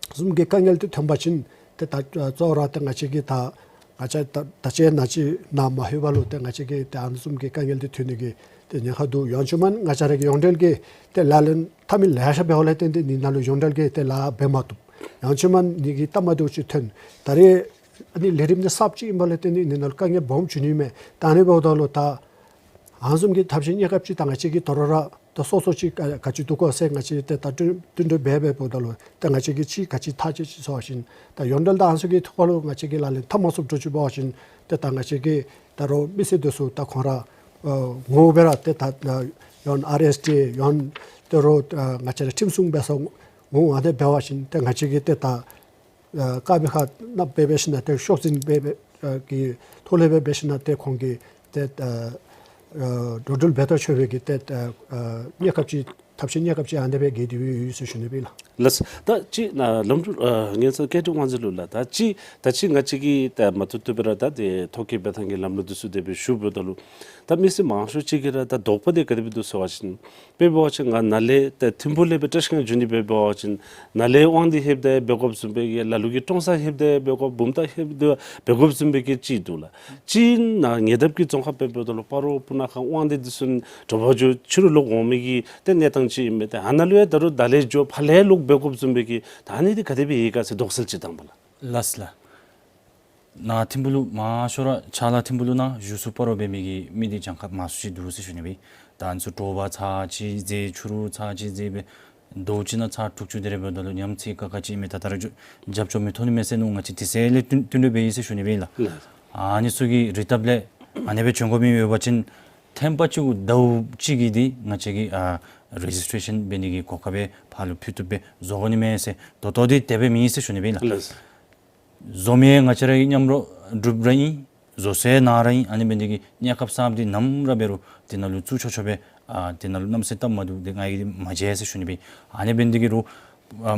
བཟུམ་གྱི་དཀའ་ངལ་འདི་ཐོན་པ་ཅིན་ཏེ་ད་གཙོ་བོ་ར་ཏེ་ང་བཅས་ཀྱིས་ད་ ང་བཅས་ད་ད་ཅི་ནཱ་ཅིག་ནཱ་མ་ལྷོད་པ་ལུ་ཏེ་ང་བཅས་ཀྱིས་ཏེ་ཨ་ནི་བཟུམ་གྱི་དཀའ་ངལ་འདི་ཐོན་ནི་གི་ཏེ་ཉེན་ཁ་འདུག། ཡང་ཅིན་མ་ང་བཅས་ར་གི་ཡོངས་འབྲེལ་གྱི་ཏེ་ལག་ལེན་འཐབ་མི་ལེ་ཤ་འབདཝ་ལས་བརྟེན་ཏེ་ཨ་ནི་ནང་ལུ་ཡོངས་འབྲེལ་གྱི་ཏེ་ལཱ་འབད་མ་བཏུབ། ཡང་ཅིན་མ་ཨ་ནི་གི་སྟབས་མ་བདེཝ་ཅིག་ཐོན། ད་རེས་ཨ་ནི་ལས་རིམ་འདི་གསརཔ་ཅིག་ཨིན་པ་ལས་བརྟེན་ཏེ་ཨ་ནི་ནང་ལུ་དཀའ་ངལ་སྦོམ་འབྱུང་ནི་མས། ད་ཨ་ནི་འབདཝ་ད་ལུ་ད་ཨ་ནི་བཟུམ་གྱི་ཐབས་ཤེས་གནས་སྐབས་ཅིག་ད་ང་བཅས་ཀྱིས་དོ་རུང་ར་ད་སོ་སོ་ཅིག་ག་ག་ཅི་འདུག་གོ་ཟེར་ང་བཅས་ཏེ་ད་བསྟུན་བསྟུན་གྲོས་འབད་འབདཝ་ད་ལུ་ད་ང་བཅས་ཀྱིས་ཅིག་ག་ཅི་ཐག་བཅད་ཅི་ཟེར་བ་ཅིན་ད་ཡོངས་འབྲེལ་དང་ཨ་ནི་ཚུ་གི་ཐོག་ལུ་ང་བཅས་ཀྱིས་ལག་ལེན་འཐབ་མ་ཚུགསཔ་འགྱོ་ཅི་འབད་བ་ཅིན་ཏེ་ད་ང་བཅས་ཀྱིས་ད་རུང་མི་སེར་འདི་ཚུ་ད་ཁོང་ར་ཨ་ངོ་བོ་སྦེ་ར་ཏེ་ད་ཡང་ཨར་ཨེསི་ཌི་ཡང་དོ་རུང་ཨ་ང་བཅས་ར་ཁྲིམས་སྲུང་འབད་ས་ངོ་བོ་ཨ་ནི་འབད་བ་ཅིན་ཏེ་ང་བཅས་ཀྱིས་ཏེ་ད་ཨ་དཀར་པོའི་ཁ་ནང་འབད་འབད་ཞིནམ་ཏེ་ཤོག་འཛིན་འབད་འབད་ཨ་གི་ཐོག་ལས་འབད་འབད་ཞིནམ་ཏེ་ཁོང་གིས་ཏེ་ཨ་ཨ་འགྲོ་འགྲུལ་འབད་ཐག་ཆོད་པའི་གི་ཏེ་ཨ་ཨ་གནས་སྐབས་ཅིག་ཐབས་ཤེས་གནས་སྐབས་ཅིག་ཨ་ནི་སྦེ་གི་དེ་སྦེ་ཡོད་ཟེར་ཞུ་ནི་སྦེ་ལགས། ལགས། ད་ཅི་ནཱ་ལམ་འགྲུལ་ཨ་ངན་སོང་སྐལ་སྒྲིག་དབང་འཛིན་ལུ་ལགས། ད་ཅི་ད་ཅི་ང་བཅས་ཀྱིས་ད་མ་ཐུབ་ཐུབ་སྦེ་ར་ད་ཏེ་ཐོ་བཀོད་འབད་ཐངས་ཀྱི་ལམ་ལུགས་འདི་ཚུ་དེ་སྦེ་ཞུཝ་ད་ལུ་ད་མི་སེར་མང་ཤོས་ཅིག་གིས་ར་ད་དོགས་པ་འདི་ག་དེ་སྦེ་འདུག་ཟེར་བ་ཅིན་དཔེ་འབད་བ་ཅིན་ང་ནཱ་ལས་ཏེ་ཐིམ་ཕུག་ལས་སྦེ་བཀྲིས་སྒང་འགྱོ་ནི་སྦེ་འབད་བ་ཅིན་ནཱ་ལས་དབང་འདུས་ལྷོདཔ་ད་འབད་དགོཔ་བཟུམ་སྦེ་གི་ལ་ལུ་གིས་ཀྲོང་གསར་ལྷོདཔ་ད་འབད་དགོཔ་བུམ་ཐང་ལྷོདཔ་ད་འབད་དགོཔ་བཟུམ་སྦེ་གི་ཅིག་འདུག་ལགས། ཅིག་ནཱ་ཉེ་འདབས་ཀྱི་རྫོང་ཁག་དཔེ་འབདཝ་ད་ལུ་སྤ་རོ་སྤུ་ན་ཁ་དབང་འདུས་འདི་ཚུ་དྲོ་པ་འགྱོ་ཕྱི་རུ་ལོག་འོང་མི་གི་ཏེ་གནས་སྟངས་ཅིག་ཨིན་པས། ཏེ་ཨ་ནཱ་ལུ་ཡང་ད་རུང་ད་ལས་འགྱོ་ཕར་ལས་ལོག་འབད་དགོཔ་བཟུམ་སྦེ་གི་ད་ཨ་ནི་འདི་ག་དེ་སྦེ་ཡོད་ག་ཟེར་དོགས་སེལ་ཅིག་བཏངམ་ལགས། ལགས་ལགས། ནཱ་ཐིམ་ཕུག་ལུ་མང་ཤོས་ར་ཕྱག་ལཱ་ཐིམ་ཕུག་ལུ་གནང་བཞུགས་སུ་སྤ་རོ་འབད་མི་གི་མི་འདི་གྱངས་ཁ་མང་སུ་ཅིག་འདུག་ཟེར་ཞུ་ནི་སྦེ། ད་ཨ་ནི་ཚུ་དྲོ་པ་ཚར་གཅིག་འཛེགས་ཕྱི་རུ་ཚར་གཅིག་འཛེགས་སྦེ་ཟླཝ་གཅིག་ནང་ཚར་དྲུག་ཅུ་དེ་རེ་འབདཝ་ད་ལུ་ཉམས་ཚད་ཁག་ཁག་ཅིག་ཨིན་མས། ད་ད་རུང་རྒྱབ་སྐྱོར་མི་ཐོབ་ནི་མས་ཟེར་མནོ། ང་བཅས་དེ་ཚུ་ལས་བསྟུན་བསྟུན་གྲོས་འབད་ཡི་ཟེར་ཞུ་ནི་སྦེ་ལགས། ལགས། ཨ་ནི་ཚུ་གི་རིགས་སྟོབས་ལས་ཨ་ནི་སྦེ་བྱོན་དགོ་མི་ཡོད་པ་ཅིན་ཐེངས་པ་གཅིག་གུ་ཟླཝ་གཅིག་གི་འདི་ང་བཅས་ཀྱིས་ཨ་རེ་ཇིས་ཊེ་ཤཱན་འབད་ནི་གི་གོ་སྐབས་སྦེ་ཕར་ལུ་ཕུལ་བཏུབ་སྦེ་བཟོ་དགོ་ནི་མས་ཟེར། ད་ལྟོ་འདི་དེ་སྦེ་མེད་ཟེར་ཞུ་ནི་སྦེ་ལགས། ལགས། བཟོ་མི་ང་བཅས་ར་གི་མཉམ་རོགས་འབྲུགཔ་ར་ཨིན། བཟོ་སའི་ནང་ར་ཨིན། ཨ་ནི་འབད་ནི་འདི་གིས་གནས་སྐབས་གསརཔ་འདི་ནམ་ར་འབད་རུང་དེ་ནང་ལུ་བཙུགས་ཆོག་ཆོག་སྦེ་ཨ་དེ་ནང་ལུ་གནམ་མེད་ས་མེད་སྟབས་མ་བདེཝ་འདི་ང་གིས་མ་མཇལ་ཟེར་ཞུ་ནི་སྦེ། ཨ་ནི་འབད་ནི་འདི་གིས་རུང་ཨ་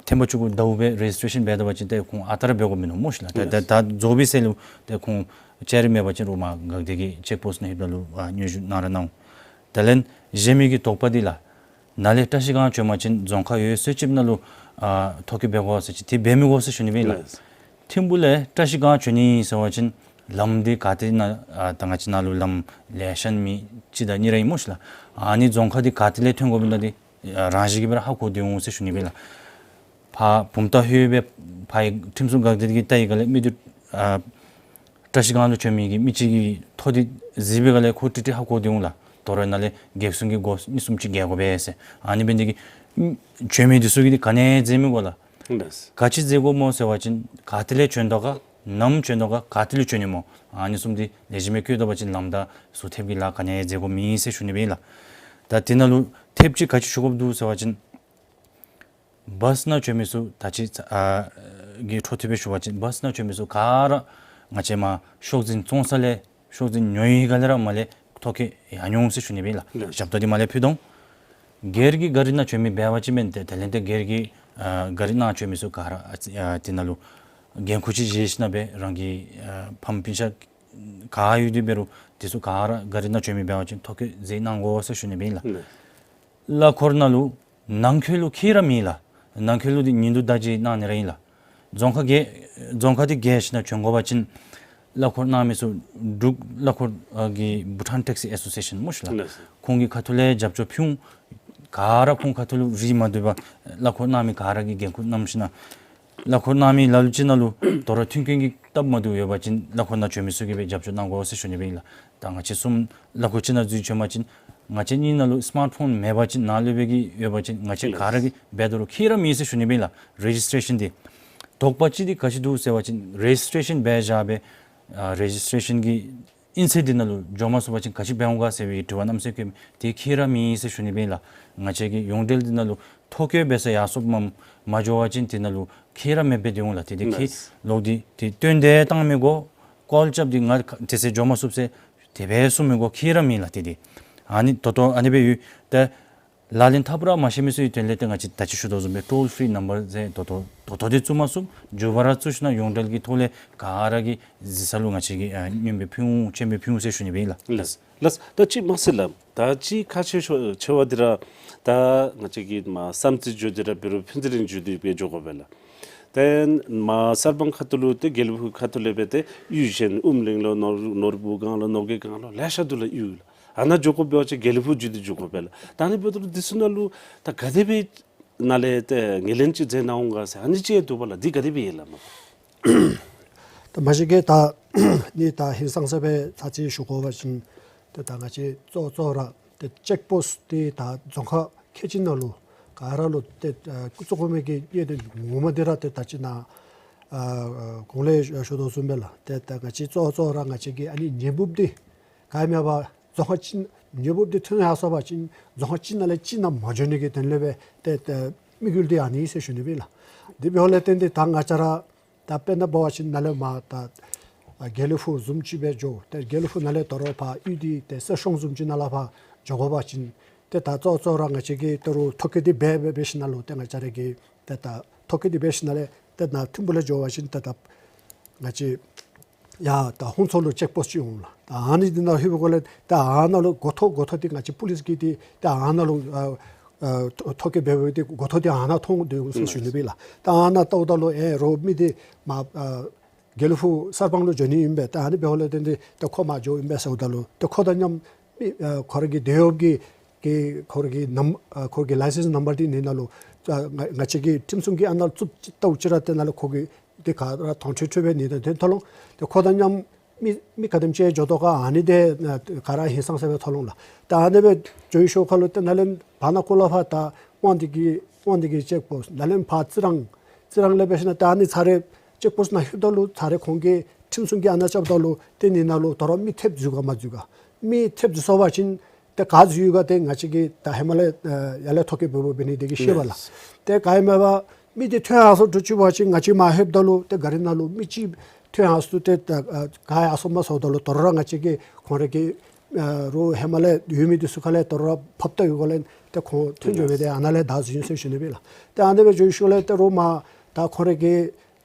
ཐེངས་པ་གཅིག་གུ་ཟླཝ་སྦེ་རེ་ཇིས་ཊེ་ཤཱན་འབད་ད་པ་ཅིན་ཏེ་ཁོང་ཨ་རྟག་ར་འབད་དགོཔ་མིན་ནུག་སྨོ་ཤིག་ལགས། ད་ད་ད་རྫོགས་པའི་ཚེ་ལུ་ཏེ་ཁོང་ལྕགས་རི་མེད་པ་ཅིན་རུང་མར་འགག་སྡེ་གི་ཅེཀ་པོསཊ་ནང་ལྷོདཔ་ད་ལུ་ཨ་སྙན་ཞུ་གནང་ར་གནང་འོང་། དེ་ལས་གཞན་མི་གི་དོགས་པ་འདི་ལགས། ནཱ་ལས་བཀྲིས་སྒང་བྱོན་པ་ཅིན་རྫོང་ཁག་ཡོད་ཚད་ཅིག་ནང་ལུ་ཨ་ཐོ་བཀོད་འབད་དགོ་ཟེར་ཅིག་དེ་འབད་མི་དགོ་ཟེར་ཞུ་ནི་སྦེ་ལགས། ལགས། ཐིམ་ཕུག་ལས་བཀྲིས་སྒང་བྱོན་ནི་ཟེར་བ་ཅིན་ལམ་འདི་ག་ཏེ་ནཱ་ཨ་ད་ང་བཅས་ནཱ་ལུ་ལམ་ལེ་ཤ་མེད་ཅིག་དང་གཉིས་ར་ཨིན་སྨོ་ཤིག་ལགས། ཨ་ནི་རྫོང་ཁག་འདི་ག་ཏེ་ལས་ཐོན་དགོཔ་ཨིན་ན་འདི་ཨ་རང་བཞིན་གྱིས་སྦེ་ར་ཧ་གོ་སྟེ་འོང་ཟེར་ཞུ་ནི་སྦེ་ལགས། ཕར་བུམ་ཐང་ལྷོད་སྦེ་ཕར་ཁྲིམས་སྲུང་འགག་སྡེ་གིས་བལྟ་བའི་སྒང་ལས་མི་འདི་ཨ་བཀྲིས་སྒང་ལུ་བྱོན་མི་གི་མི་ཅིག་གི་ཐོ་འདི་གཟིགས་པའི་སྒང་ལས་ཁོ་ཀྲིག་ཀྲི་ཧ་གོ་སྟེ་འོང་ལགས། དོ་རུང་ནཱ་ལས་འགག་སྲུང་གི་སྒོ་གཉིས་གསུམ་ཅིག་བརྒལ་དགོ་པས་ཟེར། ཨ་ནི་འབད་ནི་འདི་གིས་བྱོན་མི་འདི་ཚུ་གིས་འདི་ག་ནི་འཛེམ་མི་དགོ་ལགས། ལགས། ག་ཅི་འཛེམ་དགོཔ་སྨོ་ཟེར་བ་ཅིན་ག་ཏེ་ལས་བྱོན་དོ་ག་ནམ་བྱོན་དོ་ག་ག་ཏེ་ལུ་བྱོན་ནི་སྨོ། ཨ་ནི་གསུམ་འདི་ལེགས་ཤོམ་སྦེ་བཀོད་ད་པ་ཅིན་ལམ་བདའ་ཟུར་ཐེབས་ཀྱི་ལཱ་ག་ནི་འཛེམ་དགོཔ་མེད་ཟེར་ཞུ་ནི་སྦེ་ལགས། ད་དེ་ནང་ལུ་ཐེབས་ཅིག་ག་ཅི་ཞུ་དགོཔ་འདུག་ཟེར་བ་ཅིན་བཱས་ནང་བྱོན་མི་ཚུ་ད་ཅི་ཨ་གི་འཕྲོ་མཐུད་སྦེ་ཞུ་བ་ཅིན་བཱས་ནང་བྱོན་མི་ཚུ་ག་ར་ང་བཅས་མར་ཤོག་འཛིན་ཙོང་ས་ལས་ཤོག་འཛིན་ཉོ་བའི་སྒང་ལས་ར་མར་ལས་ཐོ་བཀོད་ཡར་འོང་ཟེར་ཞུ་ནི་སྦེ་ལགས། ལགས། ཞབས་ཏོག་འདི་མར་ལས་ཕུལ་དོ། སྒེར་གྱི་གཱ་རི་ནང་བྱོན་མི་འབད་བ་ཅིན་འབད་ནི་དེ་དེ་ལས་ཏེ་སྒེར་གྱི་ཨ་གཱ་རི་ནང་བྱོན་མི་ཚུ་ག་ར་ཨ་དེ་ནང་ལུ་འགན་ཁུར་ཅིག་བཞེས་ཞིནམ་སྦེ་རང་གི་ཨ་ཕམ་སྤུན་ཆ་ག་ཡོད་དེ་འབད་རུང་དེ་ཚུ་ག་ར་གཱ་རི་ནང་བྱོན་མི་འབད་བ་ཅིན་ཐོ་བཀོད་མཛད་གནང་དགོ་ཟེར་ཞུ་ནི་སྦེ་ལགས། ལགས། གླ་འཁོར་ནང་ལུ་ནང་འཁོད་ལུ་ཁྱད་ར་མེད་ལགས། ནང་འཁོད་ལུ་འདི་ཉིན་དུ་བརྡ་བརྒྱད་གནང་ནི་ར་ཨིན་ལགས། རྫོང་ཁག་བརྒལ་རྫོང་ཁག་འདི་བརྒལ་ཞིནམ་བྱོན་དགོ་པ་ཅིན་གླ་འཁོར་གནང་མི་ཚུ་འབྲུག་གླ་འཁོར་ཨ་གི་Bhutan Taxi Association སྨོ་ཤིག་ལགས། ལགས། ཁོང་གི་ཁ་ཐུག་ལས་རྒྱབ་སྐྱོར་ཕུལ་འོང་། ག་ར་ཁོང་ཁ་ཐུག་ལུ་རིགས་མ་འདྲཝ་གླ་འཁོར་གནང་མི་ག་ར་གིས་འགན་ཁུར་བསྣམས་ཞིནམ་གླ་འཁོར་གནང་མི་ལ་ལུ་ཅིག་ནང་ལུ་དོ་རུང་མཐུན་རྐྱེན་གྱི་སྟབས་མ་བདེཝ་ཡོད་པ་ཅིན་གླ་འཁོར་ནང་བྱོན་མི་ཚུ་གིས་སྦེ་རྒྱབ་སྐྱོར་གནང་དགོ་ཟེར་ཞུ་ནི་སྦེ་ཨིན་ལགས། ད་ང་བཅས་གསུམ་གླ་འཁོར་གཅིག་ནང་འཛུལ་བྱོན་པ་ཅིན་ང་བཅས་གཉིས་ནང་ལུ་སི་མཱརཊ་ཕོན་མེད་པ་ཅིན་ནཱ་ལུ་སྦེ་གི་ཡོད་པ་ཅིན་ང་བཅས་ག་ར་གིས་འབད་དོ་རུང་ཁྱད་ར་མེད་ཟེར་ཞུ་ནི་སྦེ་ཨིན་ལགས། རེ་ཇིས་ཊེ་ཤཱན་འདི་དོགས་པ་ཅིག་འདི་ག་ཅི་འདུག་ཟེར་བ་ཅིན་རེ་ཇིས་ཊེ་ཤཱན་འབད་བཞག་སྦེ་ཨ་རེ་ཇིས་ཊེ་ཤཱན་གྱི་ཨིན་ཚད་འདི་ནང་ལུ་འགྱོ་མ་ཚུགས་པ་ཅིན་ག་ཅི་འབད་འོང་ག་ཟེར་བའི་དྲི་བ་གནམ་མེད་ས་མེད་བཀོད་མི་དེ་ཁྱད་ར་མེད་ཟེར་ཞུ་ནི་སྦེ་ཨིན་ལགས། ང་བཅས་ཀྱི་ཡོངས་འབྲེལ་འདི་ནང་ལུ་ཐོ་བཀོད་འབད་ས་ཡར་སོངམ་མ་འགྱོ་བ་ཅིན་དེ་ནང་ལུ་ཁྱད་ར་མེདཔ་སྦེ་སྡོད་འོང་ལགས། ཏེ་དེ་ཁྱད་ལོག་སྟེ་ཏེ་སྟོན་དེ་བཏང་མི་དགོ། ཀོལ་རྐྱབ་སྟེ་ང་དེ་ཚེ་འགྱོ་མ་ཚུགས་ཟེར་དེ་སྦེ་གསུང་མི་དགོ། ཁྱད་ར་མེད་ལགས། ཏེ་དེ་ཨ་ནི་ད་ལྟོ་ཨ་ནི་སྦེ་ཡོད། ཏེ་ལག་ལེན་འཐབ་ར་མ་ཤེས་མི་ཚུ་གི་དོན་ལས་ཏེ་ང་བཅས་ད་ཅི་ཞུ་དོ་བཟུམ་སྦེ་ཊོལ་ཕི་རི་ནམ་བར་ཟེར་ད་ལྟོ་ད་ལྟོ་འདི་བཙུགས་མ་ཚུགས། མཇུག་བར་བཙུགས་ཞིནམ་ཡོངས་འབྲེལ་གྱི་ཐོག་ལས་ག་ར་གིས་གཟིགས་ས་ལུ་ང་བཅས་ཀྱིས་ཨ་སྙན་སྦེ་ཕུལ་འོང་སྤྱན་སྦེ་ཕུལ་འོང་ཟེར་ཞུ་ནི་སྦེ་ཨིན་ལགས། ལགས། ལགས། ད་ཅི་མ་ཟེར་ལགས། ད་ཅི་ཁག་ཆེ་ཤོས་ཆེ་བ་འདི་ར་ད་ང་བཅས་ཀྱིས་མར་བསམ་རྩེ་འགྱོ་སྟེ་ར་འབད་རུང་ཕུན་ཚོགས་གླིང་འགྱོ་སྟེ་སྦེ་འགྱོ་དགོ་པས་ལགས། ཏེ་མར་གསར་སྤང་ཁ་ཐུག་ལུ་ཏེ་དགེ་ལེགས་ཕུག་ཁ་ཐུག་ལས་སྦེ་ཏེ་གཡུས་གཞན་ཨུམ་གླིང་ལོ་ནོར་ནོར་བུ་སྒང་ལོ་ནོར་དགེ་སྒང་ལོ་ལེ་ཤ་འདུག་ལགས། གཡུས་ལགས་ཨ་ནཱ་འགྱོ་དགོ་པ་ཅིན་དགེ་ལེགས་ཕུག་བརྒྱུད་དེ་འགྱོ་དགོ་པས་ལགས། ད་ཨ་ནི་འབདཝ་ད་ལུ་འདི་ཚུ་ནང་ལུ་ད་ག་དེ་སྦེ་ནཱ་ལས་ཏེ་ངོས་ལེན་ཅིག་མཛད་གནང་འོང་ག་ཟེར་ཨ་ནི་ཅིག་འདུག་པ་ལགས། འདི་ག་དེ་སྦེ་ཡོད་ལགས་མ། ད་མ་གཞི་གི་ད་ནི་ད་ཧིང་སངས་ས་སྦེ་ཚར་ཅིག་ཞུ་དགོ་པ་ཅིན་ཏེ་ད་ང་བཅས་གཙོ་གཙོ་ར་ཏེ་ཅེཀ་པོསཊ་འདི་ད་རྫོང་ཁག་ཁལ་གཅིག་ནང་ལུ་ག་ར་ལུ་ཏེ་ཨ་སྐུ་གཟུགས་གོང་མའི་གི་གཡས་འདི་ངོ་མ་འདི་ར་ཏེ་ད་ཅི་ནཱ་ཨ་གོང་ལས་ཞུ་དོ་བཟུམ་སྦེ་ལགས། ཏེ་ད་ང་བཅས་གཙོ་གཙོ་ར་ང་བཅས་ཀྱི་ཨ་ནི་ཉེས་འབུབ་འདི་ག་ཡང་མེད་པར་རྫོང་ཁག་གཅིག་ཉེས་འབུབ་འདི་ཐོན་ཡར་སོང་པ་ཅིན་རྫོང་ཁག་གཅིག་ནང་ལས་གཅིག་ནང་མ་འགྱོ་ནི་གི་དོན་ལས་སྦེ་ཏེ་ཏེ་དམིགས་ཡུལ་འདི་ཨ་ནི་ཟེར་ཞུ་ནི་སྦེ་ལགས། དེ་འབདཝ་ལས་བརྟེན་ཏེ་ད་ང་བཅས་ར་ད་དཔེར་ན་འབད་བ་ཅིན་ནཱ་ལས་མར་ད་ཨ་དགེ་ལེགས་ཕུག་བཟུམ་ཅིག་སྦེ་འགྱོ། ཏེ་དགེ་ལེགས་ཕུག་ནང་ལས་དོ་རུང་ཕར་གཡུས་འདི་ཏེ་གསེར་གཤོང་བཟུམ་ཅིག་ནང་ལས་ཕར་འགྱོ་དགོ་པ་ཅིན་ཏེ་ད་གཙོ་གཙོ་ར་ང་བཅས་ཀྱིས་དོ་རུང་ཐོ་བཀོད་འདི་འབད་འབད་འབད་ཞིནམ་ལས་ཏེ་ང་བཅས་ར་གིས་ཏེ་ད་ཐོ་བཀོད་འདི་འབད་ཞིནམ་ལས་ཏེ་ནཱ་ཐིམ་ཕུ་ལས་འགྱོ་བ་ཅིན་ཏེ་ད་ང་བཅས་ཡར་ད་ཧོང་ཚོ་ལུ་ཅེཀ་པོསཊ་ཅིག་འོང་ལགས། ད་ཨ་ནི་འདི་ནང་ལྷོད་པའི་སྒང་ལས་ད་ཨ་ནཱ་ལུ་འགོ་ཐོག་འགོ་ཐོག་འདི་ང་བཅས་པུ་ལིསི་གིས་འདི་ད་ཨ་ནཱ་ལུ་ཨ་ཨ་ཐོ་ཐོ་བཀོད་འབད་འབདཝ་འདི་འགོ་ཐོག་འདི་ཨ་ནཱ་མཐོང་འདུག་ཟེར་ཞུ་ནི་སྦེ་ལགས། ད་ཨ་ནཱ་བལྟཝ་ད་ལུ་ཨེ་རོགས་མི་འདི་མར་ཨ་དགེ་ལེགས་ཕུག་གསར་སྤང་ལུ་འགྱོ་ནི་ཨིན་པས། ད་ཨ་ནི་འབདཝ་ལས་བརྟེན་ཏེ་ཏེ་ཁོ་མར་འགྱོཝ་ཨིན་པས་ཟེརཝ་ད་ལུ་ཏེ་ཁོ་དང་མཉམ་མི་ཨ་ཁོ་ར་གི་དོན་གཡོགཔ་གི་གི་ཁོ་ར་གི་ནམ་ཨ་ཁོ་ར་གི་ལའི་སེནསི་ནམ་བར་འདི་ནི་ནཱ་ལུ་ཨ་ང་ང་བཅས་ཀྱིས་ཁྲིམས་སྲུང་གི་ཨ་ནཱ་བཙུགས་ཅི་ལྟཝ་ཅིག་ར་ཏེ་ནཱ་ལུ་ཁོ་གིས་ཏེ་ག་ར་དོང་ཁྲོལ་ཁྲོལ་སྦེ་ནི་ད་ཏེ་ཐོ་ལོང་ཏེ་ཁོ་དང་མཉམ་མི་མི་ག་དེམ་ཅིག་འགྱོ་དོ་ག་ཨ་ནི་འདི་ག་ར་ཧིང་སངས་ས་སྦེ་ཐོ་ལོང་ལགས། ད་ཨ་ནི་སྦེ་འགྱོ་ཡི་ཤུལ་ཁ་ལུ་ཏེ་ནཱ་ལས་བར་ན་ཀུ་ལ་ཕར་ད་དབང་འདུས་ཀྱི་དབང་འདུས་ཀྱི་ཅེཀ་པོསཊ་ནཱ་ལས་ཕར་རྩི་རང་རྩི་རང་ལས་འབད་ཞིནམ་ད་ཨ་ནི་ཚར་རེ་ཅེཀ་པོསཊ་ནང་ལྷོདཔ་ད་ལུ་ཚར་རེ་ཁོང་གིས་ཁྲིམས་སྲུང་གི་ཨ་ནཱ་རྐྱབ་ད་ལུ་ཏེ་ནི་ནཱ་ལུ་དོ་རུང་མི་ཐེབས་འཛུལ་ག་མ་འཛུལ་ག། མི་ཐེབས་འཛུལ་སོང་པ་ཅིན་ཏེ་ག་འཛུལ་ཡོད་ག་ཏེ་ང་བཅས་ཀྱིས་ད་ཧེ་མ་ལས་ཨ་ཡར་ལས་ཐོ་བཀོད་འབད་འབདཝ་འབད་ནི་དེ་གིས་ཤེས་པས་ལགས། ཏེ་ག་ཡང་མེད་པར་མི་འདི་ཐོན་ཡར་སོང་འགྱོ་ཅི་པ་ཅིན་ང་བཅས་མར་ལྷོདཔ་ད་ལུ་ཏེ་གཱ་རི་ནང་ལུ་མི་གཅིག་ཐོན་ཡར་སོང་ཏེ་ད་ཨ་ག་ཡར་སོང་མ་སོངམ་ད་ལུ་དོ་རུང་ར་ང་བཅས་ཀྱིས་ཁོང་ར་གི་ཨ་རོགས་ཧེ་མ་ལས་ཡོད་མི་འདི་ཚུ་ཁ་ལས་དོ་རུང་ར་ཕབ་བཏང་ཡོད་ག་ལས་ཏེ་ཁོང་ཐོན་འགྱོ་སྦེ་ཏེ་ཨ་ནཱ་ལས་ད་འཛུལ་ཡི་ཟེར་ཞུ་ནི་སྦེ་ལགས། ཏེ་ཨ་ནི་སྦེ་འགྱོ་ཡི་ཤུལ་ལས་ཏེ་རོགས་མར་ད་ཁོང་ར་གི་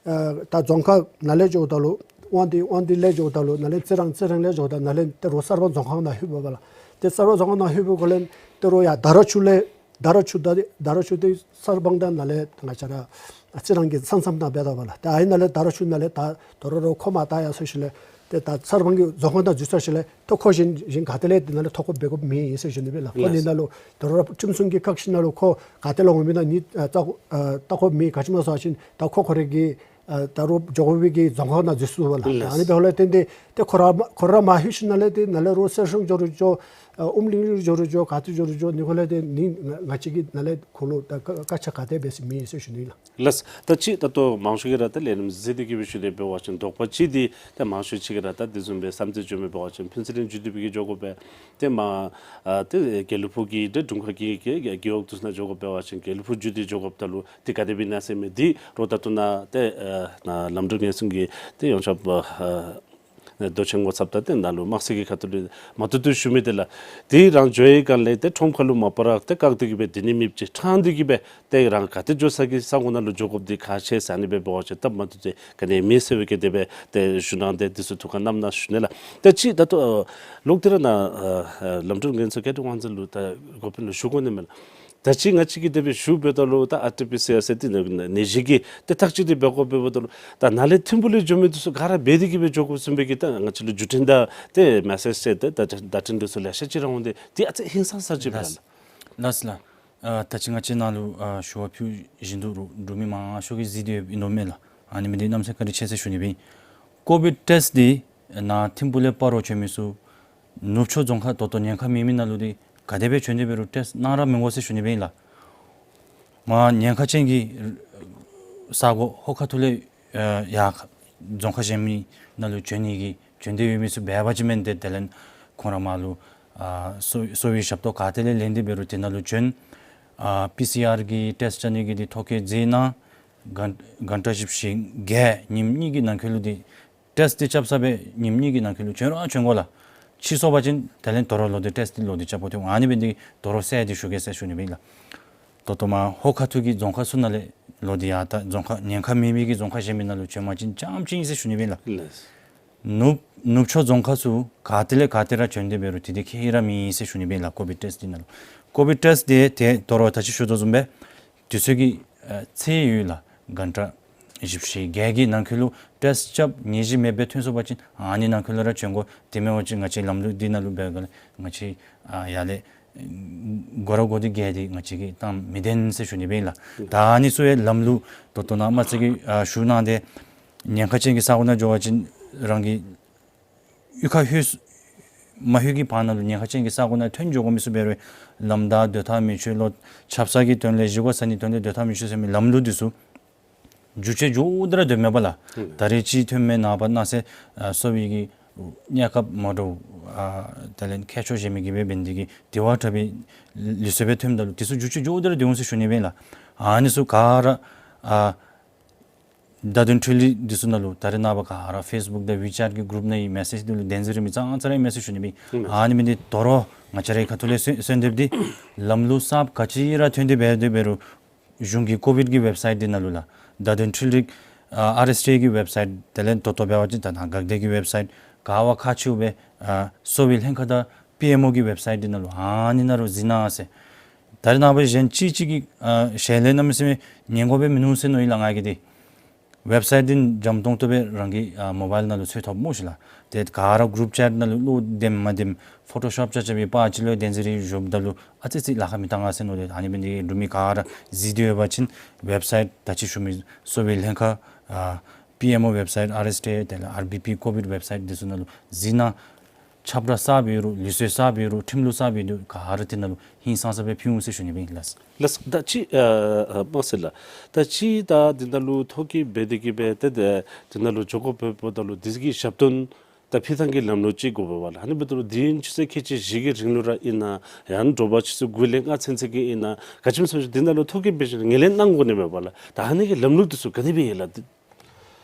ཨ་ད་རྫོང་ཁག་ནང་ལས་འགྱོཝ་ད་ལུ་དབང་འདུས་དབང་འདུས་ལས་འགྱོཝ་ད་ལུ་ནཱ་ལས་རྩི་རང་རྩི་རང་ལས་འགྱོཝ་ད་ནཱ་ལས་ཏེ་རོགས་གསར་སྤང་རྫོང་ཁག་ནང་ལྷོད་པས་ལགས། ཏེ་གསར་སྤང་རྫོང་ཁག་ནང་ལྷོད་པའི་སྒང་ལས་ཏེ་རོགས་ཡར་དར་ཆུ་ལས་དར་ཆུ་ད་དར་ཆུ་འདི་གསར་སྤང་དང་ནཱ་ལས་ང་བཅས་ར་རྩི་རང་གི་ས་མཚམས་ནང་འབད་དོ་བས་ལགས། ཏེ་ཨ་ནི་ནང་ལས་དར་ཆུ་ནང་ལས་ད་དོ་རུང་རོགས་ཁོ་མར་ད་ཡར་སོང་ཞིནམ་ལས་ཏེ་ད་གསར་སྤང་གི་རྫོང་ཁག་ནང་འཛུལ་སོང་ཞིནམ་ལས་ཏེ་ཁོ་གཞན་གཞན་ག་ཏེ་ལས་ཏེ་ནཱ་ལས་ཐོ་བཀོད་འབད་དགོཔ་མེད་ཟེར་ཞུ་ནི་སྦེ་ལགས། ཁོ་ནི་ནཱ་ལུ་དོ་རུང་ར་ཁྲིམས་སྲུང་གི་བཀག་ཆ་ནང་ལུ་ཁོ་ག་ཏེ་ལས་འོང་མི་ནང་ནི་ཨ་བལྟ་དགོ་ཨ་བལྟ་དགོཔ་མེད། ག་ཅི་སྨོ་ཟེར་བ་ཅིན་ད་ཁོ་ཁོ་ར་གི་ཨ་ད་རོགས་འགྱོ་དགོ་པའི་གི་རྫོང་ཁག་ནང་འཛུལ་སོང་བས་ལགས། ཨ་ནི་འབདཝ་ལས་བརྟེན་ཏེ་ཏེ་ཁོ་ར་མ་ཁོ་ར་མར་ལྷོད་ཞིནམ་ལས་ཏེ་ནཱ་ལས་རོགས་གསེར་གཤོང་འགྱོ་རུང་འགྱོ་ཨ་ཨུམ་གླིང་འགྱོ་རུང་འགྱོ་ག་ཏེ་འགྱོ་རུང་འགྱོ་ནི་འགོ་ལས་ཏེ་ནི་ང་ང་བཅས་ཀྱིས་ནཱ་ལས་ཁོ་ལུ་ད་བཀག་བཀག་ཆ་ག་ཏེ་འབད་ས་མེད་ཟེར་ཞུ་ནི་ལགས། ལགས། ད་ཅི་ད་ལྟོ་མང་ཤོས་ཀྱིས་ར་ད་ལས་རིམ་གཟིགས་ཏེ་གིས་སྦེ་ཞུ་དེ་འབད་བ་ཅིན་དོགས་པ་ཅིག་འདི་ད་མང་ཤོས་ཅིག་གིས་ར་ད་དེ་བཟུམ་སྦེ་བསམ་ཚུལ་བརྗོད་མི་འབད་བ་ཅིན་ཕུན་ཚོགས་གླིང་བརྒྱུད་དེ་སྦེ་གིས་འགྱོ་དགོ་པས། ཏེ་མར་ཨ་ཏེ་དགེ་ལེགས་ཕུག་གི་ཏེ་དྲུང་ཁག་གི་གི་གི་རྒེད་འོག་འདི་ཚུ་ནང་འགྱོ་དགོཔ་འབད་བ་ཅིན་དགེ་ལེགས་ཕུག་བརྒྱུད་དེ་འགྱོ་དགོཔ་ད་ལུ་ཏེ་ག་དེ་སྦེ་ཨིན་ན་ཟེར་མི་འདི་རོགས་ད་ལྟོ་ནཱ་ཏེ་ཨ་ནཱ་ལམ་འགྲོ་ངན་སོང་གི་ཏེ་ཡོངས་ཁྱབ་ཨ་རྡོ་ཆེན་ངོ་ཚབ་དང་ཏེ་ནཱ་ལུ་དམག་སེལ་གྱི་ཁ་ཐུག་ལས་མ་ཐུག་ཐུག་ཞུ་མི་འདི་ལགས། ཏེ་རང་འགྱོ་བའི་སྒང་ལས་ཏེ་ཁྲོམ་ཁ་ལུ་མ་པ་ར་ཏེ་བཀག་སྟེ་གིས་སྦེ་འདི་ནི་མེདཔ་ཅིག་ཕྲང་སྟེ་གིས་སྦེ་ཏེ་རང་ག་ཏེ་འགྱོ་ས་གི་ས་གོ་ནང་ལུ་འགྱོ་དགོཔ་འདི་ཁག་ཆེ་ཟེར་ཨ་ནི་སྦེ་འབད་བ་ཅིན་སྟབས་མ་བདེཝ་ཏེ་ག་ནི་མེད་ཟེར་བའི་གི་དེ་སྦེ་ཏེ་ཞུ་ནི་དེ་འདི་ཚུ་ཐུགས་ཁར་བསྣམས་གནང་ཞུ་ནི་ལགས། ཏེ་ཅིག་ད་ལྟོ་ཨ་ལོག་སྟེ་ར་ནཱ་ཨ་ཨ་ལམ་འགྲོ་ངན་སོང་སྐད་གྲགས་དབང་འཛིན་ལུ་ད་འགོ་དཔོན་ལུ་ཞུ་དགོ་ནི་མས་ལགས། ད་ཅི་ང་བཅས་ཀྱིས་དེ་སྦེ་ཞུ་འབདཝ་ད་ལུ་ད་ཨར་ཊི་པི་སི་ཨར་ཟེར་ཏེ་ནད་གཞི་གི་ཏེ་ཐག་གཅོད་འདི་འབད་དགོཔ་འབདཝ་ད་ལུ་ད་ནཱ་ལས་ཐིམ་ཕུ་ལས་འགྱོ་མི་འདི་ཚུ་ག་ར་འབད་དེ་གིས་སྦེ་འགྱོ་དགོཔ་བཟུམ་སྦེ་གི་ད་ང་བཅས་ལུ་བརྒྱུད་འཕྲིན་དང་ཏེ་མེ་སེཇ་ཟེར་ཏེ་ད་བརྡ་འཕྲིན་འདི་ཚུ་ལེ་ཤ་ཅིག་ར་འོང་སྟེ་འདི་ཨ་ཙི་ཧིང་སངས་ས་ཅིག་འབད་ལགས། ལགས་ལགས། ཨ་ད་ཅི་ང་བཅས་ནཱ་ལུ་ཨ་ཞུ་བ་ཕུལ་བཞིན་དུ་རུང་འབྲུག་མི་མང་ཤོས་ཀྱིས་གཟིགས་ཏེ་ཡོདཔ་ཨིན་དོ་མས་ལགས། ཨ་ནི་མི་འདི་གནམ་མེད་ས་མེད་བཀའ་དྲིན་ཆེ་ཟེར་ཞུ་ནི་སྦེ་ཨིན། ཀོ་བིཌ་ཊེསཊ་འདི་ནཱ་ཐིམ་ཕུ་ལས་སྤ་རོ་བྱོན་མི་ཚུ་ནུབ་ཕྱོགས་རྫོང་ཁག་ད་ལྟོ་ཉེན་ཁ་མེད་མི་ནང་ལུ་འདི་ག་དེ་སྦེ་བྱོན་ཏེ་འབད་རུང་ཊེསཊ་གནང་ར་མི་དགོ་ཟེར་ཞུ་ནི་སྦེ་ཨིན་ལགས། མར་ཉེན་ཁ་ཅན་གྱི་ས་གོ་ཧོ་ཁ་ཐུག་ལས་ཨ་ཡར་རྫོང་ཁག་གཞན་མི་ནང་ལུ་བྱོན་ནི་གི་བྱོན་ཏེ་ཡོད་མི་ཚུ་འབད་བ་ཅིན་མེན་ཏེ་དེ་ལས་ཁོང་ར་མར་ལུ་ཨ་གསོ་གསོ་བའི་ཞབས་ཏོག་ག་ཏེ་ལས་ལེན་ཏེ་འབད་རུང་དེ་ནང་ལུ་བྱོན། ཨ་པི་སི་ཨར་གི་ཊེསཊ་རྐྱབ་ནི་གི་འདི་ཐོ་བཀོད་མཛད་གནང་། གན་གན་ཊ་བཞི་བཅུ་ཞེ་བརྒྱད་ཉིནམ་གཉིས་ཀྱི་ནང་འཁོད་ལུ་འདི་ཊེསཊ་འདི་རྐྱབ་ཚར་བའི་ཉིནམ་གཉིས་ཀྱི་ནང་འཁོད་ལུ་བྱོན་ར་བྱོན་དགོ་ལགས། ཕྱིས་སོང་པ་ཅིན་དེ་ལས་དོ་རུང་ལོག་སྟེ་ཊེསཊ་འདི་ལོག་སྟེ་རྐྱབ་དགོ། ཏེ་ཨ་ནི་འབད་ནི་འདི་དོ་རུང་གསལ་ཏེ་ཞུ་གེ་ཟེར་ཞུ་ནི་སྦེ་ཨིན་ལགས། ད་ལྟོ་མར་ཧོ་ཁ་ཐུག་གི་རྫོང་ཁག་ཚུ་ནང་ལས་ལོག་སྟེ་ཡར་ད་རྫོང་ཁག་ཉེན་ཁ་མེད་མི་གི་རྫོང་ཁག་གཞན་མི་ནང་ལུ་བྱོན་པ་ཅིན་རྐྱངམ་ཅིག་ཨིན་ཟེར་ཞུ་ནི་སྦེ་ཨིན་ལགས། ལགས། ནུབ་ནུབ་ཕྱོགས་རྫོང་ཁག་ཚུ་ག་ཏེ་ལས་ག་ཏེ་ར་བྱོན་ཏེ་འབད་རུང་དེ་འདི་ཁྱད་ར་མེད་ཟེར་ཞུ་ནི་སྦེ་ཨིན་ལགས། ཀོ་བིཌ་ཊེསཊ་འདི་ནང་ལུ་ཀོ་བིཌ་ཊེསཊ་འདི་ཏེ་དོ་རུང་ད་ཅི་ཞུ་དོ་བཟུམ་སྦེ་དུས་ཚོད་ཀྱི་ཨ་ཚད་ཡོད་ལགས། གན་ཊ་ བཞི་བཅུ་ཞེ་བརྒྱད་ཀྱི་ནང་འཁོད་ལུ་བཀྲིས་རྐྱབ་ཉེས་གཞི་མེད་པའི་ཐོན་སོང་པ་ཅིན་ཨ་ནི་ནང་འཁོད་ལུ་ར་བྱོན་དགོ། དེ་མེན་པ་ཅིན་ང་བཅས་ལམ་ལུགས་འདི་ནང་ལུ་འབད་ག་ལས་ང་བཅས་ཨ་ཡར་ལས་སྒོ་ར་སྒོ་འདི་བརྒལ་ཏེ་ང་བཅས་ཀྱིས་བཏང་མི་བཏོན་ཟེར་ཞུ་ནི་སྦེ་ཨིན་ལགས། ད་ཨ་ནི་ཚུ་ཡང་ལམ་ལུགས་ད་ལྟོ་ནཱ་མ་ཚད་ཀྱི་ཨ་ཞུ་གནང་སྟེ་ཉེན་ཁ་ཅན་གྱི་ས་གོ་ནང་འགྱོ་བ་ཅིན་རང་གི་གཡུས་ཁར་ལྷོད་མ་ལྷོད་ཀྱི་བར་ན་ལུ་ཉེན་ཁ་ཅན་གྱི་ས་གོ་ནང་ཐོན་འགྱོ་དགོ་མི་ཚུ་འབད་རུང་ལམ་བདའ་སྡོད་ཐག་མི་ཆོད་ལོ། ཆབ་གསང་གི་དོན་ལས་གཞིས་སྒོ་ཟ་ནིའི་དོན་ལས་སྡོད་ཐག་མི་ཆོད་ཟེར་མི་ལམ་ལུགས་འདི་ཚུ་འགྱུར་བཅོས་འགྱོ་དེ་ར་སྡོད་མི་འབད་ལགས། ད་རེས་གཅིག་ཐོནམ་མེན་ན་པ་ན་ཟེར་ཨ་གསོ་བའི་གི་གནས་སྐབས་མ་འདྲཝ་ཨ་དེ་ལས་ཁྱད་ཆོས་གཞན་མི་གི་སྦེ་འབད་ནི་དེ་གིས་དེ་བ་དྲག་པའི་ལུགས་སྲོལ་སྦེ་ཐོནམ་ད་ལུ་དེ་ཚུ་འགྱུར་བཅོས་འགྱོ་དེ་ར་སྡོད་འོང་ཟེར་ཞུ་ནི་སྦེ་ཨིན་ལགས། ཨ་ནི་ཚུ་ག་ར་ཨ་བརྡ་དོན་འཕྲུལ་ལས་འདི་ཚུ་ནང་ལུ་ད་རེས་ནངས་པ་ག་ར་ཕེསི་བུཀ་དང་ཝི་ཅེཊ་གི་གུ་རུབ་ནང་གི་མེ་སེཇ་འདི་ལུ་བདེན་འཛིན་རིགས་མི་ཙང་ཙ་ར་ཨིན་མས་ཟེར་ཞུ་ནི་སྦེ་ཨིན། ཨ་ནི་འབད་ནི་དེ་ད་རུང་ང་བཅས་རའི་ཁ་ཐུག་ལས་གསོལ་གསོལ་འདེབས་འདི་ལམ་ལུགས་གསརཔ་ག་ཅི་ར་ཐོན་ཏེ་འབད་དེ་འབད་རུང་གཞུང་གི་ཀོ་བིཌ་གི་ཝེབ་སའིཊ་འདི་ནང་ལུ་ལགས་བརྡ་དོན་འཕྲུལ་རིག་ཨ་ཨར་ཨེསི་ཊི་ཨེ་གི་ཝེབ་སའིཊ་དེ་ལས་ད་ལྟོ་འབད་བ་ཅིན་ད་ནཱ་འགག་སྡེ་གི་ཝེབ་སའིཊ་ག་བ་ཁག་ཆེཝ་སྦེ་ཨ་གསོ་བའི་ལྷན་ཁག་དང་པི་ཨེམ་ཨོ་གི་ཝེབ་སའིཊ་འདི་ནང་ལུ་ཨ་ནི་ནང་ར་གཟིགས་གནང་ཟེར། ད་རེས་ནངས་པ་གཞན་གཅིག་གཅིག་གིས་ཨ་ཞལ་ལས་གནམ་མེད་ས་མེད་ཉན་དགོ་པའི་མིན་ནུག་ཟེར་མནོ་ཡི་ལགས་ང་གིས་འདི། ཝེབ་སའིཊ་འདི་འཇམ་ཏོང་ཏོ་སྦེ་རང་གི་ཨ་མོ་བཱའིལ་ནང་ལུ་འཚོལ་ཐོབ་སྨོ་ཤིག་ལགས། ཏེ་ག་ར་གུ་རུབ་ཅེཊ་ནང་ལུ་བློ་བདེམ་མ་བདེམ་ཕོ་ཊོ་ཤོབ་རྐྱབ་རྐྱབ་པའི་པར་ཅིག་ལུ་བདེན་འཛིན་རིགས་བཞགཔ་ད་ལུ་ཨ་ཙི་ཙི་ལཱ་ཁག་མི་བཏང་ག་ཟེར་མནོ་སྟེ། ཨ་ནི་འབད་ནི་དེ་གིས་འབྲུག་མི་ག་ར་གཟིགས་ཏེ་ཡོད་པ་ཅིན་ཝེབ་སའིཊ་ད་ཅི་ཞུ་མི་གསོ་བའི་ལྷན་ཁག་ཨ་པི་ཨེམ་ཨོ་ཝེབ་སའིཊ་ཨར་ཨེསི་ཊི་ཨེ་དེ་ལས་ཨར་བི་པི་ཀོ་བིཌ་ཝེབ་སའིཊ་འདི་ཚུ་ནང་ལུ་གཟིགས་གནང་། ཁྱབ་བསྒྲགས་གསརཔ་འབད་རུང་ལུགས་སྲོལ་གསརཔ་འབད་རུང་ཁྲིམས་ལུགས་གསརཔ་འབད་རུང་ག་ར་དེ་ནང་ལུ་ཧིང་སངས་ས་སྦེ་ཕུལ་འོང་ཟེར་ཞུ་ནི་སྦེ་ཨིན་ལགས། ལགས། ད་ཅི་ཨ་ཨ་མ་ཟེར་ལགས། ད་ཅི་ད་འདི་ནང་ལུ་ཐོ་བཀོད་འབད་དེ་གི་སྦེ་ཏེ་ཏེ་འདི་ནང་ལུ་འགྱོ་དགོཔ་འབདཝ་ད་ལུ་འདི་གི་ཞབས་དོན་ད་ཕུལ་ཐངས་ཀྱི་ལམ་ལུགས་ཅིག་དགོ་པས་ལགས། ཨ་ནི་འབདཝ་ད་ལུ་འདི་ཡང་ཆུ་ཚོད་ཁལ་གཅིག་བཞི་གི་རིང་ལུ་ར་ཨིན་ན་ཡང་དྲོ་པ་ཆུ་ཚོད་དགུ་ལས་ལྔ་ཚུན་ཚོད་ཀྱི་ཨིན་ན་ག་ཅི་སྨོ་ཟེར་བ་ཅིན་འདི་ནང་ལུ་ཐོ་བཀོད་འབད་ཞིནམ་ངོས་ལེན་གནང་དགོ་ནི་མས་པ་ལགས། ད་ཨ་ནི་གི་ལམ་ལུགས་འདི་ཚུ་ག་དེ་སྦེ་ཡོད་ལགས།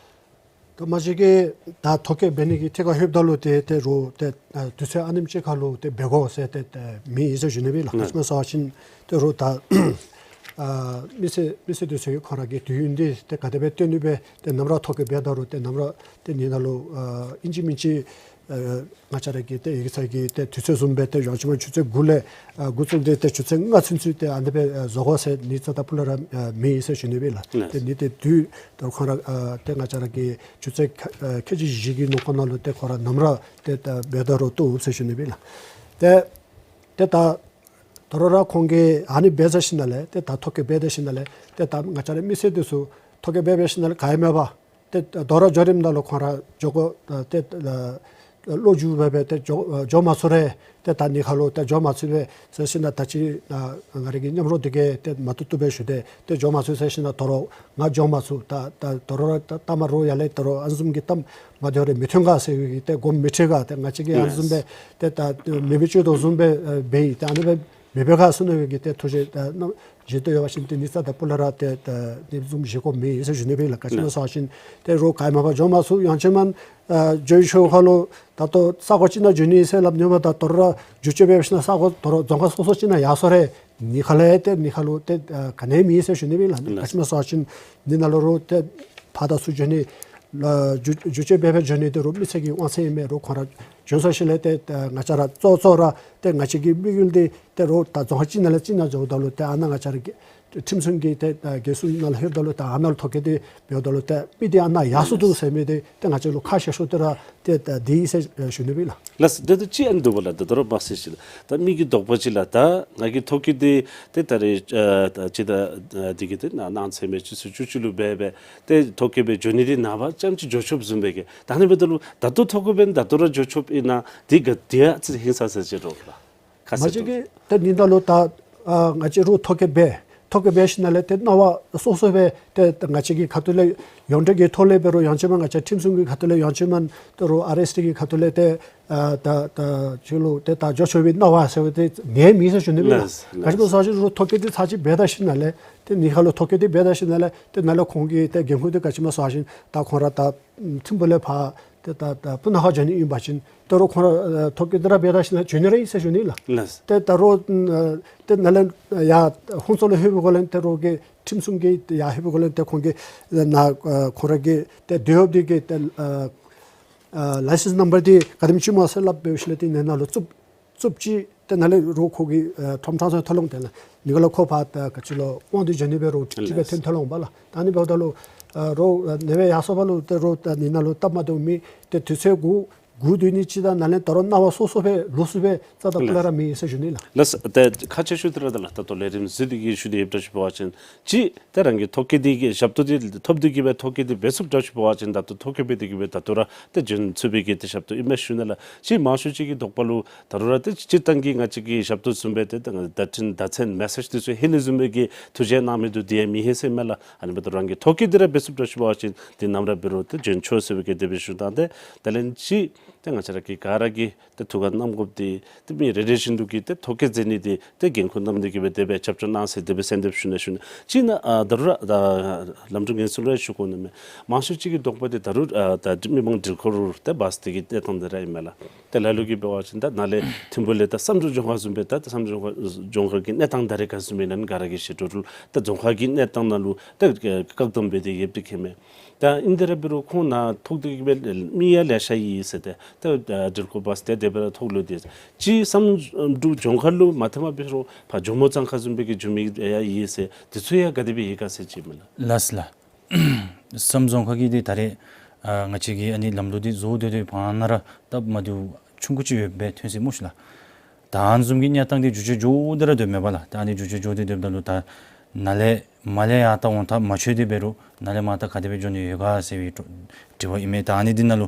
ད་མ་གཞི་གི་ད་ཐོ་བཀོད་འབད་ནི་གི་ཐད་ཁར་ལྷོདཔ་ད་ལུ་ཏེ་ཏེ་རོགས་ཏེ་ཨ་དུས་ཚོད་ཨ་ནེམ་ཅིག་ཁར་ལུ་ཏེ་འབད་དགོ་ཟེར་ཏེ་ཏེ་མེད་ཟེར་ཞུ་ནི་སྦེ་ལགས། ག་ཅི་སྨོ་ཟེར་བ་ཅིན་ཏེ་རོགས་ད་ཨ་མི་སེར་མི་སེར་འདི་ཚུ་གིས་ཁོང་ར་གི་དུས་ཡུན་འདི་ཏེ་ག་དེ་སྦེ་བཏོན་ནི་སྦེ་ཏེ་ནམ་ར་ཐོ་བཀོད་འབད་ད་རུང་ཏེ་ནམ་ར་ཏེ་ཨ་ནི་ནང་ལུ་ཨ་ཨིན་ཅི་མིན་ཅི་ཨ་ང་བཅས་ར་གི་ཏེ་ཡིག་ཚང་གི་ཏེ་དུས་ཚོད་བཟུམ་སྦེ་ཏེ་ཡང་ཅིན་མ་ཆུ་ཚོད་དགུ་ལས་ཨ་འགོ་བཙུགས་ཏེ་ཏེ་ཆུ་ཚོད་ལྔ་ཚུན་ཚོད་ཏེ་ཨ་ནི་སྦེ་ཨ་བཟོ་དགོ་ཟེར་ཨ་ནི་རྩ་དང་སྤུ་ལས་ར་ཨ་མེད་ཟེར་ཞུ་ནི་སྦེ་ལགས། ཏེ་ཨ་ནི་ཏེ་དུས་ད་ཁོང་ར་ཨ་ཏེ་ང་བཅས་ར་གི་ཆུ་ཚོད་ཁ་ཨ་ཁལ་གཅིག་བཞི་གི་ནང་འཁོད་ནང་ལུ་ཏེ་ཁོང་ར་ནམ་ར་ཏེ་ད་འབད་ད་རུང་བཏུབ་ཟེར་ཞུ་ནི་སྦེ་ལགས། ཏེ་ཏེ་ད་ད་རུང་ར་ཁོང་གིས་ཨ་ནི་འབད་ཚར་ཞིནམ་ལས་ཏེ་ད་ཐོ་བཀོད་འབད་ཚར་ཞིནམ་ལས་ཏེ་ད་ང་བཅས་ར་མི་སེར་འདི་ཚུ་ཐོ་བཀོད་འབད་འབད་ཞིནམ་ལས་ག་ཡང་མེད་པར་ཏེ་ད་རུང་འགྱོ་རནམ་ད་ལུ་ཁོང་ར་འགྱོ་དགོ་ཏེ་ཨ་ལོ་རྒྱུས་འབད་འབད་ཏེ་འགྱོ་ཨ་འགྱོ་མ་ཚུགས་རུང་ཏེ་ད་ཨ་ནི་ཁར་ལུ་ཏེ་འགྱོ་མ་ཚུགས་པས་ཟེར་ཞིནམ་ད་ཅི་ཨ་ང་རའི་གི་མཉམ་རོགས་འདི་གིས་ཏེ་མ་བཏུབ་བཏུབ་སྦེ་ཞུ་སྟེ་ཏེ་འགྱོ་མ་ཚུགས་ཟེར་ཞིནམ་ད་ད་རུང་ང་འགྱོ་མ་ཚུགས། ད་ད་ད་རུང་ད་ད་མ་རུང་ཡར་ལས་ད་རུང་ཨ་ནི་བཟུམ་གྱི་གཏམ་མ་འདི་རེ་མི་ཐོན་ག་ཟེར་བའི་གི་ཏེ་དགོངསམ་མི་ཁྲེལ་ག། ཏེ་ང་བཅས་ཀྱིས་ཨ་ནི་བཟུམ་སྦེ་ཏེ་ད་མེདཔ་སྦེ་བཅོས་དོ་བཟུམ་སྦེ་ཨ་འབད་ཡི། ཏེ་ཨ་ནི་སྦེ་མི་འབད་ག་ཟེར་མནོ་བའི་གི་ཏེ་ཐུགས་བཞེད་ཨ་ནི་བཞེས་དོ་ཡོད་པ་ཅིན་ཏེ་ཨ་ནི་རྩ་དང་སྤུ་ལས་ར་ཏེ་ད་ཨ་ནི་བཟུམ་བཞེས་དགོཔ་མེད་ཟེར་ཞུ་ནི་སྦེ་ལགས། ག་ཅི་སྨོ་ཟེར་བ་ཅིན་ཏེ་རོགས་ག་ཡང་མ་པ་འགྱོ་མ་ཚུགས། ཡང་ཅིན་མ་ཨ་འགྱོ་ཤུལ་ཁར་ལུ་ད་ལྟོ་ས་གོ་ཅིག་ནང་འགྱོ་ནི་ཟེར་སླབ་ནི་མས། ད་ད་རུང་ར་འགྱུར་བཅོས་འབད་ཞིནམ་ས་གོ་ད་རུང་རྫོང་ཁག་སོ་སོ་ཅིག་ནང་ཡར་སོང་རུང་ཨ་ནི་ཁར་ལས་ཏེ་ཨ་ནི་ཁར་ལུ་ཏེ་ཨ་ག་ནི་མེད་ཟེར་ཞུ་ནི་སྦེ་ལགས། ག་ཅི་སྨོ་ཟེར་བ་ཅིན་ཨ་ནི་ནང་ལུ་རོགས་ཏེ་ཕར་དང་ཚུར་འགྱོ་ནི་ལགས་འགྱུར་འགྱུར་བཅོས་འབད་འབད་འགྱོ་ནི་འདི་རོགས་མི་སེར་གྱི་དབང་ཚད་ཨིན་མས། རོགས་ཁོང་ར་འགྱོ་ཚར་ཞིནམ་ལས་ཏེ་ཨ་ང་བཅས་ར་གཙོ་གཙོ་ར་ཏེ་ང་བཅས་ཀྱི་དམིགས་ཡུལ་འདི་ཏེ་རོགས་ད་རྫོང་ཁག་ཅིག་ནང་ལས་ཅིག་ནང་འགྱོཝ་ད་ལུ་ཏེ་ཨ་ནཱ་ང་བཅས་ར་གི་ཁྲིམས་སྲུང་གི་ཏེ་ཨ་རྒྱལ་སྲུང་ནང་ལུ་ལྷོདཔ་ད་ལུ་ཏེ་ཨ་ནཱ་ལུ་ཐོ་བཀོད་འདི་འབདཝ་ད་ལུ་ཏེ་མི་འདི་ཨ་ནཱ་ཡར་སོང་འདུག་ཟེར་མི་འདི་ཏེ་ང་བཅས་ལུ་ཁག་ཆེ་ཤོས་འདི་ར་ཏེ་ད་འདི་ཨིན་ཟེར་ཞུ་ནི་སྦེ་ལགས། ལགས། ད་ལྟོ་ཅིག་ཨ་ནི་འདུག་པ་ལགས། ད་ད་རུང་མ་གསུངས་ཅི་ལགས། ད་མི་གི་དོགས་པ་ཅིག་ལགས། ད་ང་གིས་ཐོ་བཀོད་འདི་ཏེ་ད་རེས་ཨ་ད་ཅི་ད་ཨ་འདི་གི་ཏེ་ནང་གནངས་ཚེ་མའི་ཆུ་ཚོད་བཅུ་གཅིག་ལུ་འབད་འབད་ཏེ་ཐོ་བཀོད་འབད་འགྱོ་ནི་འདི་ནངས་པ་ཙམ་ཅིག་འགྱོ་ཆོགཔ་བཟུམ་སྦེ་གི། ད་ཨ་ནི་འབདཝ་ད་ལུ་ད་ལྟོ་ཐོ་བཀོད་འབད་ད་ལྟོ་ར་འགྱོ་ཆོགཔ་ཨིན་ན་འདི་ག་དེ་ཨ་ཙི་ཧིང་སངས་ས་ཅིག་འདྲཝ་ལགས། ཁ་མ་གསལ་གཅིག་གི་ཏེ་ཨ་ནི་ད་ལུ་ད་ཨ་ང་བཅས་རོགས་ཐོ་བཀོད་འབད་ཐོ་བཀོད་འབད་ཞིནམ་ལས་ཏེ་གནང་བ་སོ་སོ་སྦེ་ཏེ་ང་བཅས་ཀྱི་ཁ་ཐུག་ལས་ཡོངས་འབྲེལ་གྱི་ཐོག་ལས་འབད་རུང་ཡང་ཅིན་མ་ང་བཅས་ཁྲིམས་སྲུང་གི་ཁ་ཐུག་ལས་ཡང་ཅིན་མ་ད་རུང་ཨར་ཨེསི་ཊི་གི་ཁ་ཐུག་ལས་ཏེ་ཨ་ད་ད་ཅི་ལོ་ཏེ་ད་འགྱོ་ཆོག་པའི་གནང་བ་ཟེར་བ་ཏེ་ངེས་མེད་ཟེར་ཞུ་ནི་མས་ལགས། ལགས། ག་ཅི་སྨོ་ཟེར་བ་ཅིན་རོགས་ཐོ་བཀོད་འདི་ཚར་གཅིག་འབད་ད་ཞིནམ་ལས་ཏེ་ཨ་ནི་ཁར་ལུ་ཐོ་བཀོད་འདི་འབད་ད་ཞིནམ་ལས་ཏེ་ནཱ་ལས་ཁོང་གི་ཏེ་འགན་ཁུར་འདི་ག་ཅི་སྨོ་ཟེར་བ་ཅིན་ད་ཁོང་ར་ད་ཐིམ་ཕུག་ལས་ཕར་ཏེ་ད་ད་སྤུ་ན་ཁ་འགྱོ་ནི་ཨིན་པ་ཅིན་ད་རུང་ཁོང་ར་ཨ་ཐོ་བཀོད་འདི་ར་འབད་ད་ཞིནམ་ལས་འགྱོ་ནི་ར་ཨིན་ཟེར་ཞུ་ནི་ལགས། ལགས། ཏེ་ད་རུང་ཨ་ཏེ་ནཱ་ལས་ཡར་ཧོང་ཚོ་ལུ་ལྷོད་པའི་སྒང་ལས་ཏེ་རོགས་ཀྱི་ཁྲིམས་སྲུང་གི་ཡར་ལྷོད་པའི་སྒང་ལས་ཏེ་ཁོང་གི་ནཱ་ཨ་ཁོང་ར་གི་ཏེ་སྡོད་ཡོདཔ་འདི་གི་ཏེ་ཨ་ཨ་ལའི་སེནསི་ནམ་བར་འདི་ག་དེམ་ཅིག་སྨོ་ཟེར་སླབ་འབད་ཞིནམ་ལས་ཏེ་ནཱ་ནཱ་ལུ་བཙུགས་བཙུགསཔ་ཅིག་ཏེ་ནཱ་ལས་རོགས་ཁོ་གི་ཨ་ཁྲོམ་ཁྲོམ་ཚུ་ཐོན་ལོང་། ཏེ་ནཱ་ཨ་ནི་ཁར་ལུ་ཁོ་ཕར་ད་ག་ཅི་ལོ་དབང་དུ་བྱོན་ནི་འབད་རུང་ཅིག་ཅིག་སྦེ་ཐོན་ཐོན་ལོང་པ་ལགས། ད་ཨ་ནི་འབདཝ་ད་ལུ་ ཨ་རོགས་ཨ་ནེ་སྦེ་ཡར་སོང་པ་ལུ་ཏེ་རོགས་ཨ་ནི་ནང་ལུ་སྟབས་མ་བདེཝ་མེད། ཏེ་དུས་ཚོད་དགུ་དགུ་བདུན་ནི་ཅིག་དང་ནཱ་ལས་ད་རུང་གནང་བ་སོ་སོ་སྦེ་ལོག་ཚུགས་པའི་རྩ་དང་སྤུ་ལས་ར་མེད་ཟེར་ཞུ་ནི་ལགས། ལགས་སོ། ཏེ་ཁག་ཆེ་ཤོས་འདི་ར་ད་ལགས། ད་ལྟོ་ལས་རིམ་གཟིགས་ཏེ་གིས་ཞུ་སྟེ་ཡོདཔ་འདྲཝ་ཅིག་འབད་བ་ཅིན་ཅིག་ཏེ་རང་གི་ཐོ་བཀོད་འདི་གི་ཞབས་ཏོག་འདི་ཐོབ་སྟེ་གིས་སྦེ་ཐོ་བཀོད་འདི་འབད་ཚུགསཔ་འདྲཝ་ཅིག་འབད་བ་ཅིན་ད་ལྟོ་ཐོ་བཀོད་འབད་དེ་གིས་སྦེ་ད་ལྟོ་ར་ཏེ་འབྱོན་ཚུགས་པའི་གི་ཏེ་ཞབས་ཏོག་ཨིན་མས་ཞུ་ནི་ལགས། ཅིག་མང་ཤོས་ཅིག་གི་དོགས་པ་ལུ་ད་རུང་ར་ཏེ་སྤྱིར་བཏང་གི་ང་བཅས་ཀྱི་ཞབས་ཏོག་བཟུམ་སྦེ་ཏེ་ད་བརྡ་འཕྲིན་བརྡ་མཚོན་མེ་སེཇ་འདི་ཚུ་ཧེ་ནི་བཟུམ་སྦེ་གི་ཐུགས་རྗེ་གནང་མི་འདུག། དེ་ཡང་མི་ཧེ་ཟེར་མས་ལགས། ཨ་ནི་འབདཝ་ད་རང་གི་ཐོ་བཀོད་འདི་ར་འབད་ཚུགསཔ་འདྲཝ་ཅིག་འབད་བ་ཅིན་འདི་ནམ་ར་འབད་རུང་ཏེ་འབྱོན་ཆོག་ཟེར་བའི་གི་དེ་སྦེ་ཞུ་དོ། ཏེ་ད་ལན་ཅིག་ཏེ་ང་བཅས་ར་གི་ག་ར་གིས་ཏེ་ཐུགས་ཁར་བསྣམ་དགོཔ་འདི་ཏེ་མི་རེ་རེ་བཞིན་དུ་གིས་ཏེ་ཐོ་བཀོད་མཛད་ནི་འདི་ཏེ་འགན་ཁུར་བསྣམས་ཏེ་གིས་སྦེ་དེ་སྦེ་རྒྱབ་སྐྱོར་གནང་ཟེར་དེ་སྦེ་གསོལ་འདེབས་ཞུ་ནི་ཞུ་ནི། ཅིག་ནཱ་ཨ་ད་རུང་ར་ད་ལམ་འགྲོ་ངན་སོང་ར་ཞུ་དགོ་ནི་མས། མང་ཤོས་ཅིག་གི་དོགས་པ་འདི་ད་རུང་ཨ་ད་མི་མང་འགྲུལ་འཁོར་ཏེ་བཱས་འདི་གི་གནས་སྟངས་འདི་ར་ཨིན་མས་ལགས། ཏེ་ལ་ལུ་གིས་འབད་བ་ཅིན་ད་ནཱ་ལས་ཐིམ་ཕུ་ལས་ད་བསམ་གྲུབ་ལྗོངས་མཁར་བཟུམ་སྦེ་ད་བསམ་གྲུབ་ལྗོངས་མཁར་གྱི་གནས་སྟངས་ད་རེས་ག་བཟུམ་ཨིན་ན་ག་ར་གིས་ཤེས་དོ་རུང་ད་ལྗོངས་མཁར་གྱི་གནས་སྟངས་ནང་ལུ་ད་བཀག་དམ་འབད་དེ་ཡོདཔ་འདི་མཁྱེན་མས། ད་ཨིན་དེ་ར་འབད་རུང་ཁོང་ནཱ་ཐོག་འདི་གིས་སྦེ་མི་ཡང་ལེ་ཤ་ཡོད་ཟེར། ཏེ་ད་འགྲུལ་འཁོར་བཱས་ཏེ་དེ་སྦེ་ར་ཐོག་ལུ་ཏེ་ཅིག་བསམ་གྲུབ་ལྗོངས་མཁར་ལུ་མ་ཐོནམ་འབད་རུང་ཕར་ཇོ་མོ་གཙང་ཁ་བཟུམ་སྦེ་གི་འགྱོ་མི་ཡང་ཡོད་ཟེར། དེ་ཚུ་ཡང་ག་དེ་སྦེ་ཡོད་ག་ཟེར་ཅིག་མས་ལགས། ལགས་སོ་ལགས། བསམ་གྲུབ་ལྗོངས་མཁར་གྱི་འདི་ད་རེས་ཨ་ང་བཅས་ཀྱིས་ཨ་ནི་ལམ་ལུགས་འདི་བཟོ་སྡོད་སྡོད་པའི་བར་ན་ར་སྟབས་མ་བདེཝ་ཆུང་ཀུ་ཅིག་ཡོདཔ་སྦེ་ཐོན་ཅི་སྨོ་ཤིག་ལགས། ད་ཨ་ནི་བཟུམ་གྱི་གནས་སྟངས་འདི་འགྱུར་བཅོས་འགྱོ་སྟེ་ར་སྡོདཔ་མས་པ་ལགས། ད་ཨ་ནི་འགྱུར་བཅོས་འགྱོ་སྟེ་སྡོདཔ་ད་ལུ་ད་ནཱ་ལས་མར་ལས་ཡར་ད་འོང་ཐག་མ་ཆོད་དེ་འབད་རུང་ནཱ་ལས་མར་ད་ག་དེ་སྦེ་འགྱོ་ནི་ཡོད་ག་ཟེར་བའི་དྲི་བ་ཨིན་མས། ད་ཨ་ནི་འདི་ནང་ལུ་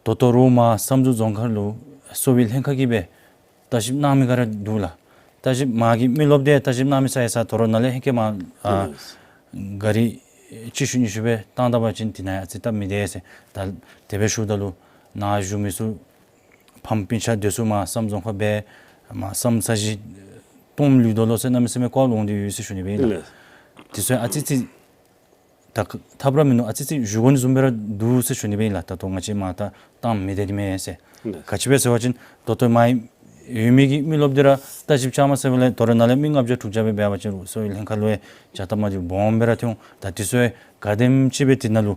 ད་ལྟོ་རོགས་མར་བསམ་གྲུབ་ལྗོངས་མཁར་ལུ་གསོ་བའི་ལྷན་ཁག་གིས་སྦེ་བརྟག་ཞིབ་གནང་མི་ག་ར་འདུག་ལགས། བརྟག་ཞིབ་མར་གྱི་མི་རློབས་དེ་བརྟག་ཞིབ་གནང་མི་ས་ཡི་ས་དོ་རུང་ནཱ་ལས་ཧེང་སྐལ་མར་ཨ་ག་རི་གཅིག་ཤུལ་གཉིས་ཤུལ་སྦེ་བཏང་ད་པ་ཅིན་དེ་ནང་ཨ་ཙི་སྟབས་མི་བདེ་ཟེར། ད་དེ་སྦེ་ཞུཝ་ད་ལུ་ནཱ་བཞུགས་མི་ཚུ་ཕམ་སྤུན་ཆ་དེ་ཚུ་མར་བསམ་གྲུབ་ལྗོངས་མཁར་སྦེ་མར་བསམ་ས་གཞི་སྟོངམ་ལུས་དོ་ལོ་ཟེར་གནམ་མེད་ས་མེད་སྐོར་ལོང་སྟེ་ཡོད་ཟེར་ཞུ་ནི་སྦེ་ཨིན་ལགས། ལགས། དེ་ཚུ་ཨ་ཙི་ཙི་ད་ཐབས་ར་མིན་ནུག། ཨ་ཙི་ཙི་བཞུགས་དགོ་ནི་བཟུམ་སྦེ་ར་འདུག་ཟེར་ཞུ་ནི་སྦེ་ཨིན་ལགས། ད་ལྟོ་ང་བཅས་མར་ད་བཏངམ་མི་བདེ་དེ་མས་ཟེར། ལགས། ག་ཅི་སྦེ་ཟེར་བ་ཅིན་ད་ལྟོ་མར་ཡོད་མི་གི་མི་རློབས་འདི་ར་བརྟག་ཞིབ་རྐྱབ་མ་ཚར་བ་ལས་དོ་རུང་ནཱ་ལས་མི་ལྔ་བརྒྱ་དྲུག་བརྒྱ་སྦེ་འབད་བ་ཅིན་རོགས་གསོ་བའི་ལྷན་ཁག་ལུ་ཡང་བྱ་སྟབས་མ་བདེཝ་སྦོམ་སྦེ་ར་ཐོན་འོང་། ད་དེ་ཚུ་ཡང་ག་དེམ་ཅིག་སྦེ་དེ་ནང་ལུ་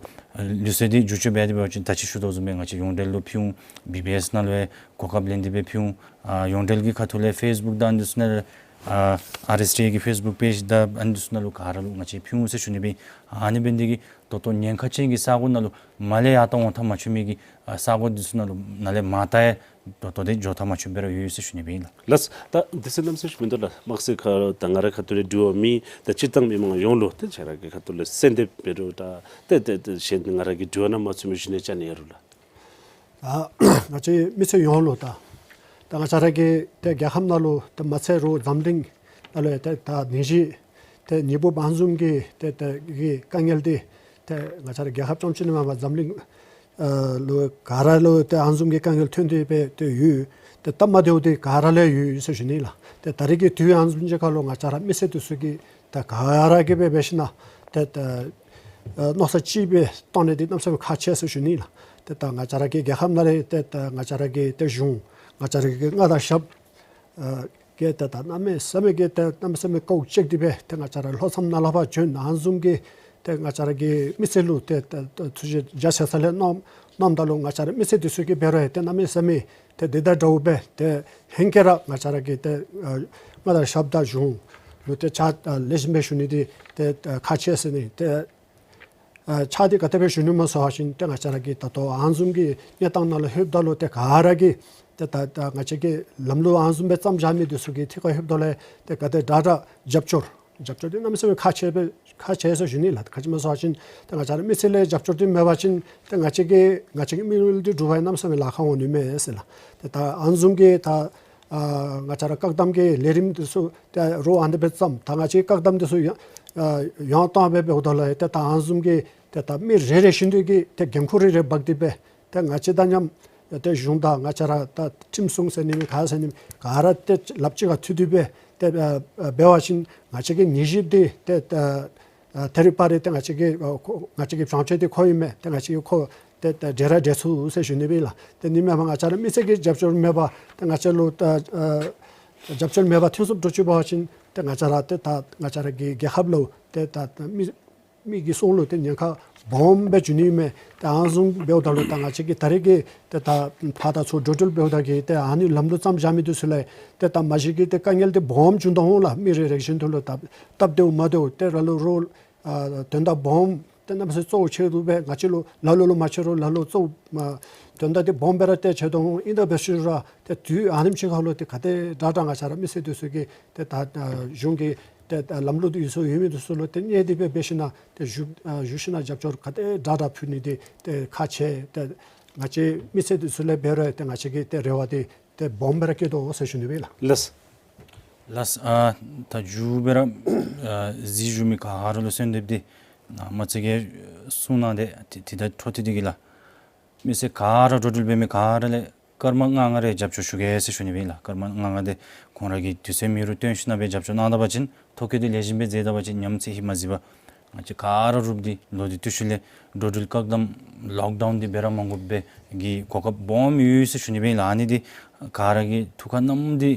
ལུགས་སྲོལ་འདི་བསྒྱུར་བཅོས་འབད་དེ་འབད་བ་ཅིན་ད་ཅི་ཞུ་དོ་བཟུམ་སྦེ་ང་བཅས་ཡོངས་འབྲེལ་ལུ་ཕུལ་འོང་། བི་བི་ཨེསི་ནང་ལུ་ཡང་གོ་སྐབས་ལེན་ཏེ་སྦེ་ཕུལ་འོང་། ཨ་ཡོངས་འབྲེལ་གྱི་ཁ་ཐུག་ལས་ཕེསི་བུཀ་དང་འདི་ཚུ་ནང་ལུ་ཨ་ཨར་ཨེསི་ཊི་ཨེ་གི་ཕེསི་བུཀ་པེཇ་དང་ཨ་ནི་འདི་ཚུ་ནང་ལུ་ག་ར་ལུ་ང་བཅས་ཕུལ་འོང་ཟེར་ཞུ་ནི་སྦེ། ཨ་ནི་འབད་ནི་དེ་གིས་ད་ལྟོ་ཉེན་ཁ་ཅན་གྱི་ས་གོ་ནང་ལུ་མར་ལས་ཡར་ད་འོང་ཐག་མ་ཆོད་མི་གི་ཨ་ས་གོ་འདི་ཚུ་ནང་ལུ་ནཱ་ལས་མར་ད་ཡང་ད་ལྟོ་འདི་འགྱོ་ཐག་མ་ཆོདཔ་སྦེ་ར་ཡོད་ཟེར་ཞུ་ནི་སྦེ་ཨིན་ལགས། ལགས། ད་དུས་ཚོད་གནམ་མེད་ས་མེད་མིན་འདུག་ལགས། དམིགས་བསལ་ཁ་ད་ང་རའི་ཁ་ཐུག་ལས་དྲི་བ་མེད། ད་སྤྱིར་བཏང་མི་མང་ཡོངས་ལུ་ཏེ་ཁྱེད་ར་གི་ཁ་ཐུག་ལས་གསོལ་འདེབས་འབད་རུང་ད་ཏེ་ཏེ་ཏེ་གཞན་ང་ར་གི་དྲི་བ་ནང་མ་ཚུད་མི་ཞུ་ནི་ཅིག་ཨ་ནི་ཡོད་རུང་ལགས། ད་ང་བཅས་མི་སེར་ཡོངས་ལུ་ད་ད་ང་བཅས་ར་གི་ཏེ་རྒྱལ་ཁབ་ནང་ལུ་ཏེ་མ་ཚད་རོགས་འཛམ་གླིང་ནང་ལུ་ཡང་ཏེ་ད་ནད་གཞི་ཏེ་ནད་འབུཔ་ཨ་ནི་བཟུམ་གྱི་ཏེ་ཏེ་གི་དཀའ་ངལ་འདི་ཏེ་ང་བཅས་ར་རྒྱལ་ཁབ་རྐྱངམ་ཅིག་ནི་མེན་པར་འཛམ་གླིང་ཨ་ལུ་ག་ར་ལུ་ཏེ་ཨ་ནི་བཟུམ་གྱི་དཀའ་ངལ་ཐོན་ཏེ་སྦེ་ཏེ་ཡོད། ཏེ་སྟབས་མ་བདེཝ་འདི་ག་ར་ལུ་ཡོད་ཟེར་ཞུ་ནི་ལགས། ཏེ་ད་རེས་ཀྱི་དུས་ཨ་ནི་བཟུམ་ཅིག་ཁར་ལུ་ང་བཅས་ར་མི་སེར་འདི་ཚུ་གིས་ད་ག་ར་གིས་སྦེ་འབད་ཞིན་ན་ཏེ་ད་ཨ་མནོ་བསམ་ཅིག་སྦེ་བཏང་ནི་འདི་གནམ་མེད་ས་མེད་ཁག་ཆེ་ཟེར་ཞུ་ནི་ལགས། ཏེ་ད་ང་བཅས་ར་གི་རྒྱལ་ཁབ་ནང་ལས་ཏེ་ད་ང་བཅས་ར་གི་ཏེ་གཞུང་ང་བཅས་ར་གི་མངའ་བདག་ཞབས་ཨ་གིས་ཏེ་ད་གནམ་མེད་ས་མེད་ཀྱི་ཏེ་གནམ་མེད་ས་མེད་དཀའཝ་སྤྱད་དེ་སྦེ་ཏེ་ང་བཅས་ར་ལྷོ་མཚམས་ནང་ལས་ཕར་བྱོན་ཨ་ནི་བཟུམ་གྱི་ཏེ་ང་བཅས་ར་གི་མི་སེར་ལུ་ཏེ་ཏེ་ཏེ་ཐུགས་རྗེ་རྒྱ་ཆེ་ས་ལས་གནང་གནངམ་ད་ལུ་ང་བཅས་ར་མི་སེར་འདི་ཚུ་གིས་འབད་རུང་ཡང་ཏེ་གནམ་མེད་ས་མེད་ཏེ་འདི་དང་འདྲཝ་སྦེ་ཏེ་ཧེང་སྐལ་ར་ང་བཅས་ར་གི་ཏེ་ཨ་མངའ་བདག་ཞབས་དང་གཞུང་ལུ་ཏེ་ཕྱག་ཨ་ལེགས་ཤོམ་སྦེ་ཞུ་ནི་འདི་ཏེ་ཨ་ཁག་ཆེ་ཟེར་ནི། ཏེ་ཨ་ཕྱག་འདི་ག་དེ་སྦེ་ཞུ་ནི་སྨོ་ཟེར་བ་ཅིན་ཏེ་ང་བཅས་ར་གི་ད་ལྟོ་ཨ་ནི་བཟུམ་གྱི་གནས་སྟངས་ནང་ལུ་ལྷོདཔ་ད་ལུ་ཏེ་ག་ར་གིས་ཏེ་ད་ད་ང་བཅས་ཀྱི་ལམ་ལུགས་ཨ་ནི་བཟུམ་སྦེ་བརྩམས་བཞག་མི་འདི་ཚུ་གི་ཐད་ཁར་ལྷོདཔ་ད་ལུ་ཏེ་ག་དེ་དྲག་དྲག་རྒྱབ་སྐྱོར་རྒྱབ་སྐྱོར་འདི་གནམ་མེད་ས་མེད་ཁག་ཆེ་སྦེ་ཁག་ཆེ་ཟེར་ཞུ་ནི་ལགས། ག་ཅི་སྨོ་ཟེར་བ་ཅིན་ཏེ་ང་བཅས་ར་མི་སེར་ལས་རྒྱབ་སྐྱོར་འདི་མེད་པ་ཅིན་ཏེ་ང་བཅས་ཀྱི་ང་བཅས་ཀྱི་དམིགས་ཡུལ་འདི་འགྲུབ་པར་གནམ་མེད་ས་མེད་ལཱ་ཁག་འོང་ནི་མས་ཟེར་ལགས། ཏེ་ད་ཨ་ནི་བཟུམ་གྱི་ད་ཨ་ང་བཅས་ར་བཀག་དམ་གྱི་ལས་རིམ་འདི་ཚུ་ཏེ་རོགས་ཨ་ནི་སྦེ་བརྩམས། ད་ང་བཅས་བཀག་དམ་འདི་ཚུ་ཡང་ཨ་ཡང་དག་སྦེ་འབདཝ་ད་ལུ་ཏེ་ད་ཨ་ནི་བཟུམ་གྱི་ཏེ་ད་མི་རེ་རེ་བཞིན་དུ་གིས་ཏེ་འགན་ཁུར་རེ་རེ་འབག་སྟེ་སྦེ་ཏེ་ང་བཅས་དང་མཉམ་ཏེ་གཞུང་དང་ང་བཅས་ར་ད་ཁྲིམས་སྲུང་ཟེར་ནི་མེན་ག་ཟེར་ནི་མེན་ག་ར་ཏེ་ལགཔ་གཅིག་ཁར་མཐུད་དེ་སྦེ་ཏེ་ཨ་ཨ་འབད་བ་ཅིན་ང་བཅས་ཀྱི་ནད་གཞི་འདི་ཏེ་ཨ་ཨ་ད་རེས་བར་རེ་ཏེ་ང་བཅས་ཀྱི་ཨ་ཁོ་ང་བཅས་ཀྱི་བྱང་ཆུབ་འདི་ཁོ་ཨིན་མས། ཏེ་ང་བཅས་ཀྱིས་ཁོ་ཏེ་ཏེ་བསྒྲལ་ར་བསྒྲལ་ཚུགས་ཟེར་ཞུ་ནི་སྦེ་ལགས། ཏེ་ཨ་ནི་མེན་པར་ང་བཅས་ར་མི་སེར་གྱི་རྒྱབ་སྐྱོར་མེད་པར་ཏེ་ང་བཅས་ལུ་ད་ཨ་རྒྱབ་སྐྱོར་མེད་པར་ཐོན་སོངམ་འདྲཝ་ཅིག་འབད་བ་ཅིན་ཏེ་ང་བཅས་ར་ཏེ་ད་ང་བཅས་ར་གི་རྒྱལ་ཁབ་ལུ་ཏེ་ད་མི་མི་གི་སྲོག་ལུ་ཏེ་ཉེན་ཁ་སྦོམ་སྦེ་འགྱོ་ནི་མས། ཏེ་ཨ་ནི་བཟུམ་འབདཝ་ད་ལུ་ད་ང་བཅས་ཀྱི་ད་རེས་ཀྱི་ཏེ་ད་ཕར་དང་ཚུར་འགྲོ་འགྲུལ་འབདཝ་ད་གི་ཏེ་ཨ་ནི་ལམ་ལུགས་བརྩམས་བཞག་མི་འདི་ཚུ་ལུ་ཏེ་ད་མ་གཞི་གི་ཏེ་དཀའ་ངལ་འདི་སྦོམ་བྱུང་དོ་འོང་ལགས། མི་རེ་རེ་བཞིན་དུ་ལུ་ད་སྟབས་བདེཝ་མ་བདེཝ་ཏེ་ར་ལུ་རོགས་ཨ་དོན་དག་སྦོམ་ གནམ་མེད་ས་མེད་གཙོ་བོ་ཆེ་རུང་སྦེ་ང་བཅས་ལུ་ལ་ལུ་ལུ་མ་ཆེ་རུང་ལ་ལུ་གཙོ་བོ་དོན་དག་འདི་སྦོམ་སྦེ་ར་ཏེ་ཆེ་དོ་ཨིན། ད་འབད་ཞུ་རུང་ཏེ་དུས་ཨ་ནེམ་ཅིག་ཁར་ལུ་ཏེ་ག་དེ་དྲག་དྲག་ང་བཅས་ར་མི་སེར་འདི་ཚུ་གིས་ཏེ་ད་གཞུང་གི་ཏེ་ལམ་ལུགས་འདི་ཚུ་ཡོད་མི་འདི་ཚུ་ལུ་ཏེ་གནས་འདི་སྦེ་འབད་ཞིན་ན་ཏེ་བཞུགས་བཞུགས་ཞིན་ན་རྒྱབ་སྐྱོར་ག་དེ་དྲག་དྲག་ཕུལ་ནི་འདི་ཏེ་ཁག་ཆེ། ཏེ་ང་བཅས་མི་སེར་འདི་ཚུ་ལས་འབད་རུང་ཏེ་ང་བཅས་ཀྱིས་ཏེ་རེ་བ་འདི་ཏེ་སྦོམ་སྦེ་ར་བསྐྱེད་དོ་ཟེར་ཞུ་ནི་སྦེ་ལགས། ལགས། ལགས། ཨ་ད་མཇུག་སྦེ་ར་ཨ་གཟིགས་བཞུགས་མི་ག་ར་ལུ་གསོལ་འདེབས་འདི་ནཱ་མ་ཚད་ཀྱི་གསུང་གནང་སྟེ་ཏེ་ཏེ་ད་འཕྲོ་མཐུད་དེ་གིས་ལགས། མི་སེར་ག་ར་འགྲོ་འགྲུལ་འབད་མི་ག་ར་ལས་སྐར་མ་ལྔ་ལྔ་རེ་རྒྱབ་སྐྱོར་ཞུ་གེ་ཟེར་ཞུ་ནི་སྦེ་ལགས། སྐར་མ་ལྔ་ལྔ་འདི་ཁོང་ར་གི་དུས་ཚོད་མེད་རུང་བཏོན་ཞིན་ན་སྦེ་རྒྱབ་སྐྱོར་གནང་ད་པ་ཅིན་ཐོ་བཀོད་འདི་ལེགས་ཤོམ་སྦེ་མཛད་ད་པ་ཅིན་ཉམས་ཚད་ཧེ་མ་གཟིགས་པ་ང་བཅས་ག་ར་རུབ་སྟེ་ལོག་སྟེ་དུས་ཤུལ་ལས་འགྲོ་འགྲུལ་བཀག་དམ་ལོག་ཌའུན་འདི་འབད་ར་མ་དགོ་པའི་གི་གོ་སྐབས་སྦོམ་ཡོད་ཟེར་ཞུ་ནི་སྦེ་ལགས། ཨ་ནི་འདི་ག་ར་གིས་ཐུགས་ཁར་བསྣམས་ཏེ་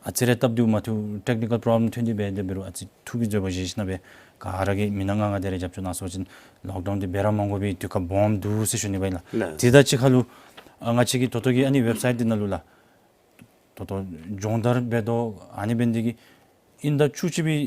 ཨ་ཙི་རེ་སྟབས་བདེཝ་མ་ཐུབ་ཊེག་ནི་ཀལ་པོརོབ་ལེམ་ཐོན་ཏེ་འབད་དེ་འབད་རུང་ཨ་ཙི་ཐུགས་ཀྱི་བཟོད་པ་བཞེས་ཞིན་ན་སྦེ་ག་ར་གིས་མི་སྣ་ལྔ་ལྔ་དེ་རེ་རྒྱབ་སྐྱོར་གནང་སོང་ཅིན་ལོག་ཌའུན་འདི་འབད་ར་མ་དགོ་པའི་དུས་སྐབས་སྦོམ་འདུག་ཟེར་ཞུ་ནི་སྦེ་ལགས། ལགས། དེ་དང་གཅིག་ཁར་ལུ་ཨ་ང་བཅས་ཀྱི་ད་ལྟོ་གི་ཨ་ནི་ཝེབ་སའིཊ་འདི་ནང་ལུ་ལགས། ད་ལྟོ་སྦྱོང་བརྡར་འབད་དོ་ཨ་ནི་འབད་ནི་འདི་གིས་དབྱིན་ཟླ་བཅུ་གཅིག་པའི་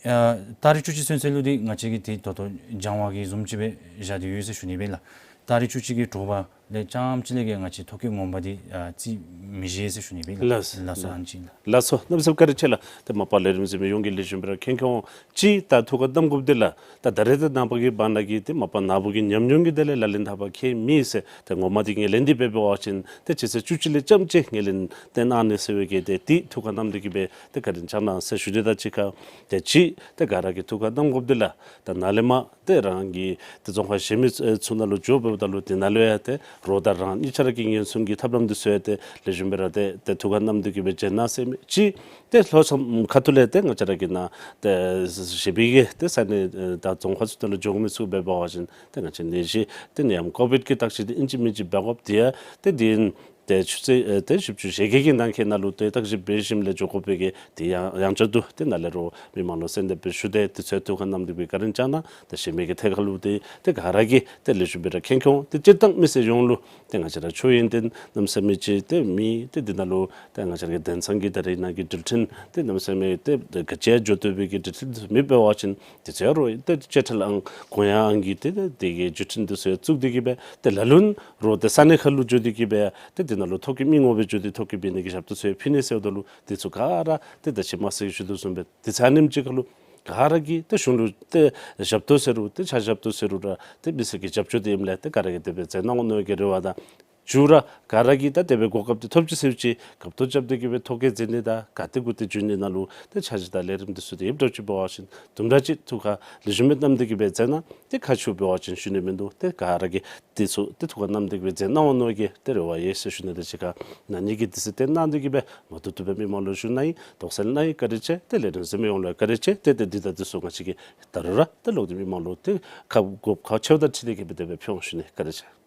ཨ་ཏ་རིག་བཅུ་གཅིག་ཚུན་ཚོད་ལུ་འདི་ང་བཅས་ཀྱིས་ཏེ་ད་ལྟོ་སྦྱང་བ་གི་བཟུམ་ཅིག་སྦེ་བཞག་སྟེ་ཡོད་ཟེར་ཞུ་ནི་སྦེ་ལགས། ཏ་རིག་བཅུ་གཅིག་གི་དྲོ་པ་ལས་རྐྱངམ་ཅིག་ལས་ཀྱི་ང་བཅས་ཐོ་བཀོད་ངོ་མ་འདི་ཨ་རྩིས་མི་བཞེས་ཟེར་ཞུ་ནི་སྦེ་ལགས། ལགས་སོ། ལགས། ཨ་ནི་ཅིག་ལགས། ལགས་སོ། གནམ་མེད་ས་མེད་བཀའ་དྲིན་ཆེ་ལགས། ཏེ་མ་པ་ལས་རིམ་གཟིགས་མི་ཡོངས་ཀྱིས་ལེགས་ཤོམ་སྦེ་ར་མཁྱེན་མཁྱེན་འོང་། ཅིག་ད་ཐུགས་ཁར་བསྣམ་དགོཔ་འདི་ལགས། ད་ད་རེས་ད་ནངས་པ་གི་བར་ན་གི་ཏེ་མ་པ་ནཱ་བུ་གི་ཉམས་མྱོང་གི་དོན་ལས་ལག་ལེན་འཐབ་པར་ཁྱད་མེད་ཟེར། ཏེ་ངོ་མ་འདི་ངོས་ལེན་འདི་འབད་བ་ཅིན་ཏེ་ཕྱི་ཚེས་བཅུ་གཅིག་ལས་རྐྱངམ་ཅིག་ངོས་ལེན་ཏེ་གནང་ནི་ཟེར་བའི་གི་ཏེ་འདི་ཐུགས་ཁར་བསྣམས་ཏེ་གིས་སྦེ་ཏེ་བཀའ་དྲིན་བསྐྱང་གནང་ཟེར་ཞུ་ནི་དང་གཅིག་ཁར། ཏེ་ཅིག་ཏེ་ག་ར་གིས་ཐུགས་ཁར་བསྣམ་དགོཔ་འདི་ལགས། ད་ནཱ་ལས་མར་ཏེ་རང་གི་ཏེ་རྫོང་ཁག་གཞན་མི་ཚུ་ནང་ལུ་འགྱོ་འབདཝ་ད་ལུ་དེ་ནང་ལུ་ཡང་ཏེ་རོགས་དང་རང་གཉིས་ཆ་ར་གིས་ཉེན་སྲུང་གི་ཐབས་ལམ་འདི་ཚུ་ཡང་ཏེ་ལེགས་ཤོམ་སྦེ་ར་ཏེ་ཏེ་ཐུགས་ཁར་བསྣམས་ཏེ་གིས་སྦེ་བྱོན་གནང་ཟེར་མི་ཅིག། ཏེ་ལྷོ་མཚམས་ཁ་ཐུག་ལས་ཏེ་ང་བཅས་ར་གི་ནཱ་ཏེ་གཞན་པའི་གི་ཏེ་ས་གནས་ཨེ་ད་རྫོང་ཁག་ཚུ་ནང་ལུ་འགྱོ་མི་ཚུ་འབད་བ་ཅིན་ཏེ་ང་བཅས་ནད་གཞི་ཏེ་ནད་ཡམས་ཀོ་བིཌ་ཀྱི་བརྟག་དཔྱད་འདི་ཨིན་ཅི་མིན་ཅི་འབད་དགོཔ་འདི་ཡང་ཏེ་འདི་ཨིན། ཏེ་ཆུ་ཚོད་ཨེ་ཏེ་བཞི་བཅུ་ཞེ་བརྒྱད་ཀྱི་ནང་འཁོད་ནང་ལུ་ཏེ་བརྟག་དཔྱད་འབད་ཞིནམ་ལས་འགྱོ་དགོ་པའི་གི་དེ་ཡང་ཡང་བསྐྱར་དུ་ཏེ་ནཱ་ལས་རོགས་མི་མང་ལུ་གསོལ་འདེབས་སྦེ་ཞུ་སྟེ་དུས་ཚོད་ཐུགས་ཁར་བསྣམས་ཏེ་སྦེ་བཀའ་དྲིན་བསྐྱང་གནང་། ཏེ་གཞན་མི་གི་ཐད་ཁར་ལུ་ཏེ་ཏེ་ག་ར་གིས་ཏེ་ལེགས་ཤོམ་སྦེ་ར་མཁྱེན་མཁྱེན་འོང་། ཏེ་སྤྱིར་བཏང་མི་སེར་ཡོངས་ལུ་ཏེ་ང་བཅས་ར་ཆོས་ཡོན་ཏན་གནམ་མེད་ས་མེད་ཅིག་ཏེ་མེད། ཏེ་འདི་ནང་ལུ་ཏེ་ང་བཅས་ར་གི་དེང་སང་གི་ད་རེས་ནངས་ཀྱི་འགྲུལ་འཕྲིན་ཏེ་གནམ་མེད་ས་མེད་ཏེ་ག་ཅི་ཡང་འགྱོ་བཏུབ་པའི་གི་འགྲུལ་འཕྲིན་མེདཔ་འབད་བ་ཅིན་དུས་ཚོད་རོགས་ཏེ་ཅ་ཆས་ལང་གོང་ཡང་གི་ཏེ་ཏེ་དེ་གི་བརྒྱུད་འཕྲིན་འདི་ཚུ་ཡང་བཙུགས་ཏེ་གིས་སྦེ་ཏེ་ལ་ལུ་རོགས་ཏེ་ས་གནས་ཁར་ལུ་འགྱོ་སྟེ་གིས་སྦེ་ཏེ་འདི་ནང་ལུ་ཐོ་བཀོད་མི་ངོ་སྦེ་འགྱོ་སྟེ་ཐོ་བཀོད་འབད་ནི་གི་ཞབས་ཏོག་ཚུ་ཡང་ཕུལ་ནི་ཟེརཝ་ད་ལུ་འདི་ཚུ་ག་ར་ཏེ་ད་ཅི་མ་ཟེར་ཞུ་དོ་བཟུམ་སྦེ་དུས་ཚོད་ཨ་ནེམ་ཅིག་ཁར་ལུ་ག་ར་གིས་ཏེ་གཞུང་ལུ་ཏེ་ཞབས་ཏོག་ཟེར་རུང་ཏེ་ཕྱག་ཞབས་ཏོག་ཟེར་རུང་ར་ཏེ་མི་སེར་གྱི་རྒྱབ་སྐྱོར་འདི་ཨིནམ་ལས་ཏེ་ག་ར་གིས་དེ་སྦེ་མཛད་གནང་འོང་མནོ་བའི་གི་རེ་བ་དང་མཇུག་ར་ག་ར་གིས་ད་དེ་སྦེ་གོ་སྐབས་འདི་ཐོབ་ཅི་ཟེར་ཅི་སྐབས་ཐོབ་རྐྱབ་སྟེ་གིས་སྦེ་ཐོ་བཀོད་མཛད་ནི་དང་ག་ཏེ་གུ་ཏེ་འགྱོ་ནི་ནང་ལུ་ཏེ་འཆར་གཞི་དང་ལས་རིམ་འདི་ཚུ་ཏེ་ཡོདཔ་འདྲཝ་ཅིག་འབད་བ་ཅིན་དུམ་གྲ་ཅིག་ཐུགས་ཁར་ལེགས་ཤོམ་སྦེ་བསྣམས་ཏེ་གིས་སྦེ་མཛད་གནང་། ཏེ་ཁག་ཆེཝ་འབད་བ་ཅིན་ཞུ་ནི་མིན་འདུག། ཏེ་ག་ར་གིས་འདི་ཚུ་ཏེ་ཐུགས་ཁར་བསྣམས་ཏེ་གིས་སྦེ་མཛད་གནང་འོང་མནོ་བའི་གི་ཏེ་རེ་བ་ཡོད་ཟེར་ཞུ་ནི་དང་གཅིག་ཁར་ནཱ་ཉིད་ཀྱིས་དུས་ཚོད་ཏེ་གནང་སྟེ་གིས་སྦེ་མ་ཐུབ་ཐུབ་སྦེ་མི་མང་ལུ་ཞུ་གནང་ཡི། དོགས་སེལ་གནང་ཡི། བཀའ་དྲིན་ཆེ། ཏེ་ལས་རིམ་གཟིགས་མི་ཡོངས་ལུ་བཀའ་དྲིན་ཆེ། ཏེ་ཏེ་འདི་དང་འདི་ཚུ་ང་བཅས་ཀྱིས་ད་རུང་ར་ཏེ་ལོག་སྟེ་མི་མང་ལུ་ཏེ་ཁག་དགོཔ་ཁག་ཆེཝ་དང་འཁྲིལ་ཏེ་གིས་སྦེ་དེ་སྦེ་ཕུལ་འོང་ཞུ་ནི། བཀའ་དྲིན་ཆེ།